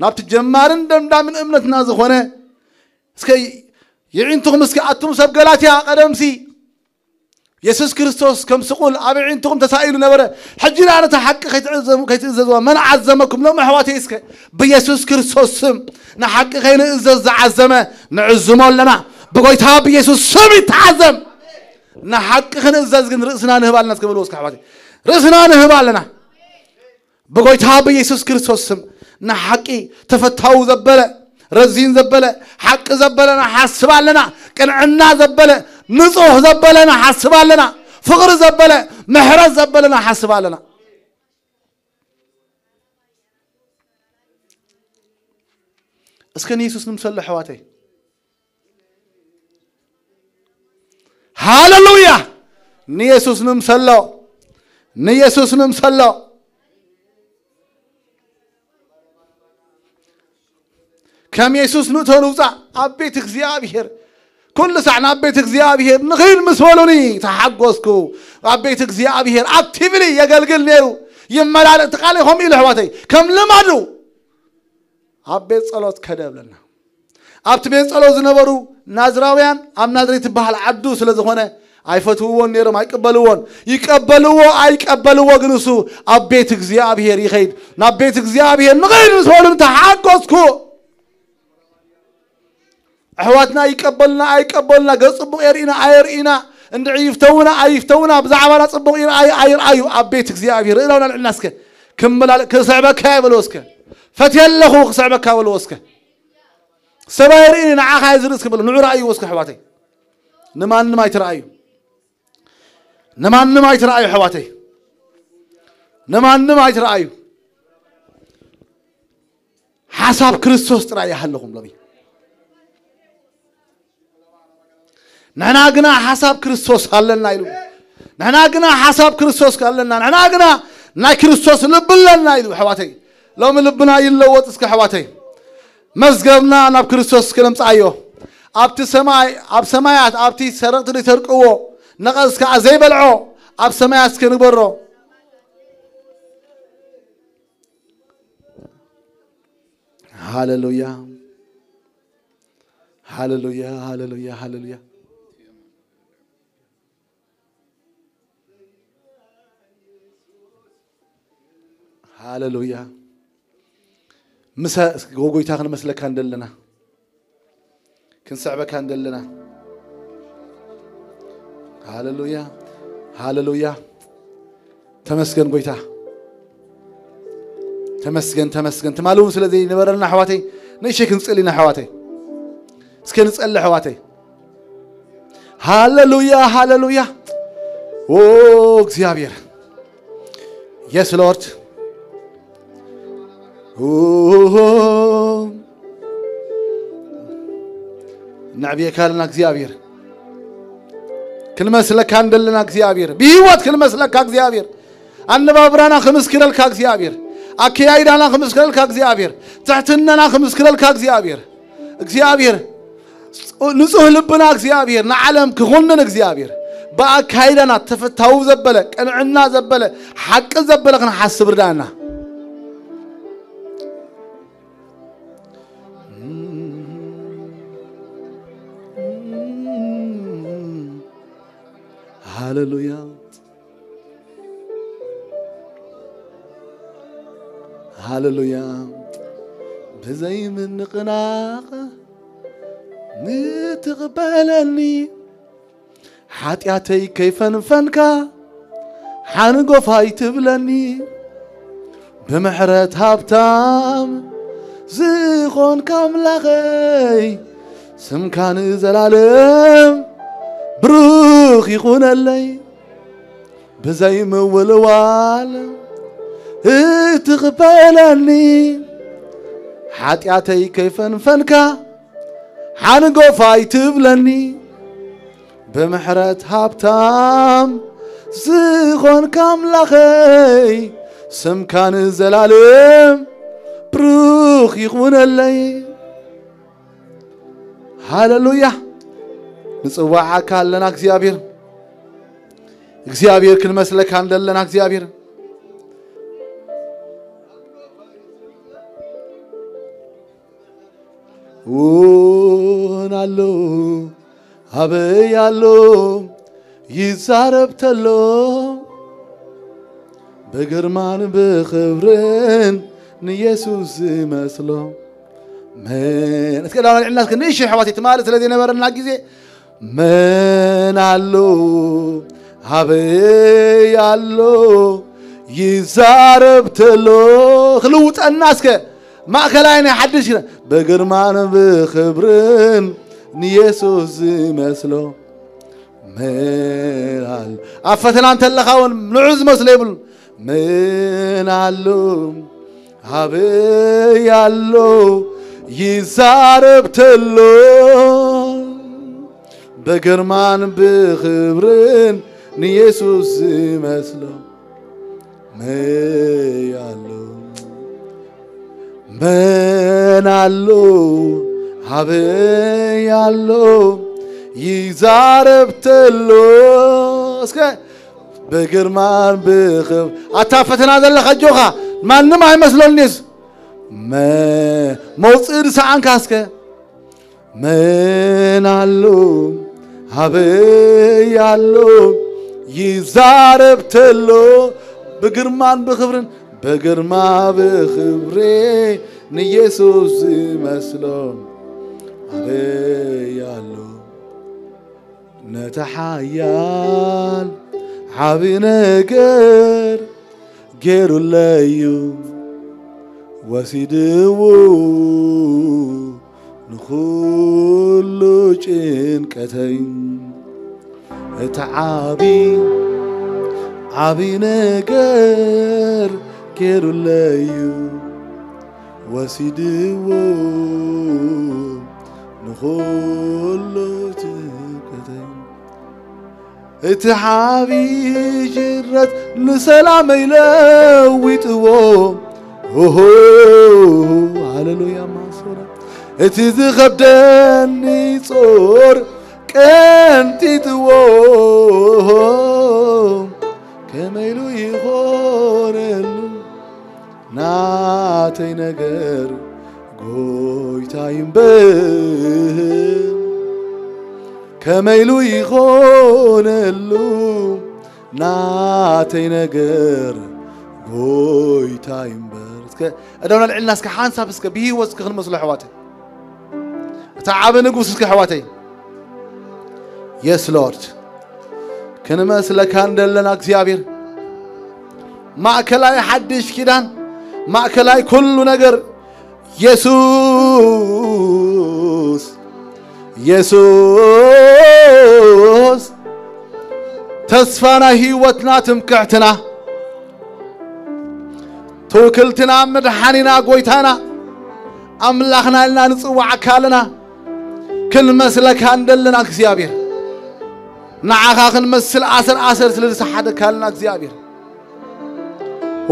ናብቲ ጀማርን ደምዳምን እምነትና ዝኾነ እስከ ይዒንትኹም እስከ ኣቱም ሰብ ገላትያ ቀደምሲ የሱስ ክርስቶስ ከም ስቑል ኣብ ኣዒንትኹም ተሳኢሉ ነበረ። ሕጂ ደኣ ነታ ሓቂ ከይትዕዘቡ፣ ከይትእዘዝዋ መን ዓዘመኩም? ሎም ኣሕዋተይ እስከ ብየሱስ ክርስቶስ ስም ንሓቂ ከይንእዘዝ ዝዓዘመ ንዕዝሞ ኣለና። ብጎይታ ብየሱስ ስም ይተዓዘም። ንሓቂ ክንእዘዝ ግን ርእስና ንህብ ኣለና እስከ በልዎ እስከ ኣሕዋተይ። ርእስና ንህብ ኣለና። ብጎይታ ብኢየሱስ ክርስቶስ ስም ንሓቂ ተፈታዊ ዘበለ፣ ረዚን ዘበለ፣ ሓቂ ዘበለ ንሓስብ ኣለና። ቅንዕና ዘበለ፣ ንጹህ ዘበለ ንሓስብ ኣለና። ፍቕሪ ዘበለ፣ ምሕረት ዘበለ ንሓስብ ኣለና። እስከ ንየሱስ ንምሰሎ ኣሕዋተይ። ሃሌሉያ! ንየሱስ ንምሰሎ፣ ንየሱስ ንምሰሎ። ከም የሱስ ንእቶ ንውፃእ ኣብ ቤት እግዚኣብሔር። ኩሉ ሳዕ ናብ ቤት እግዚኣብሔር ንኺድ ምስ በሉኒ ተሓጎስኩ። ኣብ ቤት እግዚኣብሔር ኣክቲቭሊ የገልግል ነይሩ። ይመላለጥ ቃል ከምኡ ኢሉ ኣሕዋተይ ከም ልማዱ ኣብ ቤት ጸሎት ከደ ብለና። ኣብቲ ቤት ጸሎት ዝነበሩ ናዝራውያን ኣብ ናዝሬት ትበሃል ዓዱ ስለ ዝኾነ ኣይፈትውዎን ነይሮም፣ ኣይቀበልዎን። ይቀበልዎ ኣይቀበልዎ ግን እሱ ኣብ ቤት እግዚኣብሔር ይኸይድ። ናብ ቤት እግዚኣብሔር ንኸይድ ምስ በሉኒ ተሓጎስኩ። ኣሕዋትና ይቀበሉና ኣይቀበሉና፣ ገጽ ጽቡቕ የርእዩና ኣየርእዩና፣ እንድዒ ይፍተውና ኣይፍተውና፣ ብዛዕባና ጽቡቕ ይርኣዩ ኣይርኣዩ፣ ኣብ ቤት እግዚኣብሔር ርእናውና ልዕልና እስከ ክምላል ክስዕበካ ይበልዎ እስከ። ፈትየ ኣለኹ ክስዕበካ በልዎ እስከ። ሰብ ኣይርእኒ ንዓኻ እየ ዝርኢ እስከ በልዎ። ንዑ ረኣይዎ እስከ ኣሕዋተይ። ንማንም ኣይትረኣዩ። ንማንም ኣይትረኣዩ ኣሕዋተይ። ንማንም ኣይትረኣዩ። ሓሳብ ክርስቶስ ጥራይ ይሃለኹም ሎሚ። ንሕና ግና ሓሳብ ክርስቶስ ኣለና ኢሉ። ንሕና ግና ሓሳብ ክርስቶስ ኣለና። ንሕና ግና ናይ ክርስቶስ ልቢ ኣለና ኢሉ ኣሕዋተይ። ሎሚ ልብና ይለወጥ እስከ ኣሕዋተይ። መዝገብና ናብ ክርስቶስ እስከ ነምጽኣዮ። ኣብቲ ሰማይ፣ ኣብ ሰማያት፣ ኣብቲ ሰረቕቲ ዘይሰርቅዎ፣ ነቐዝ ከኣ ዘይበልዖ፣ ኣብ ሰማያት እስከ ንግበሮ። ሃሌሉያ። ሃሌሉያ፣ ሃሌሉያ፣ ሃሌሉያ። ሃሌሉያ። ምሰ-፣ ጎይታ ክንመስለካ እንደለና፣ ክንስዕበካ እንደለና። ሃሌሉያ፣ ሃሌሉያ። ተመስገን ጎይታ። ተመስገን፣ ተመስገን። ትማሊ እውን ስለ ዘይነበረና ኣሕዋተይ፣ ንእሽተይ ክንጽሊ ኢና ኣሕዋተይ። እስከ ንጸሊ ኣሕዋተይ። ሃሌሉያ፣ ሃሌሉያ። ኦ እግዚኣብሔር። የስ ሎርድ። ኦ፣ ነዕብየካ ኣለና እግዚኣብሔር። ክንመስለካ እንደለና እግዚኣብሔር። ብህይወት ክንመስለካ እግዚኣብሔር። ኣነባብራና ክምስክረልካ እግዚኣብሔር። ኣከያይዳና ክምስክረልካ እግዚኣብሔር። ትሕትናና ክምስክረልካ እግዚኣብሔር። እግዚኣብሔር ንጹህ ልብና እግዚኣብሔር ንዓለም ክኹንን እግዚኣብሔር ብኣካይዳና ተፈታዊ ዘበለ፣ ቅንዕና ዘበለ፣ ሓቂ ዘበለ ክንሓስብ ርዳና። ሃሌሉያ። ሃሌሉያ። ብዘይ ምንቕናቕ ንትቕበለኒ፣ ሓጢኣተይ ከይፈንፈንካ ሓንጎፋይ ትብለኒ። ብምሕረት ሃብታም ዝኾንካ ኣምላኸይ፣ ስምካ ንዘላለም ብሩኽ ይኹነለይ። ብዘይ ምውልዋል እትቕበለኒ፣ ሓጢኣተይ ከይፈንፈንካ ሓንጎፋይ ትብለኒ። ብምሕረት ሃብታም ዝኾንካ ኣምላኸይ፣ ስምካ ንዘላለም ብሩኽ ይኹነለይ። ሃሌሉያ። ንጽዋዓካ ኣለና እግዚኣብሔር። እግዚኣብሔር ክንመስለካ እንደለና እግዚኣብሔር። እውን ኣሎ፣ ኣበይ ኣሎ፣ ይዛረብ ተሎ፣ ብግርማን ብኽብርን ንየሱስ ዝመስሎ። መን፣ እስከ ዳና ልዕልና እስከ ንእሽተይ ኣሕዋተይ፣ ትማሊ ስለ ዘይነበረና ግዜ፣ መን ኣሎ፣ ኣበይ ኣሎ ይዛረብ ተሎ። ክልውጠና እስከ። ማእከላይ ናይ ሓድሽ ኪዳን። ብግርማን ብኽብርን ንየሱስ ዝመስሎ መን ኣሎ? ኣብ ፈተና እንተለኻ እውን ንዑ ዝመስሎ የብሉ። መን ኣሎ ኣበይ ኣሎ ይዛረብ ተሎ። ብግርማን ብኽብርን ንየሱስ ዝመስሎ መን ኣሎ? መን ኣሎ ኣበይ ኣሎ ይዛረብ ተሎ። እስከ ብግርማን ብኽብ ኣታ ፈተና ዘለኻ ኣጆኻ፣ ማንም ኣይመስለልንስ። መ-፣ መውፅኢ ዝሰኣንካ እስከ። መን ኣሎ ኣበይ ኣሎ ይዛረብ ተሎ። ብግርማን ብኽብርን፣ ብግርማ ብኽብሪ ንየሱስ ዝመስሎ ኣበይ ኣሎ? ነቲ ሓያል ዓቢ ነገር ገይሩለዩ፣ ወሲድዎ ንኹሉ ጭንቀተይ። እቲ ዓቢ ዓቢ ነገር ገይሩለዩ፣ ወሲድዎ ንኹሉ ጭንቀተይ። እቲ ዓቢ ጅረት ንሰላመይ ለዊጥዎ። ኦሆ፣ ሃሌሉያ ማሶራ። እቲ ዝኸብደኒ ጾር ቀንጢጥዎ። ከመይ ኢሉ ይኾነሉ ናተይ ነገር ጎይታይ እምበር፣ ከመይ ኢሉ ይኾነሉ ናተይ ነገር ጎይታይ እምበር። እስከ እደውና ልዕልና እስከ ሓንሳብ እስከ ብህይወት እስከ ክንመስሎ ኣሕዋተይ። እቲ ዓቢ ንጉስ እስከ ኣሕዋተይ። የስ ሎርድ። ክንመስለካ እንደለና እግዚኣብሔር። ማእከላይ ሓድሽ ኪዳን፣ ማእከላይ ኩሉ ነገር የሱስ፣ የሱስ ተስፋና፣ ህይወትና፣ ትምክሕትና፣ ትውክልትና፣ መድሓኒና፣ ጎይታና፣ ኣምላኽና ኢልና ንጽዋዓካ ኣለና። ክንመስለካ እንደለና እግዚኣብሔር፣ ንዓኻ ክንመስል ኣሰር ኣሰር ስለ ዝሰሓደካ ኣለና እግዚኣብሔር።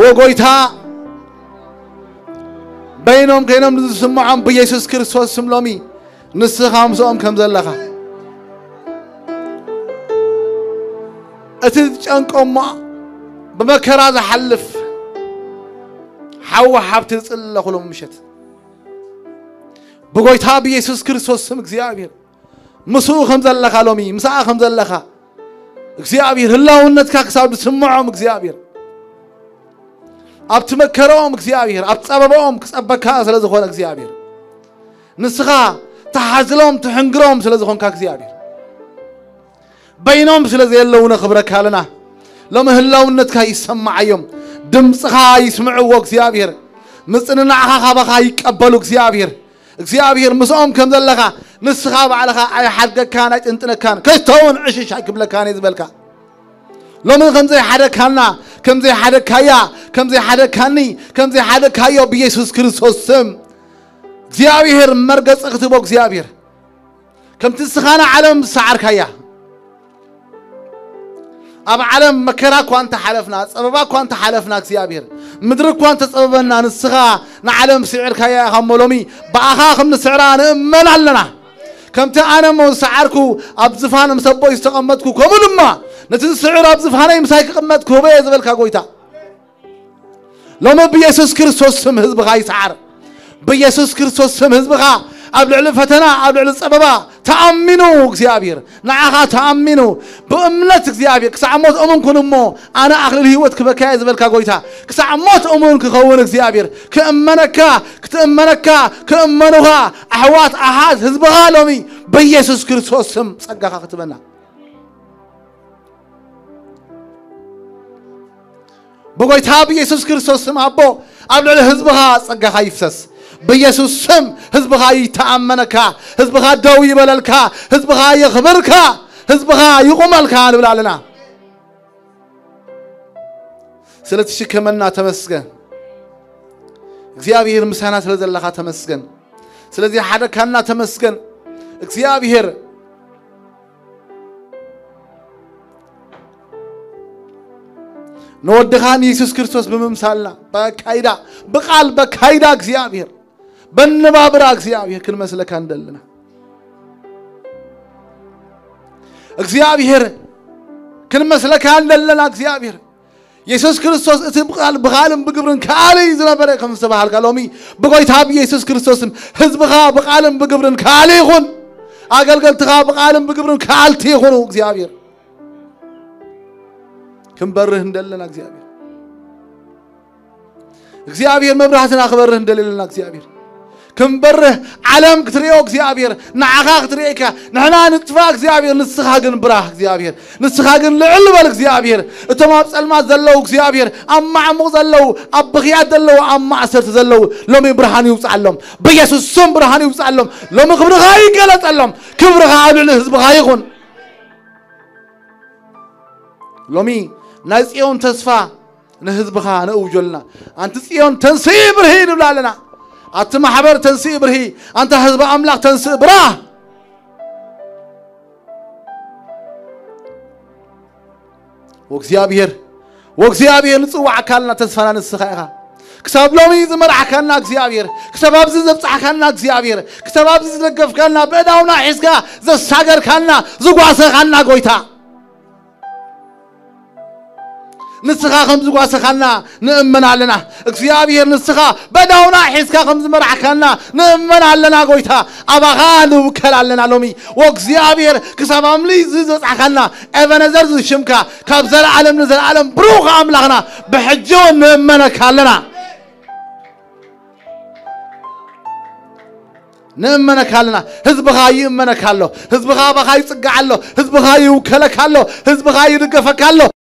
ወጎይታ፣ በይኖም ከይኖም ንዝስምዖም ብየሱስ ክርስቶስ ስም ሎሚ ንስኻ ምስኦም ከም ዘለኻ፣ እቲ ዝጨንቆሞ ብመከራ ዝሓልፍ ሓዊ ሓብቲ ዝጽለኹሎም ምሸት ብጎይታ ብየሱስ ክርስቶስ ስም እግዚኣብሔር ምስኡ ከም ዘለኻ ሎሚ፣ ምስኣ ከም ዘለኻ እግዚኣብሔር ህላውነትካ ክሳብ ዝስምዖም እግዚኣብሔር ኣብቲ መከራኦም እግዚኣብሔር ኣብ ጸበባኦም ክጸበካ ስለ ዝኾነ እግዚኣብሔር ንስኻ ትሓዝሎም ትሕንግሮም ስለ ዝኾንካ እግዚኣብሔር በይኖም ስለ ዘየለዉ ነኽብረካ ኣለና። ሎም ህላውነትካ ይሰማዓዮም፣ ድምፅኻ ይስምዕዎ እግዚኣብሔር፣ ምፅንናዕኻ ካባኻ ይቀበሉ እግዚኣብሔር። እግዚኣብሔር ምስኦም ከም ዘለኻ ንስኻ ባዕልኻ ኣይሓድገካን ኣይጥንጥነካን ከይተውን ዕሽሽ ኣይክብለካን እየ ዝበልካ። ሎሚ ከም ዘይሓደካና ከም ዘይሓደካያ ከም ዘይሓደካኒ ከም ዘይሓደካዮ ብየሱስ ክርስቶስ ስም እግዚኣብሔር መርገፂ ክትቦ እግዚኣብሔር ከምቲ ንስኻ ንዓለም ዝሰዓርካያ ኣብ ዓለም መከራ እኳ እንተሓለፍና ጸበባ እኳ እንተሓለፍና እግዚኣብሔር ምድሪ እኳ እንተጸበበና ንስኻ ንዓለም ስዒርካያ ኢኻ እሞ ሎሚ ብኣኻ ከም ንስዕራ ንእመን ኣለና። ከምቲ ኣነ እሞ ዝሰዓርኩ ኣብ ዝፋን ምስ ኣቦይ ዝተቐመጥኩ ከምኡ ድማ ነቲ ዝስዕር ኣብ ዝፋነይ ምሳይ ክቕመጥ ክህቦ እየ ዝበልካ ጎይታ ሎሚ ብየሱስ ክርስቶስ ስም ህዝብኻ ይስዓር። ብየሱስ ክርስቶስ ስም ህዝብኻ ኣብ ልዕሊ ፈተና ኣብ ልዕሊ ጸበባ ተኣሚኑ እግዚኣብሔር ንዓኻ ተኣሚኑ ብእምነት እግዚኣብሔር ክሳዕ ሞት እሙን ኩን እሞ ኣነ ኣኽሊል ህይወት ክበካየ ዝበልካ ጎይታ ክሳዕ ሞት እሙን ክኸውን እግዚኣብሔር ክእመነካ ክትእመነካ ክእመኑኻ ኣሕዋት ኣሓት ህዝብኻ ሎሚ ብየሱስ ክርስቶስ ስም ጸጋኻ ክትበና ብጎይታ ብኢየሱስ ክርስቶስ ስም ኣቦ ኣብ ልዕሊ ህዝብኻ ጸጋኻ ይፍሰስ። ብኢየሱስ ስም ህዝብኻ ይተኣመነካ፣ ህዝብኻ ደው ይበለልካ፣ ህዝብኻ የኽብርካ፣ ህዝብኻ ይቑመልካ ንብል ኣለና። ስለ ትሽከመና ተመስገን። እግዚኣብሔር ምሳና ስለ ዘለኻ ተመስገን። ስለዚ ሓደካና ተመስገን እግዚኣብሔር። ንወድኻ ንየሱስ ክርስቶስ ብምምሳልና በካይዳ ብቃል በካይዳ እግዚኣብሔር በንባብራ እግዚኣብሔር ክንመስለካ እንደለና እግዚኣብሔር ክንመስለካ እንደለና እግዚኣብሔር የሱስ ክርስቶስ እቲ ብቃል ብቃልን ብግብርን ከኣሊ ዝነበረ ከም ዝተባሃልካ ሎሚ ብጎይታ ብየሱስ ክርስቶስም ህዝብኻ ብቃልን ብግብርን ከኣሊ ይኹን። ኣገልገልትኻ ብቃልን ብግብርን ከኣልቲ ይኹኑ እግዚኣብሔር። ክንበርህ እንደለና እግዚኣብሔር እግዚኣብሔር መብራህትና ክበርህ እንደለና እግዚኣብሔር ክንበርህ ዓለም ክትሪኦ እግዚኣብሔር ንዓኻ ክትሪኤካ ንሕና ንጥፋ እግዚኣብሔር ንስኻ ግን ብራህ እግዚኣብሔር ንስኻ ግን ልዕል በል እግዚኣብሔር እቶም ኣብ ጸልማት ዘለዉ እግዚኣብሔር ኣብ ማዕሙቕ ዘለዉ ኣብ ብኽያት ዘለዉ ኣብ ማእሰርቲ ዘለዉ ሎሚ ብርሃን ይውፅዓሎም ብየሱስ ስም ብርሃን ይውፅዓሎም ሎሚ ክብርኻ ይገለጸሎም ክብርኻ ኣብ ልዕሊ ህዝብኻ ይኹን ሎሚ ናይ ጽዮን ተስፋ ንህዝብኻ ነእውጆልና ኣንቲ ጽዮን ተንስኢ ብርሂ ንብላ ኣለና ኣቲ ማሕበር ተንስኢ ብርሂ ኣንታ ህዝቢ ኣምላኽ ተንስኢ ብራ ወእግዚኣብሔር ወእግዚኣብሔር ንጽዋዕካ ኣለና ተስፋና ንስኻ ኢኻ ክሳብ ሎሚ ዝመራሕካና እግዚኣብሔር ክሳብ ኣብዚ ዘብጻሕካና እግዚኣብሔር ክሳብ ኣብዚ ዝደገፍካና ብእዳውና ሒዝካ ዘሳገርካና ዝጓሰኻና ጎይታ ንስኻ ከም ዝጓሰኻና ንእመን ኣለና እግዚኣብሔር ንስኻ በዳውና ሒዝካ ከም ዝመራሕካና ንእመን ኣለና ጎይታ ኣባኻ ንውከል ኣለና ሎሚ ወእግዚኣብሔር ክሳብ ኣምሊ ዝበጻሕካና ኤቨነዘር ዝሽምካ ካብ ዘለዓለም ንዘለዓለም ብሩኽ ኣምላኽና ብሕጂ እውን ንእመነካ ኣለና ንእመነካ ኣለና ህዝብኻ ይእመነካ ኣሎ ህዝብኻ ኣባኻ ይጽጋዕ ኣሎ ህዝብኻ ይውከለካ ኣሎ ህዝብኻ ይድገፈካ ኣሎ